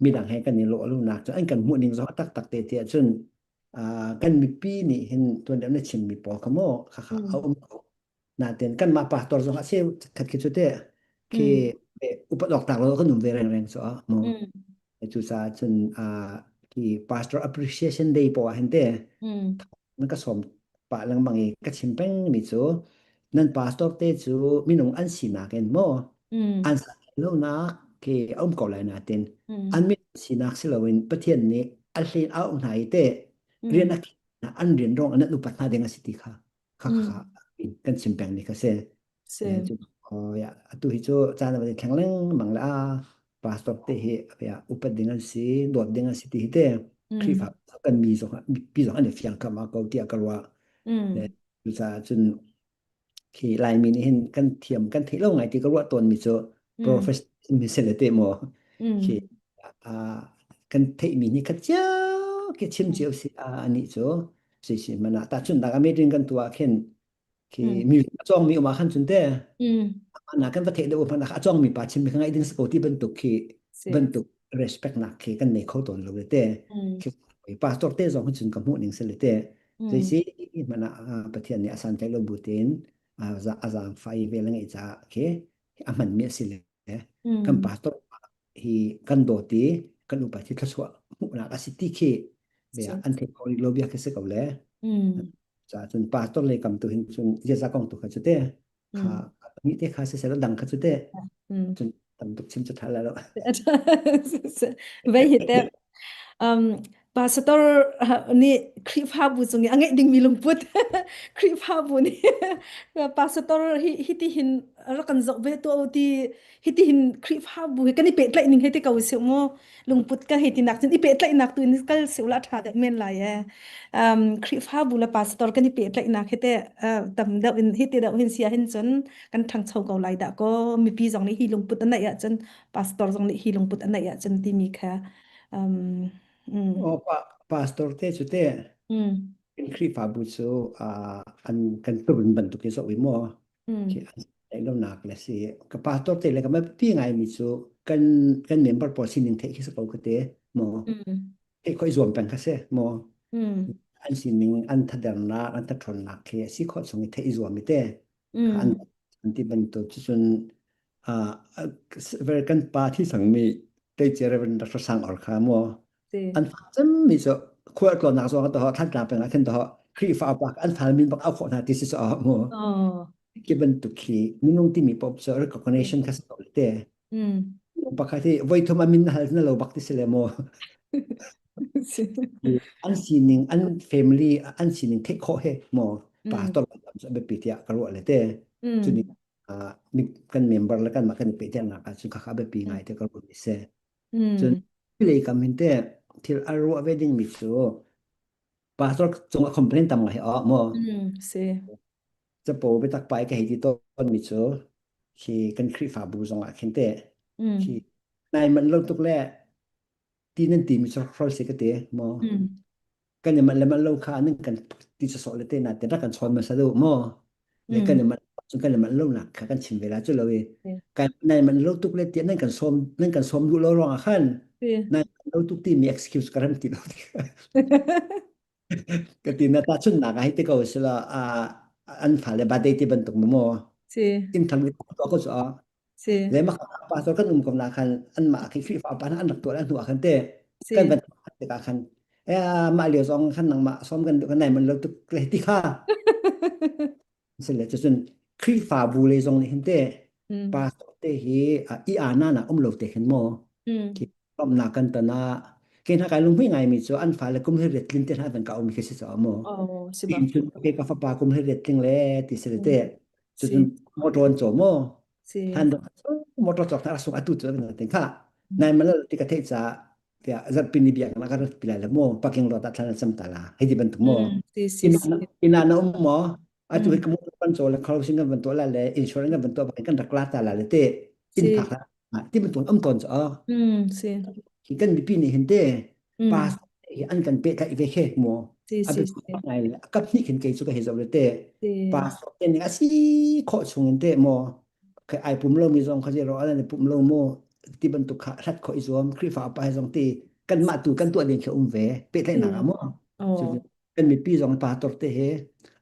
midang he kan i lawh lunak cu an kan hmuh ning zong tak tak te tiah cun kan mipi nih hin tuan deuh na chimmi pawl kha maw kha kha a um ko natin kanmah pastor zong a cheu khat khi cu te khi upat awk tak lo kan um ve reng reng cu a mu cu caah cun khi pastor appreciation day po ah hin te nan ka sawm pah lengmang i ka chim peng mi cu nan pastor te cu minung an sinak in maw an sa lonak khi a um ko lai natin an min sinak si loin Pathian nih a hlen a um hna i te rian a an rian rong an upat hna ding a si ti kha kha kha kan chim peng ni kha si Si. Ya atu hi cu caan a thleng lengmang le a pastor te hi ya upat ding an si dawt ding an si ti hi te Khrihfa kan mi zong mipi zong an i fiang kam ko tiah ka ruah. Cucaah cun khi Laimi nih hin kan thiam kan theih lo ngai ti ka ruah tawn mi cu professional mi se le te maw khi kan theih mi nih khat cio khi chim cio si a ani cu si si mana ta chun dak a meeting kan tuah khin khi mi a cawng mi um ah khan cun te na kan va theih deuh hmanh a cawng mi pa chim mi kha ngaih ding si ko ti bantuk khi bantuk respect nak khi kan nei kho tawn lo le te khi pastor te zong cun ka hmuh ning se le te zei si mana pathian nih a san tlai lo bu tein a zaang fai ve le ngai ca khi a hman mi a si le kan pastor hi kan dawt i kan upa hi thluachuah hmuhnak a si ti khi bia an theih ko rih lo bia khi si ko le ca cun pastor lei kam tu hin cun ziaza kong tu kha cu te kha ni te kha si sel dang kha cu te cun tam tuk chim cu tha la lo Vei hi te um pastor nih Khrihfabu cung i a ngeih dingmi lungput Khrihfabu nih pastor hi hi ti hin rak kan zoh ve tuah u ti hi ti hin Khrihfabu hi kan i pehtlaih ning he ti ko si mu lungput ka hei ti nak cun i pehtlaihnak tu in kal si ula tha deuh men lai e um Khrihfabu le pastor kan i pehtlaihnak hi te tam deuh in hi ti deuh hin sia hin cun kan ṭhangcho ko lai dah ko mipi zong nih hi lungput an neih ahcun pastor zong nih hi lungput an neih ahcun timi kha um mm. Oh, pa, pastor te cu te mm. kan Khrihfabu cu an kan turun bantuk i zoh i maw Mm. khi an lo nak le si ka pastor te le ka ma pi ngai mi cu kan kan member pawl sining theih khi sa ko ka te maw Mm. theih khoi zuam peng kha se maw Mm. an sining an thadernak an thathronnak khi si khawh chung i theih i zuam i te kha an Mm. an ti bantuk cucun ah ver kan pa thi sangmi teicia Reverend Dr. Sang Or kha maw Si. an fa cemmi cu khual tlawnnak zong to Thantlang peng ah khin to Khrihfa upa an fal min bak au khawh hna ti si so mu Oh. ki bantuk khi minung timi pop cu recognition kha si ko te. Mm. Pakhat hi voi thum amin na hal na lo bak ti si le maw? An sining, an family, an sining theih khawh he maw Mm. pastor lam cu a biapi tiah ka ruah le te. Cuni Mm. kan member le kan mah kan i pehtlaihnak ah cun khakha biapi ngai te ka ruah mi si. Cun Mm. lei kam hin te thil a ruah ve ding mi cu pastor cung a complain tam ngai hi maw Mm. Si. capo biatak pai ka hei ti tawn mi cu khi kan Khrihfabu zong ah khin te khi Mm. nai manh lo tuk le ti nan ti mi cu hrol si ka ti maw Mm. kan i manh le manh lo kha nan kan ti sawsawh le te na te rak kan chawn hmasa deuh maw le kan i Mm. manh cun kan i manh lo nak kha kan chim ve la cu lo i Si. kai nai manh lo tuk le ti nan kan sawm nan kan sawm duh lo ruang ah khan Si. nai manh lo tuk ti mi excuse ka ram ti lo ka ti na ta chun nak ah hei ti ko sila a an fale birthday ti bantuk maw Si. in thang ko ko chu a Si. Le mah pastor kan um ko na khan an mah khi Khrihfa pa an rak tuah hnu ah khan te kan Si. van tikah khan eh mah lio zong khan nangmah som kan kan nai man lo tuk le ti kha sile cun Khrihfabu le zong nih hin te Mm. pastor te hi i ana na um lo te khin mo Mm. khi na kan tana ke na kai lunghui ngai mi chu an fa le kum he ret tlin te na van ka um khi si cho mo Oh, si tin bak. chun ke ka fa pa kum he ret tling le ti se le te Mm. cun Si. motor cho mo Si. Han do motor cawk na sung atu cu na tin kha nai mal ti ka thei cha tia zarpin ni biak na ka rat pila le mo parking lot ah thlan sam ta la hei di bantuk mo Mm. Si si ina si. ina na um mo atu hi Mm. ka mo kan chaw le closing kan van to la le insurance kan van to kan rak la ta la le te in Si. phak la ti bantuk am ton cha Mm. Si. hi kan mipi nih hin te pa Mm. hi an kan pe thlai ve khe mo Si a si bi si. ngai le kap hnih khin kei chu ka he zo le te pa Si. so te ning a si kho chung in te mo khai ai pum lo mi zong kha ro ala ne pum lo mo ti bantuk kha hlat kho i zuam khrifa pa he zong ti kan mah tu kan tuah ding khe um ve pe thlai Si. nak amo chu Oh. kan mipi zong pa tor te he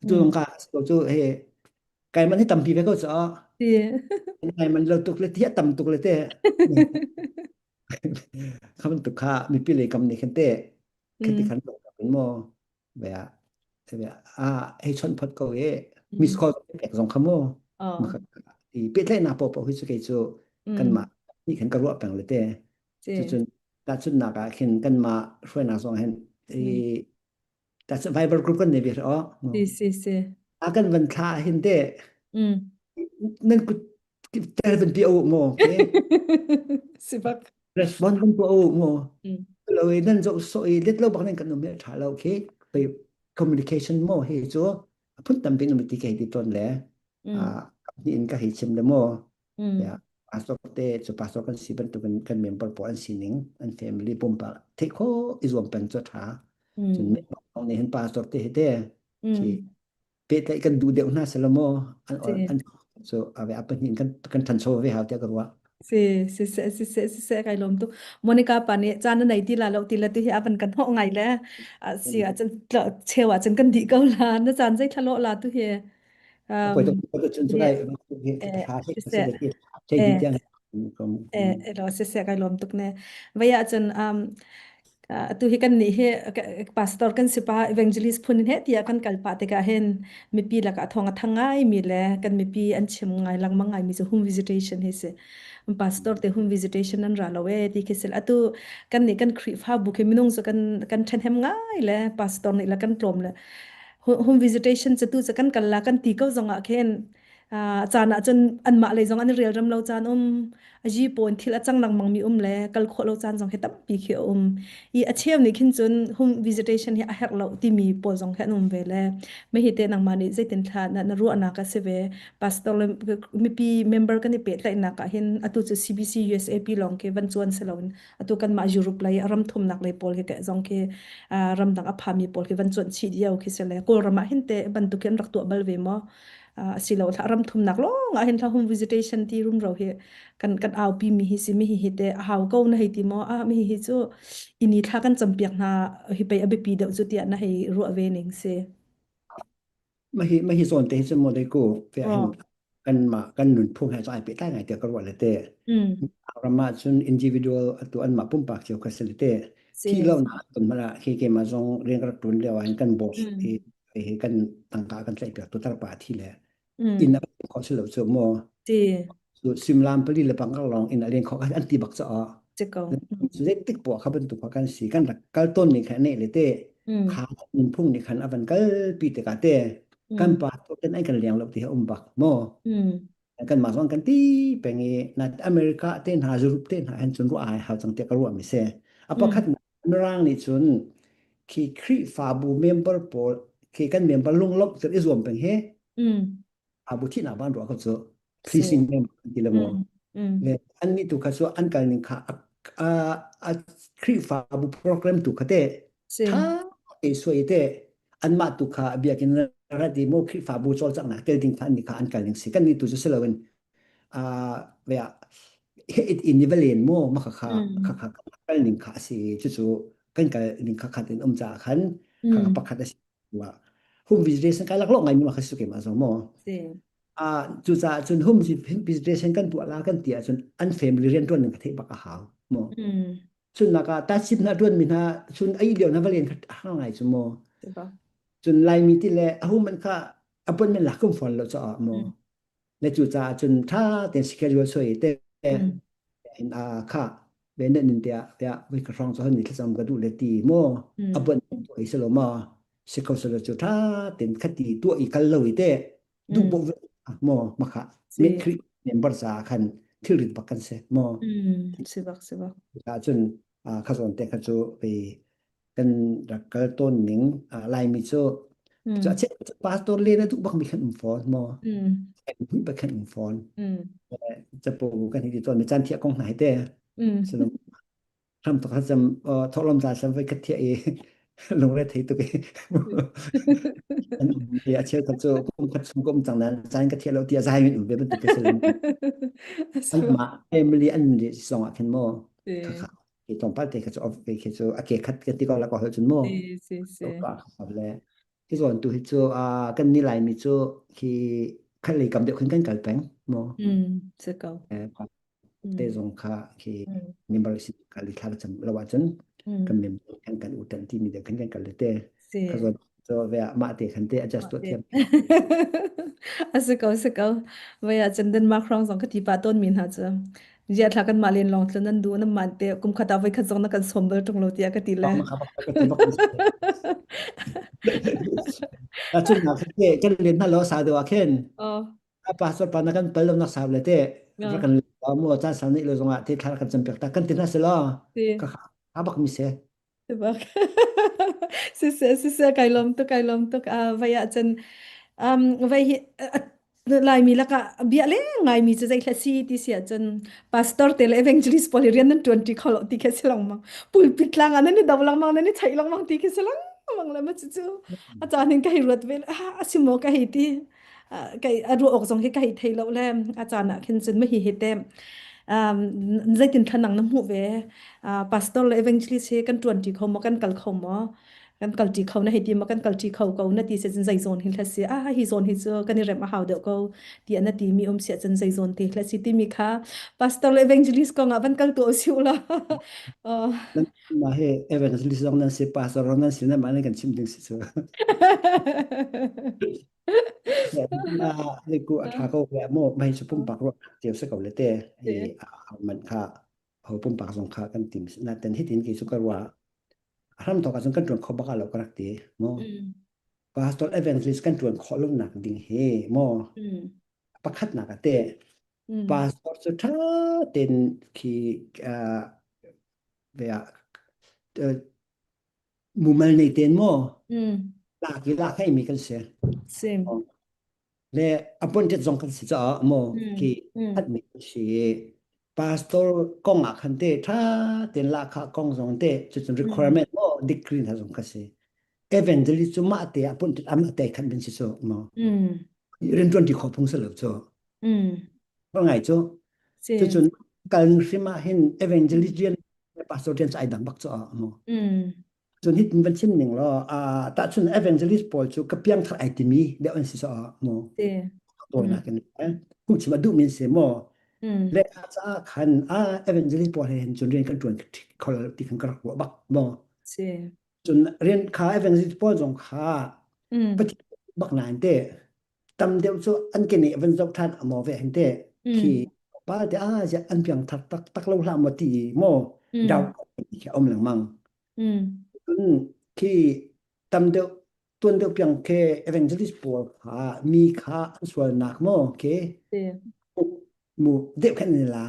tu Mm. zong ka chu he kai man hi tampi ve ko cha Si. kai man lo tuk le ti tam tuk le te คำตุกข้ามีพี่เลยกำนี่คันเต้คันที่ Mm. คันตกเป็นโมแบบแบบอ่าให้ชนพดก็เอมิส Mm. คอลแปลกสองคำโมมา Oh. ตีเป็ดเลยนะปอปอฮิสุเกจูกันมา Mm. นี่ขันกระรวแปลงเลยเต้จุด Si. ตาชุดนักอ่ะเห็นกันมาช่วยนาสองเห็นอี Mm. แต่ไฟเบอร์กรุ๊ปกันเนี่ยเบียร์อ๋อ Si si si. อากันวันท่าเห็นเต้ Mm. นั่นกูแต่เป็นปีโอโมโอเค Si bak. respond kan tuah o ngo Mm. lo i nan zo so i let lo bak nan kan um tha lo khi pe communication mo hi chu phun tam pin um ti ke ti ton le a Mm. ni in ka hi chim le mo ya Mm. pastor te chu pastor kan si ban tu kan kan member po an sining an family pum pa the kho izom pen cho tha chun me Mm. ni hin pastor te he te khi Mm. pehtlaih kan duh deuh hna selaw maw an Si. an so ave a pahnih kan kan ṭhancho ve hau tiah ka ruah. Si si si si si si si kai lom tu Monica pa nih caan na nei ti la lo ti la tu hi avan kan ho ngai le a si a cun cheu ah cun kan di ko la na caan zei thalo la tu hi um Poi to cun cu ye kai eh tha si se se le ti thei di eh tiang eh eh lo si se kai lom tuk ne vaya cun um atu hi kan nih hi pastor kan si pa evangelist phun in he tiah kan kal pah tikah hin mipi lakah thawng a thang ngai mi le kan mipi an chim ngai lengmang ngai mi cu home visitation hi si pastor te home visitation an ra lo e ti khi sil atu kan nih kan Khrihfabu khi minung cu kan kan ṭhenhem ngai le pastor nih la kan tlawm le home visitation cu tu cu kan kal la kan ti ko zong ah khin caan ah cun anmah lei zong an i relrem lo caan um aji pawn thil a cang lengmang mi um le kal khawh lo caan zong hi tampi khi a um i a cheu nih khin cun home visitation hi a herh lo timi pawl zong khi an um ve le me hi te nangmah nih zeitin thla na na ruahnak a si ve pastor le mipi member kan i pehtlaihnak ah hin atu cu CBC USAP lawng khi van cuan si loin atu kanmah Europe lei ram thumnak lei pawl khi zong khi ramdang a phami pawl khi van cuan chih dio khi si le Kawlram ah hin te bantuk hi an rak tuah bal ve maw asilo thla ram thumnak lawng ah hin thla home visitation ti rumro hi kan kan aupi mi hi si mi hi hi te a hau ko na hei ti maw a mi hi cu ini thla kan campiak hna hi pei a biapi deuh cu tiah na hei ruah ve ning si Mahi mahi zawn te hi cu maw dei ku fe hin oh kan mah kan nunphung he cu ai pehtlai ngai tiah ka ruah le te. mm Ram ah cun individual atu anmah pumpak cio kha si le te. si Thi lo na ton hmanh ah khi keimah zong rian ka rak ṭuan lio ah hin kan boss mm i hi kan tangka kan tlaih piak tu tarpa thi le mm inn a kho si lo cu maw si. Cu simlam pali le panga lawng in a leng kho an ti bak caah Si ko. zeitik poah kha bantuk kha kan si kan rak kal tawn ni kha ne le te Mm. kha nunphung nih khan a van kal pi tikah te kan Mm. pa to ten ai kan leng lo ti ha um bak mo Mm. kan mah zong kan ti peng i na America te hna Europe te hna han cun ruah ai hau cang te ka ruah mi se a Mm. pakhat Mirang nih cun khi Khrihfabu member pawl khi kan member lunglawmh cu i zuam peng he Mm. abu thihnak ban ruah ko cu Si. pleasing member ti le maw Mm. Mm. le an nih tu kha cu an kal ning kha a a Khrihfabu program tu kha te Si. tha te suai te anmah tu kha biakinn rat i maw Khrihfabu cawlcanghnak tel ding kha an nih kha an kal ning si kan nih tu cu si loin a ve it in ni valen mo ma kha kha kha Mm. kha kal ning kha a si cucu kan kal ning kha khat in um ca khan kha kha Mm. pakhat a si wa home visitation kai lak lo ngai mi ma kha su ke ma zo mo Si. a cu caah cun home visitation kan tuah la kan ti ahcun an family rian tuan ning kha theih bak a hau mo Mm. cun naka ta chip na tuan mi hna cun ai lio na valen kha hang ngai chu mo Si ba. cun laimi ti le ahu man kha appointment la kum phone lo cha mo Mm. Na cu caah cun ṭha tein schedule suai te Mm. in a kha ve na nin tiah tiah voi ka hrawng cu ni thlacam ka duh le ti maw Mm. a buan tuah i selo ma si kho selo cu ṭha tein khati tuah i kal lo i te duh Mm. bo ve maw makha Si. Khrih member ca khan thilrit bak kan si maw Mm. Si bak si bak. ah cun kha zawn te kha cu ve kan rak kal tawn ning Laimi cu Mm. cu pastor le na duh bak mi khan um fawn maw Mm. hui bak khan um fawn Mm. capo kan hi ti tawn mi caan thiah kong hna hi te Mm. sinum ram tok zam thawhlawm za sam voi khat thiah i lungre thei tuk i an um i a cheu khat cu kum khat chung ka um cang nan caan ka thiah lo ti a zai min um ve bantuk ke silam Si bak. anmah family an ri song ah khin mo Si. kha kha ke tlawmpal te kha cu off ke cu a ke khat ke ti ko la ko hol cun mo Si si si. to ka kha le hi zawn tu hi cu a kan ni lai mi cu khi khat lei kam deuh khin kan kal peng mo Mm. Si ko. te Mm. zong kha khi Mm. member si kal thla cam lo ah cun Mm. kan member kan kan utan ti mi de kan kan kal te Si. kha zawn so ve ma te khan te adjust to thiam A si ko si ko. Vai ah cun Denmark hrawng zong ka ti pah tawn mi hna cu. Zia thla kan mah len lawng tlun nan du nan man te kum khat ah voi khat zong na kan sawm bal ṭung lo tiah ka ti le. ma kha bak ka ti bak a chun na khe kan len na lo sa do khen Oh. a pastor pa na kan pal lo nak sa le te ra No. kan mo chan sa ni lo zonga te thla kan cham pek ta kan tin na se lo Si. ka kha bak mi se Bak. Siseh siseh kai lawm tuk kai lawm tuk. Uh, vai ah cun um, vai hi uh, Laimi lakah bia le ngaimi cu zei hla si ti si ahcun pastor te le evangelist pawl hi rian nan ṭuan ṭi kho lo ti khi si lengmang. Pulpit tlang ah nan i do lengmang nan i chaih lengmang ti khi si lengmang le ma cucu a caan in ka hei ruat ve ah a si maw ka hei ti. Kai a ruah awk zong hi ka hei thei lo le a caan ah khin cun ma hi hi te um, zeitin thlanang na hmuh ve pastor le evangelist hi kan ṭuan ṭi kho maw kan kal kho maw kan kal ṭi kho na hei ti ma kan kal ṭi kho ko na ti se cun zei zawn hi hla si ah hi zawn hi cu kan i rem a hau deuh ko ti na ti mi um sia cun zei zawn te hla si timi kha pastor le evangelist kong ah van kal tu si ula ma he evangelist zong nan si pastor nan si na ma ne kan chim ding si cu a ku a tha ko le mo mai chu pumpak ro tiau se ko le te i man kha ho pumpak zong kha kan tim na ten hitin ki chu ka ruwa ram thok ahcun kan ṭuan kho bak lo ka rak ti mo pastor evangelist kan ṭuan khawh lo nak ding hi mo pakhat nak ate pastor cu ṭha ten khi ve ah mumal nei ten mo lak i lak hei mi kan si Sim. Le appointed zong kan si caah maw khi khat mi si pastor kong ah khan te tha ten la kha kong zong te cucun requirement maw degree hna zong kha si evangelist cu mah te appointed amah te khan bin si so maw rian tuan ti kho phung se lo chu ngai chu cucun kal hrim ah hin evangelist rian pastor rian cu ai dang bak chu maw Cun hitin van chim ning law, tahchun evangelist pawl cu ka piangthar ai timi deuh an si so maw? Tawinak in phungchim a duhmi an si maw? Le caah khan a evangelist pawl he hin cun rian kan ṭuan kho lo ti khan ka rak ruah bak maw? Cun rian kha evangelist pawl zong kha Pathian bak nain te tam deuh cu an ke nih van zoh ṭhan a maw ve hin te khi. Pa te a zia an piang thar tak tak lo hlah maw ti maw Mm. dau khi om lengmang. Mm. Cun khi tam deuh tuan deuh piang ke evangelist pawl kha mi kha an sualnak maw ke Si. mu deuh khan ni la.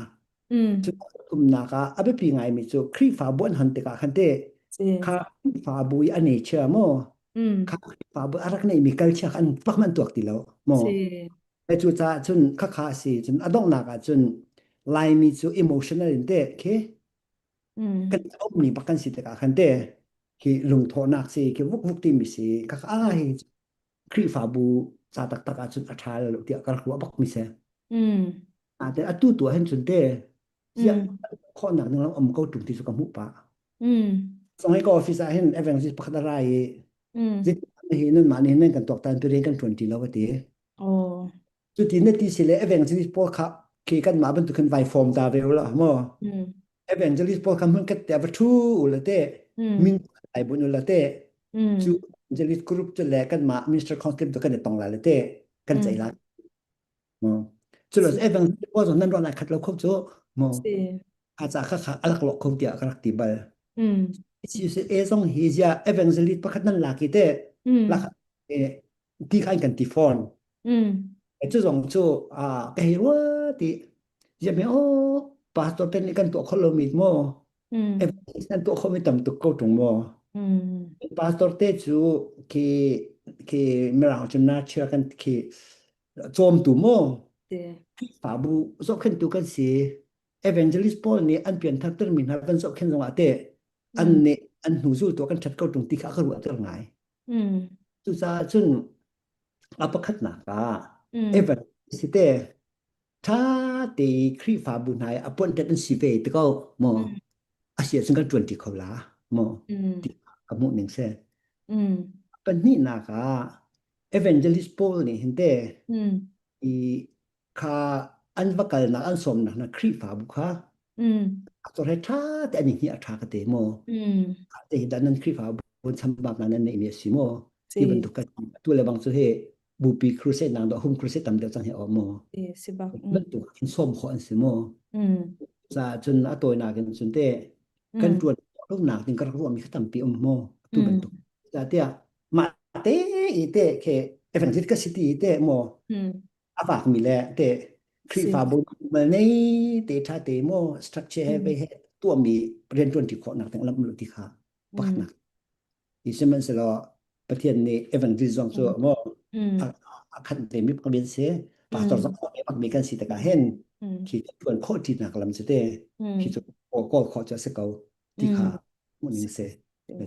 Mm. Cu umnak ah a biapi ngaimi cu Khrihfabu an hon tikah khan te Si. kha Khrihfabu i a nature maw Mm. kha Khrihfabu a rak neimi culture kha an pak man tuak ti lo maw Si. Cu caah cun khakha a si cun a donghnak ah cun Laimi cu emotional in te khi Mm. kan ummi bak kan si tikah khan te khi lungthawhnak si khi vuk vuk timi si khakha a Mm. hi Khrihfabu ca taktak ah cun a ṭha lo tiah ka rak ruah bak mi si. Mm. A te atu tu ah hin cun te ziah Mm. khawhnak ning lam um ko ṭung ti cu ka hmuh pah. Mm. Song hi ka office ah hin evangelist pakhat a ra i Mm. hi nan mah nih nan kan tuaktan pi rian kan ṭuan ti lo ka ti. Oh. Cuti na ti si le evangelist pawl kha khi kan mah bantuk khin vai form ta ve ula mo. Mm. Evangelist pawl kha hmun kat te va thu ula te Mm. min ai bun ula te cu Mm. evangelist group cu le kan mah minister council tu kan i tong la le te kan Mm. cei la. Mo. Cu lo Si. evangelist pawl zong nan ruah lai khat lo kho cu mo. Si. A ca kha kha alak lo kho tiah ka rak ti bal. Mm. CCA zong hi zia evangelist pakhat nan lak i te Mm. lak ti kha an kan ti fawn. Mm. Cu zong cu ka hei rua ti ziah o pastor ten nih kan tuah kho lomi maw Mm. evangelist nan tuah khomi tam tuk ko ṭung maw Mm. pastor te cu khi khi mirang cu na chia kan khi cawmtu maw Si. Khrihfabu zohkhenhtu kan si evangelist pawl nih an pianthar termi hna kan zohkhenh zongah teh an Mm. nih an hnu zultu kan ṭhat ko ṭung ti kha a ka ruahter ngai. Mm. Cucaah cun a pakhatnak ah Mm. evan si te ṭha te i Khrihfabu hna i appointed an si ve ti ko maw Mm. a si ahcun kan ṭuanṭi kho la maw Mm. ti ka hmuh ning si. Mm. Pahnihnak ah evangelist Paul nih hin te Mm. i kha an va kalnak an sawmnak na Khrihfabu kha Mm. a he ṭha te an i hnih a ṭha ka te maw Mm. te hi dah nan Khrihfabu chambak na nan neih mi a si maw ti Si. bantuk ka tu le bang cu he bupi crusade nang do home crusade tam deuh cang he o maw Si. Si bak. Mm. bantuk in sawm khawh an si maw Mm. ca cun a tawinak in cun te kan Mm. ṭuan nak ding ka rak ruah mi kha tampi um maw tu Mm. bantuk ca tiah mah te i te khe evangelist ka city te maw Mm. a vakmi le te Si. Khrihfabu mal nei te tha te mo structure he Mm. ve he tuahmi rianṭuan ṭi khawhnak ding lam lu ti kha Mm. pakhatnak ti sihmanhsehlaw Pathian nih evangelist zong cu Mm. mo Mm. a a khan te mi pakhat si pastor Mm. zong mi pakhat kan si takah hen Mm. khi ṭuan khawh ṭinak lam cu te khi Mm. cu kawl khawh cu a si ko ti kha Mm. hmuh ning Si.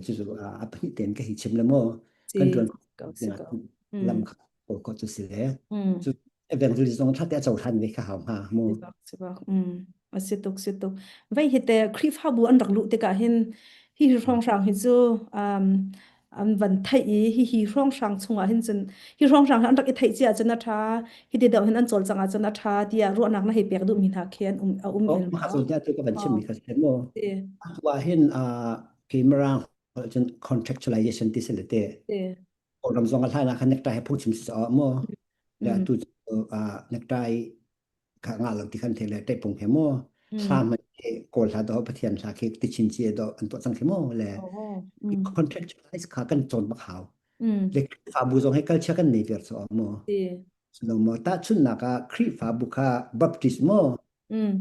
si cucu a pahnih tein ka hi chim le maw Si. kan ṭuan Ko. Si ko. lam Mm. kha kawl khawh cu si le Mm. cu evangelist zong ṭha te a cohlan ve kha hau hnga mu Si bak, si bak. Mm. A si tuk, si tuk. Vei hi te Khrihfabu an rak luh tikah hin hi hi hrawnghrang hi cu um, an van theih i hi hi hrawnghrang chungah hin cun hi hrawnghrang hi an rak i theih cia ahcun a ṭha hi ti deuh hin an cawlcangh ahcun a ṭha tiah ruahnak na hei pek duhmi hna khi an um a um Oh, el mah maw? zawn te ka van Oh, chimmi kha si mu si, atu ah hin khi mirang cun contractualization ti si le te si. Kawlram zong a hlan ah khan necktie he phungchim si caah mu le Mm, atu cu necktie kha ngah lo ti khan the le ṭaihpung he mu hla mm. hmanh khi Kawl hla do Pathian hla khi ti chin chi do an tuah cang khi mu le Oh, mm, contractualize kha kan cawn bak hau mm. le Khrihfabu zong he culture kan nei ver caah mu Si. lo mo tahchunhnak ah Khrihfabu kha Baptist mo Mm,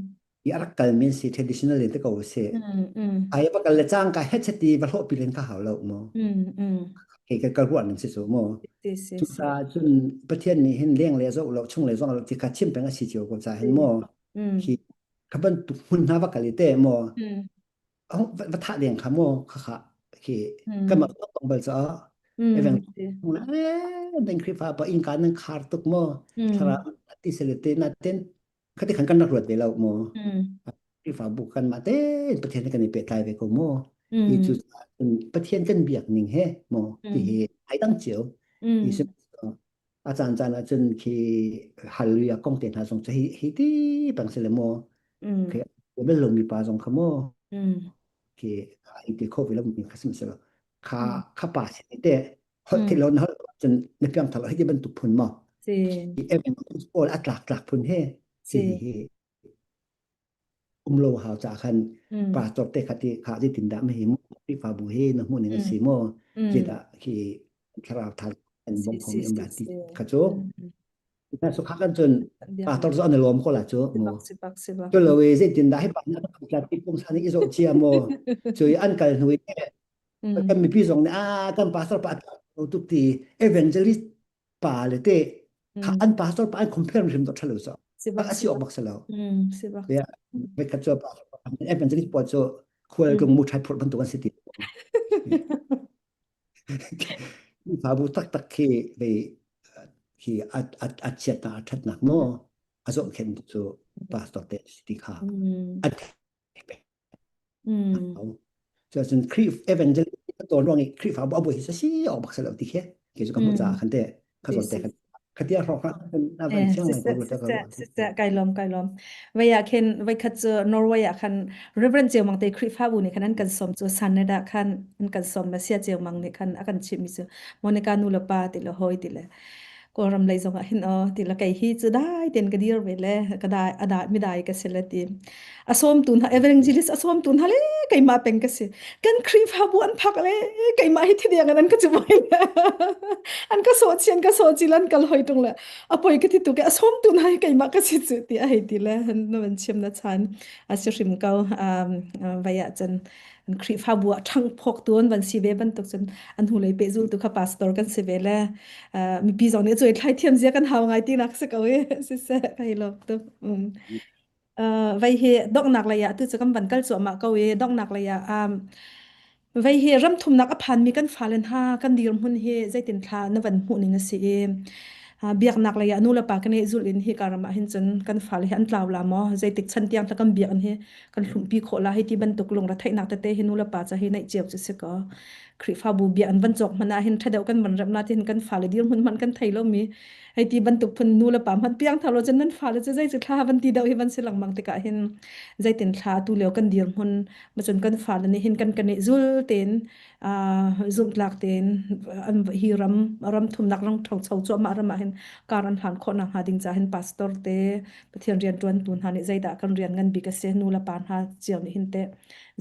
i a rak kalmi an si traditional in te ko si mm, mm, ai va kal le cangka hetcheti va hlawh pi len kha hau lo mu mm, mm. ke ka ka ruah ning si cu mu Si, si, si. cucaah cun Pathian nih hin leng le zoh lo chung le zong lo ti kha chim peng a si cio ko ca Si. hin mu Mm, khi kha bantuk hmun hna va kal i te mu mm, va thah deng kha mu kha kha khi mm. kanmah tong bal caah evang Mm, si. nan Khrihfa pa innka nan khar tuk mu Mm, thlarau ti sele te na ten khati khan kan rak ruat ve lo mu mm, Khrihfabu kan mah tein Pathian he kan i pehtlai ve ko mu hi cu mm, Pathian kan biak ning he mu ti mm, hi ai dang cio hi mm, a caan caan ah cun khi hallelujah kong te hna zong cu hi hi ti bang si le mu mm, khi bel lomi pa zong kha mu mm, khi ai ti kho ve lo mi kha sihmanhsehlaw kha mm, kha pa sin te holh mm. thilo na holh cun na piang thalo hi ti bantuk phun mo Si, hi evan paul a tlak tlak phun he hi hi si. hi. um lo hau ca khan Mm. pastor te kha ti kha ti tin dah ma hi Khrihfabu hi na hmuh ning a Mm. si maw Mm. zedah khi thlarau thal an Si bom si khomi um si la ti si. kha cu Mm. na so kha kan cun Biak pastor cu an i lawm ko la cu si mu bak si bak si bak. cu lo i zeitin dah hi pa na tla ti pung san i zo chia maw cu i an kal hnu i Mm. kan mipi zong nih a kan pastor pa a tuk ti evangelist pa le te kha Mm. an pastor pa an compare hrim to thalo so Si bak a si si ok bak. bak salo Mm. Si bak. ya ve khat chu pastor pa evangelist pa chu khual Mm. tlung mu thai phur bantuk an si ti Fabu taktak khi ve khi a a a chiatnak a thatnak maw a zohkhenh cu pastor te si ti kha Mm. a Mm. Cuacun Khrih evangelist ka tawn ruang i Khrihfabu a buai hi si awk bak lo ti khi ke cu ka hmuh caah Mm. khan te kha Si zawn te si. khan khatia hrawk hra na van Eh, chiang ngai ko siseh, ru ta ka siseh, ruah siseh, kai lawm, kai lawm. Vai ah khin, vai khat cu Norway ah khan Reverend Ceu Mang te Khrihfabu nih khan an kan sawm cu Sanada khan an kan sawm na sia Ceu Mang nih khan a kan chimh mi cu Monica nu le pa ti le hoi ti le Kawlram lei zong ah hin aw ti le kei hi cu dai ten ka dir ve le ka dai a dai mi dai ka si le ti a sawm tu hna evangelist a sawm tu hna le keimah peng ka si kan Khrihfabu an phak le keimah hi thidiang an ka chu bai le an ka so chian ka so chi lan kal hoi tung le a poi ka ti tu ke a sawm tu hna hi keimah ka si chu ti a hei ti le na van chiam na chan a si hrim ko um vai ah cun an Khrihfabu ah ṭhang phawk tu an van si ve bantuk cun an hnulei pehzul tu kha pastor kan si ve le mipi zong nih cuai thlai thiam zia kan hau ngai ti nak si ko i siseh kai lawm tuk um vai hi donghnak lei ah tu cu kan van kal cuahmah ko i donghnak lei ah um vei hi ram thumnak a phanmi kan fale hna kan dirhmun hi zeitin thla na van hmuh ning a si i biaknak lei ah nu le pa kan i zulh in hi ka ram ah hin cun kan fale hi an tlau la maw zeitik chan tiang tla kan biak hi kan hlumpi khawh la hi ti bantuk lungre theihnak tete hi nu le pa ca hi neih cio cu si ko Khrihfabu bia an van cawk hmanh ah hin ṭha deuh kan van rem la ti hin kan fale dirhmun hmanh kan thei lomi hei ti bantuk phun nu le pa hmanh piang thar lo cun nan fale cu zei cu thla van ti deuh hi van si lengmang tikah hin zeitin thla tu lio kan dirhmun macun kan fale nih hin kan kan i zul tein zumhtlak tein an hi ram ram thumnak ram ṭhangcho cuahmah ram ah hin kar an hlan khawh nakhnga ding ca hin pastor te Pathian rian ṭuantu hna nih zeidah kan rian ngan bik a si nu le pa hna cio nih hin teh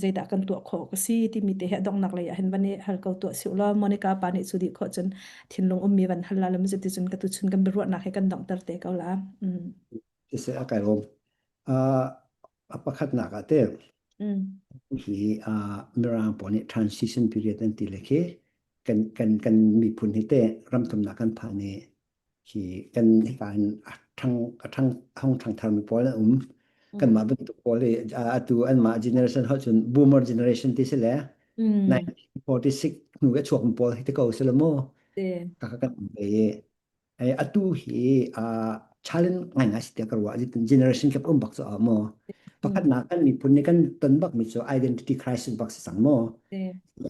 zeidah kan tuah khawh ka si timi te hi a donghnak lei ah hin van i hal ko tuah si ulaw Monica pa nih cu dih khawh cun thinlung ummi van hal la lam ti cun ka tu chun kan biaruahnak he kan donghter te ko la. Mm. Siseh a kai rom. A pakhatnak ah te Mm. hi Mirang pawl nih transition period an ti le khi kan kan kan miphun hi te ramthumnak kan phan i hi kan hika hin a ṭhang a ṭhang a hung ṭhang tharmi pawl an um. Kanmah bantuk pawl hi atu anmah generation ho cun boomer generation ti si le Mm. 1946 hnu a chuakmi pawl hi te ko si lo mu. Te. Ka kan um ve i ai atu hi challenge ngaingai si tiah ka ruah. Generation gap um bak cu a mu. Mm. Pakhatnak kan miphun nih kan ton bak mi cu identity crisis bak si cang mu. Te.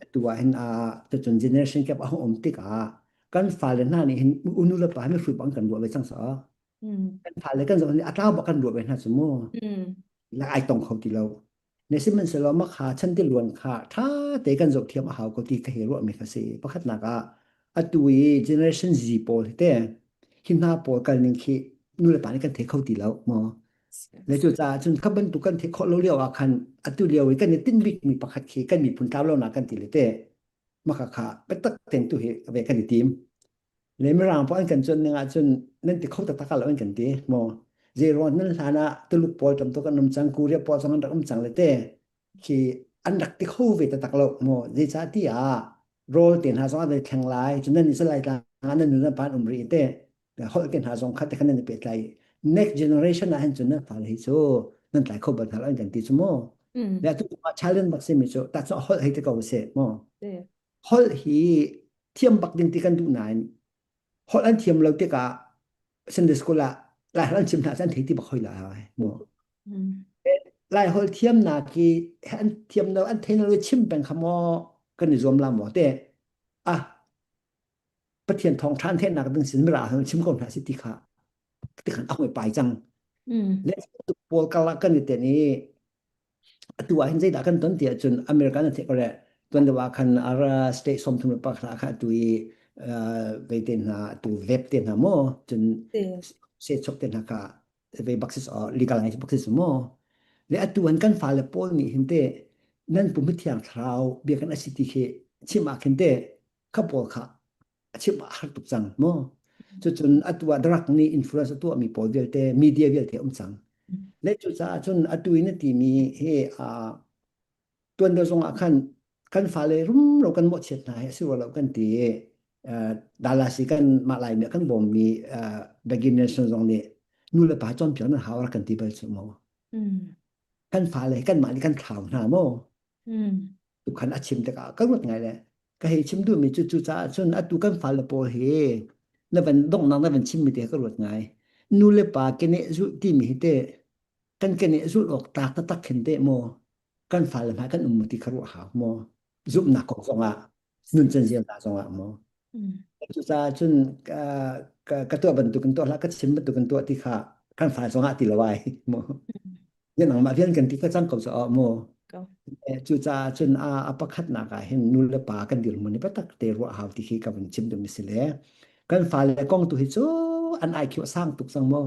Atu ah hin tucun generation gap a hung um tikah kan fale hna nih hin unu le pa hi mihrut bang kan ruah ve cang sa Mm. kan fale kan zoh a tlau bak kan ruah ve hna cu mu Mm. la ai tong kho ti lo ne sihmanhsehlaw ma kha chan ti luan kha tha te kan zoh thiam a hau ko ti ka he ruah mi kha si pakhatnak ah atu i generation Z pawl hi te hi hna pawl kal ning khi nu le pa nih kan thei kho ti lo mo le cu caah cun kha bantuk kan theih khawh lo lio ah khan atu lio i kan i tinh bik mi pakhat khi kan miphun tlau lo nak kan ti le te maka kha biatak ten tu hi ve kan i tim le mirang pawl an kan cuan ning ahcun nan ti kho taktak lo an kan ti mo zei ruang nan hlan ah Tuluk pawl tam tuk an um cang Korea pawl zong an rak um cang le te khi an rak ti kho ve taktak lo mo zeicah ti ah rawl te hna zong an thleng lai cun nan i lai tlang nan nu nan pa an um rih te holh te hna zong kha te khan nan i pehtlai next generation ah hin cun nan fale hi cu nan tlai kho bal hna lo an kan ti cu mu Mm. le tu challenge bak simi cu ta cu holh hei te ko se mu Te. holh hi thiam bak ding ti kan duh nain holh an thiam lo tikah Sunday school ah lai holh an chim hna an thei ti bak hoi la hai mu Mm. lai holh thiam na ki an thiam lo an thei lo chim peng kha mo kan i zuam la mo te ah Pathian thawng ṭhan thenak ding sin mira han chim ko hna si ti kha ti khan a hoi pai cang Mm. le pawl kala kan i ten i atu ah hin zeidah kan ton ti ahcun American an theih ko le tuan deuh ah khan ara state 31 kha atu i vei te hna atu vape te hna maw cun Te. se chok te hna kha vei bak si legalize bak si maw. Le atu an kan fale pawl nih hin te nan pum hi thiang thlarau biakinn a si ti khi chim ah khin te kha pawl kha a chim a har tuk cang mu. Cucun atu ah drug nih influence a tuahmi pawl vialte media vialte um cang. Le cucaah cun atu in na timi hi tuan deuh zong ah khan kan fale rumro kan mawhchiat hna hi a si rua lo kan ti i Dallas i kan mah lai nih kan bawmmi Begin Nation zong nih nu le pa cawnpiak nan hau rak kan ti bal cu mu. Kan fale kanmah nih kan thlau hna mu. Tukhan a chim tikah ka ruat ngai le ka hei chim duhmi cu cucaah cun atu kan fale pawl hi na van donghnak na van chimmi te ka ruat ngai. Nu le pa keneh zulh timi hi te kan keneh zulh awk tlak taktak khin te maw kan fale hmai kan um ti kha ruah hau maw zumhnak kong zongah nuncan ziaza zongah maw cucaah cun ka tuah bantukin tuah hlah ka chim bantukin tuah ti kha kan fale zongah ti lo ai maw ya nangmah rian kan ti kha cang ko ca maw cucaah cun a pakhatnak ah hin nu le pa kan dirhmun hi biatak te ruah hau ti khi ka vun chim duhmi si le kan fale kong tu hi cu an IQ a sang tuk cang maw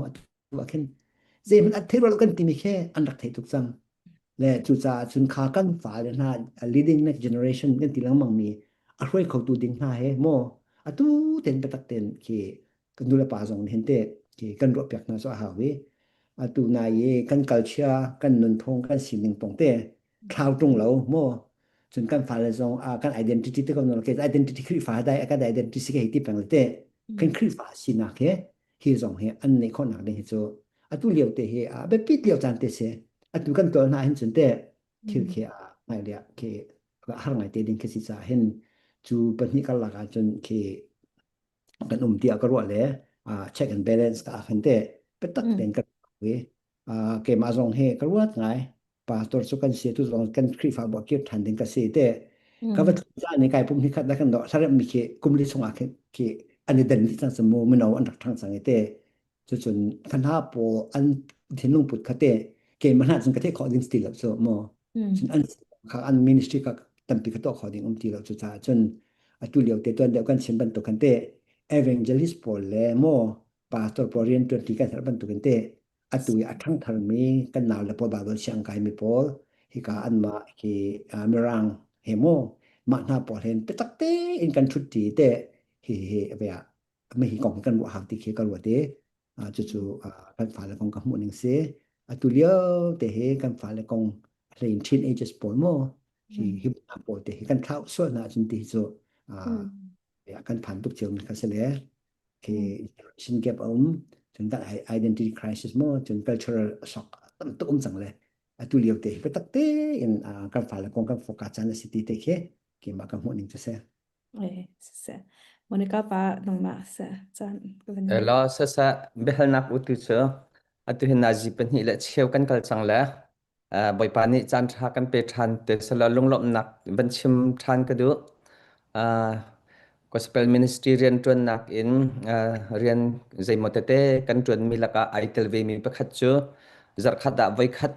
ah khin zeihmanh an thei rua lo kan timi khi an rak theih tuk cang le cucaah cun kha kan fale hna leading next generation kan ti lengmang mi a hruai khotu ding hna he maw atu ten biatak ten khi kan nu le pa zong nih hin te khi kan ruah piak hna cu a hau i atu nai i kan culture kan nunphung kan sining pong te thlau tung lo maw cun kan fale zong kan identity te ko ke identity Khrihfa dai kan identity si ke hi ti peng le te kan Khrihfa sinak he hi zong hi an neih khawhnak ding hi cu atu lio te hi a biapit lio caan te si atu kan tual hna hin cun te thil khi a ngai lia khi har ngai te ding khi si ca hin cu pahnih karlak ah cun khi kan um tiah ka ruah le check and balance ka khan te biatak ten ka wi keimah zong hi ka ruat ngai pastor cu kan si tu zong kan Khrihfabu ah kir ṭhan ding ka si te ka va tlun ni kai pum hi khat da kan do hlarem mi khi kum li chungah khi khi an i den dih cang cu mu mino an rak ṭhang cang i te cucun kan ha pawl an thinlung put kha te keimah hna cun ka theih khawh ding ti lo cu mu cun an kha an ministry kha tampi ka tuah khawh ding um ti lo cu caah cun atu lio te tuan deuh kan chim bantuk khan te evangelist pawl le mo pastor pawl rian ṭuan ti kan herh bantuk in te atu i a ṭhangtharmi kan naule pawl Baibal siang kaimi pawl hika anmah hi Mirang he maw mah hna pawl hen biatak tein kan ṭhutṭi te hi hi bia mi hi kong kan ruah hau ti khi ka ruat i cucu kan fale kong ka hmuh ning si atu lio te hi kan fale kong hlein teenagers pawl maw hi hi hna pawl te hi kan thlau sual hna cun ti hi cu kan phan tuk cio mi kha si le khi generation gap a um cun kan identity crisis mo cun cultural shock tam tuk um cang le atu lio te hi biatak te in kan fale kong kan focus caan a si ti te khi keimah ka hmuh ning cu si Eh, se Monica pa nangmah se caan ka van Elo sasa biahalnak utu cu atu hin nazi pahnih le cheu kan kal cang le Bawipa nih caan ṭha kan pe ṭhan te selaw lunglawmhnak van chim ṭhan ka duh. Gospel ministry rianṭuannak in rian zeimaw tete kan ṭuanmi lakah ai tel vemi pakhat cu zarhkhat ah voikhat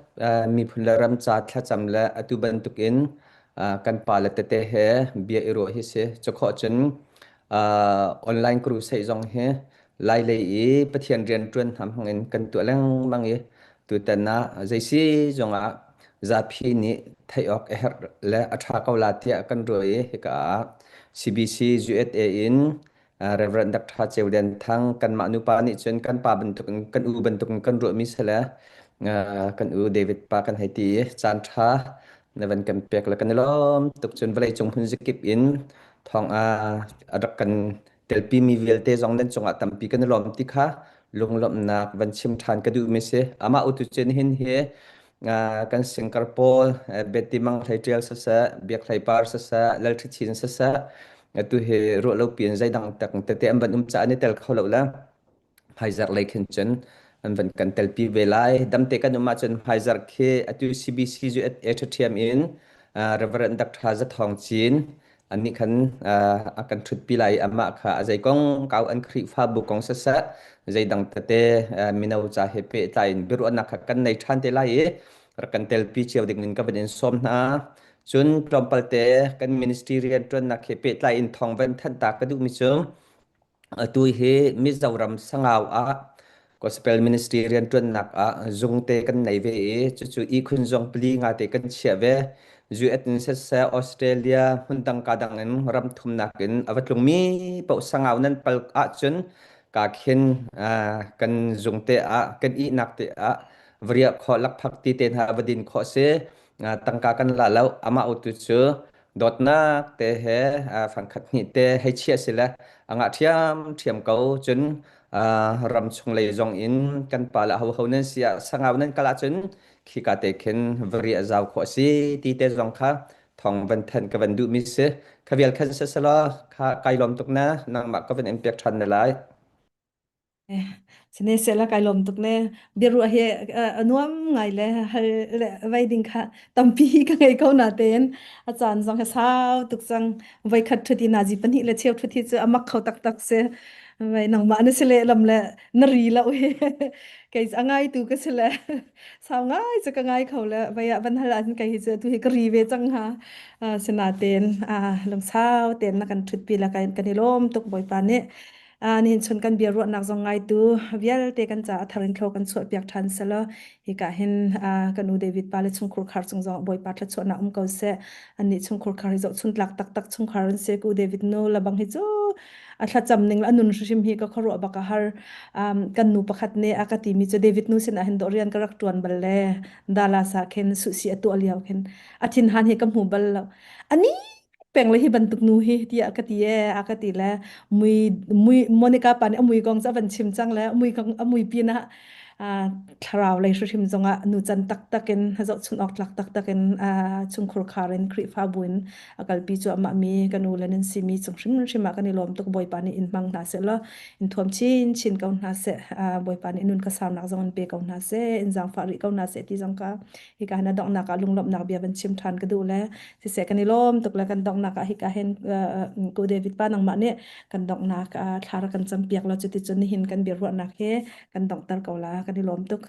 miphun le ram ca thlacam le atu bantukin kan pale tete he bia i ruah hi si. Cukhawh cun online crusade zong hi Lailei i Pathian rianṭuan hna hmangin kan tuah lengmang i tutan ah zeisi zongah zapi nih theih awk a herh le a ṭha ko la tiah kan ruah i hika ah CBC USA in Reverend Dr. Ceu Lian Thang kanmah nupa nih cun kan pa bantukin kan u bantukin kan ruahmi si le kan u David pa kan hei ti i caan ṭha na van kan pek le kan i lawm tuk cun vawleicung hmun zakip in thawng a rak kan telpimi vialte zong nan cungah tampi kan i lawm ti kha lunglawmhnak van chim ṭhan ka duhmi si. Amah utu cun hin hi kan singkar pawl Betty Mang Hlei Ṭial siseh, Biak Hlei Par siseh, Lal Ṭhi Chin siseh, atu hi ruah lo piin zeidang tak tete an van um caah an i tel kho lo le hmaizarh lei khin cun an van kan telpi ve lai. Damte kan um ahcun hmaizarh khi atu CBC cu e ṭhiam in Reverend Dr. Za Thawng Cin annih khan a kan ṭhutpi lai i amah kha a zei kong kau an Khrihfabu kong siseh zeidang tete mino ca he pehtlai in biaruahnak kha kan nei ṭhan te lai i rak kan telpi cio ding in ka van in sawm hna. Cun tlawmpal te kan ministry rianṭuannak he pehtlai in thawng van thanh ta ka duhmi cu Atu hi Mizoram Sangau ah Gospel Ministry rianṭuannak ah zungte kan nei ve i cucu ihkhun zong pali nga te kan chiah ve. US in siseh, Australia hmundang ka dang in ram thumnak in a va tlungmi paoh sangau nan pal ahcun ka khin kan zungte ah kan ihnak te ah va riah khawh lakphak ti te hna va din khawh si. Tangka kan la lo amah utu cu dawtnak te he fangkhat hnih te hei chiah si le a ngah ṭhiam ṭhiam ko cun ram chung lei zong in kan pa le ho ho nan si ah sangau nan kal ahcun khika te khin vari a zau khawh si ti te zong kha thong van thanh ka van duh mi si kha vial khan se selaw kha kai lawm tuk na nangmah ka van in pek ṭhan na lai. Sine sela kai lawm tuk ne biaruah hi a nuam ngai le hal le vai ding kha tampi ka ngei ko na tein a caan zong he sau tuk cang voi khat thuti na ji pahnih le cheu thuthi cu amak kho taktak si vai nangmah na si le lam le na ri lo hi kei a ngai tu ka si le sau ngai cu ka ngai kho le vai ah van hal ahcun kei hi cu tu hi ka ri ve cang ha sinatein lungsau tein na kan thut pi la kan i lawm tuk bawipa nih Nihin chun kan bia ruahnak zong ngaitu vialte kan caah a thar in thlo kan chuah piak ṭhan selaw hika hin kan u David pa le chungkhur khar cung zong Bawipa thluachuahnak um ko seh. Annih chungkhur khar hi zohchun tlak taktak chungkhar an si. Ku David nu labang hi cu a thlacam ning le a nun hrim hi ka khuaruah bak a har. Kan nu pakhat nih a ka timi cu David nu sinah hin dawh rian ka rak ṭuan bal le Dallas ah khin suhsi a tuah lio khin a thinhan hi ka hmu bal lo. Ani peng le hi bantuk nu hi tiah ka ti e a ka ti le mui mui Monica pa nih a mui kong cu a van chim cang le a mui kong a mui pin ah thlarau lei hrim zongah nu can taktak in zohchun awk tlak taktak in chungkhur khar in Khrihfabu in a kalpi cu amah mi kan u le nan si mi cung hrimhrim ah kan i lawm tuk Bawipa nih in hmang hna seh law in thuam chin chin ko hna seh Bawipa nih nun ka saunak zong in pe ko hna seh in zaangfah rih ko hna seh ti zong ka hika hin a donghnak ah lunglawmhnak bia van chim ṭhan ka duh le siseh kan i lawm tuk le kan donghnak ah hika hin ku David pa nangmah nih kan donghnak thla rak kan campiak law cuticun nihin kan biaruahnak hi kan donghter ko la kan i lawm tuk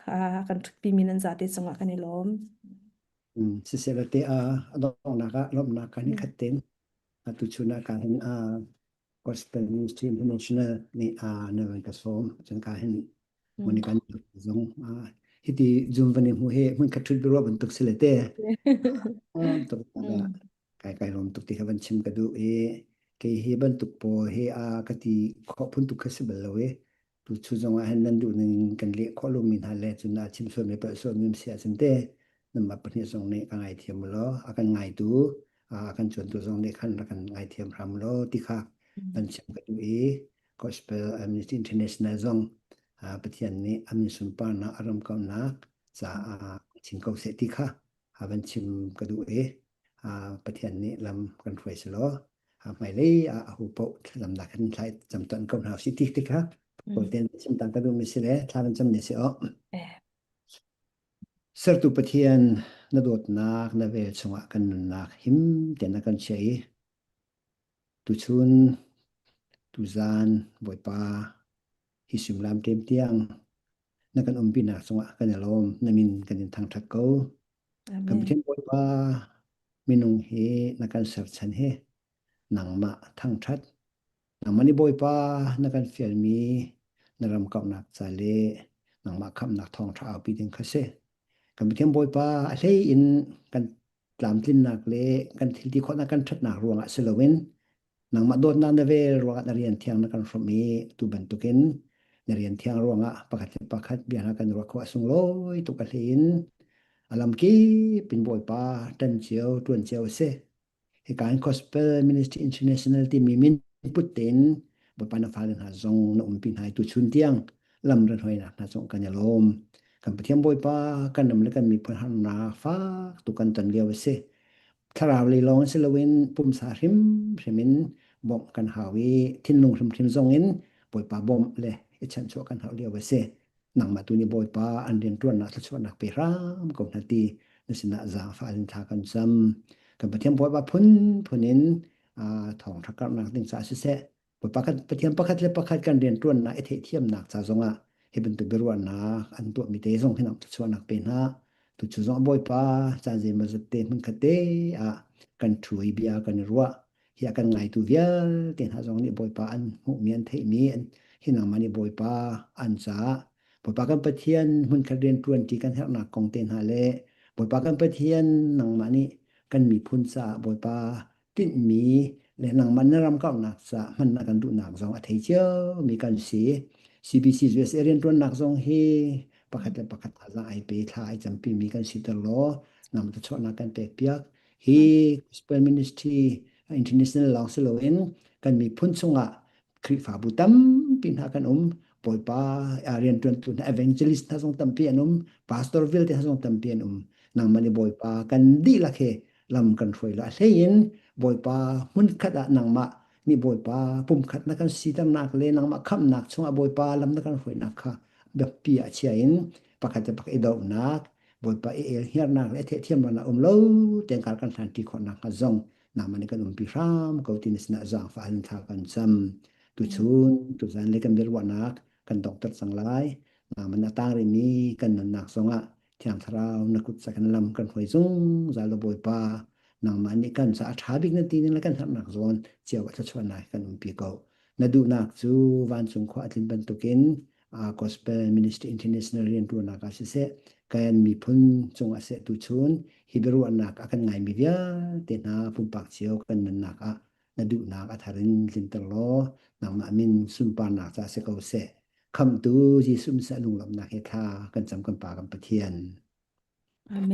kan ṭhutpi mi nan zate cungah kan i lawm. Siseh le te a donghnak ah lawmhnak kan i khat ten atu chun ah ka hin Gospel Ministry International nih na van ka sawm cun ka hin Monica zong hiti zoom van i hmu hi hmun khat thut biaruah bantuk si le te tuk kai kai lawm tuk ti kha van chim ka duh i kei hi bantuk pawl hi a ka ti khawh phun tuk kha si bal lo i tu chu zong ah hin nan duh ning kan leh khawh lo mi hna le cun a chim sual mi palh sual mi si ahcun te nanmah pahnih zong nih ka ngaithiam law a kan ngaitu a kan cuantu zong nih khan rak kan ngaithiam hram law ti kha van chim ka duh i Gospel Amnesty International zong Pathian nih a min sunparnak a ram kaunak caah chim ko seh ti kha van chim ka duh i Pathian nih lam kan hruai selaw hmailei ah a hu paoh thlacamnak kan thlai cam ton ko hna usih ti ti kha ten chim tang ka duh mi si le thla kan cam ni si o. Sertu Pathian na dawtnak na vel chungah kan nunnak him tein na kan chiah i tuchun tuzan Bawipa hi suimilam ṭem tiang na kan umpinak cungah kan i lawm na min kan in thangṭhat ko. Kan Pathian Bawipa minung hi na kan serchan hi nangmah thangṭhat nangmah nih Bawipa na kan fialmi na ram kauhnak ca le nangmah khamhnak thawngṭha aupi ding kha si. Kan Pathian Bawipa a hlei in kan tlamtlinnak le kan thil ti khawhnak kan ṭhatnak ruangah si loin nangmah dawtnak na vel ruangah na rian thiang na kan hrawmh i tu bantukin na rian thiang ruangah pakhat le pakhat bia hna kan ruah khawh a sunglawi tuk a hlei in a lamkip in Bawipa ṭan cio ṭuan cio a si. Hika in Gospel Ministry International timi min put tein Bawipa na fale hna zong na umpi hna i tuchun tiang lam ran hruainak hna cung kan i lawm. Kan Pathian Bawipa kan ram le kan miphun harnak fak tu kan ton lio a si. Thlarau lei lawng si loin pumsa hrimhrim in bawmh kan hau i thinlung hrimhrim zong in Bawipa bawmh le i chanhchuah kan hauh lio a si. Nangmah tu nih Bawipa an rianṭuannak thluachuahnak pe hram ko hna ti na sinah zaangfah in thla kan cam. Kan Pathian Bawipa phunphun in thawngṭha karhnak ding caah siseh, Bawipa kan Pathian pakhat le pakhat kan rianṭuannak i theihthiamnak ca zongah hi bantuk biaruahnak an tuahmi te zong hin thluachuahnak pe hna. Tucu zong Bawipa caan zeimawzat te hmunkhat te ah kan ṭhu i bia kan i ruah. Hi a kan ngaitu vialte hna zong nih Bawipa an hmuhmi an theihmi hi nangmah nih Bawipa an caah. Bawipa kan Pathian hmunkhat rian ṭuanṭi kan herhnak kong te hna le Bawipa kan Pathian nangmah nih kan miphun caah Bawipa tinhmi le nangmah na ram kauhnak caah hman na kan duhnak zong a thei ciomi kan si. CBC USA rianṭuannak zong hi pakhat le pakhat thazaang ai pe thla ai campimi kan si ter law nangmah chuahnak kan pek piak. Hi Gospel Ministry International lawng si loin kan miphun chungah Khrihfabu tampi hna kan um. Bawipa rianṭuantu hna evangelist hna zong tampi an um. Pastor vialte hna zong tampi an um. Nangmah nih Bawipa kan dihlak he lam kan hruai lo. A hleiin Bawipa hmunkhat ah nangmah nih Bawipa pumkhat na kan siternak le nangmah khamhnak chungah Bawipa lam na kan hruainak kha biapi ah chia in pakhat le pakhat i dohnak Bawipa i el hiarnak le thehthiam lonak um lo tein kar kan hlanṭi khawh nakhnga zong nangmah nih kan umpi hram ko ti na sinah zaangfah in thla kan cam. Tuchun tuzan le kan biaruahnak kan donghter cang lai. Nangmah na tang rihmi kan nunnak zongah Thiang Thlarau na kut kan lam kan hruai zungzal lo Bawipa. Nangmah nih kan ca a ṭha bik na ti ning le kan herhnak zawn cio ah thluachuahnak kan umpi ko. Na duhnak cu vancung khua a tlin bantukin Gospel Ministry International rianṭuannak ah siseh, kan miphun cungah seh tuchun hi biaruahnak a kan ngaimi vialte hna pumpak cio kan nunnak ah na duhnak a thar in tlinter law nangmah min sunparnak ca si ko seh. Khamhtu Jesuh Messiah lunglawmhnak he thla kan cam kan Pa kan Pathian. Amen.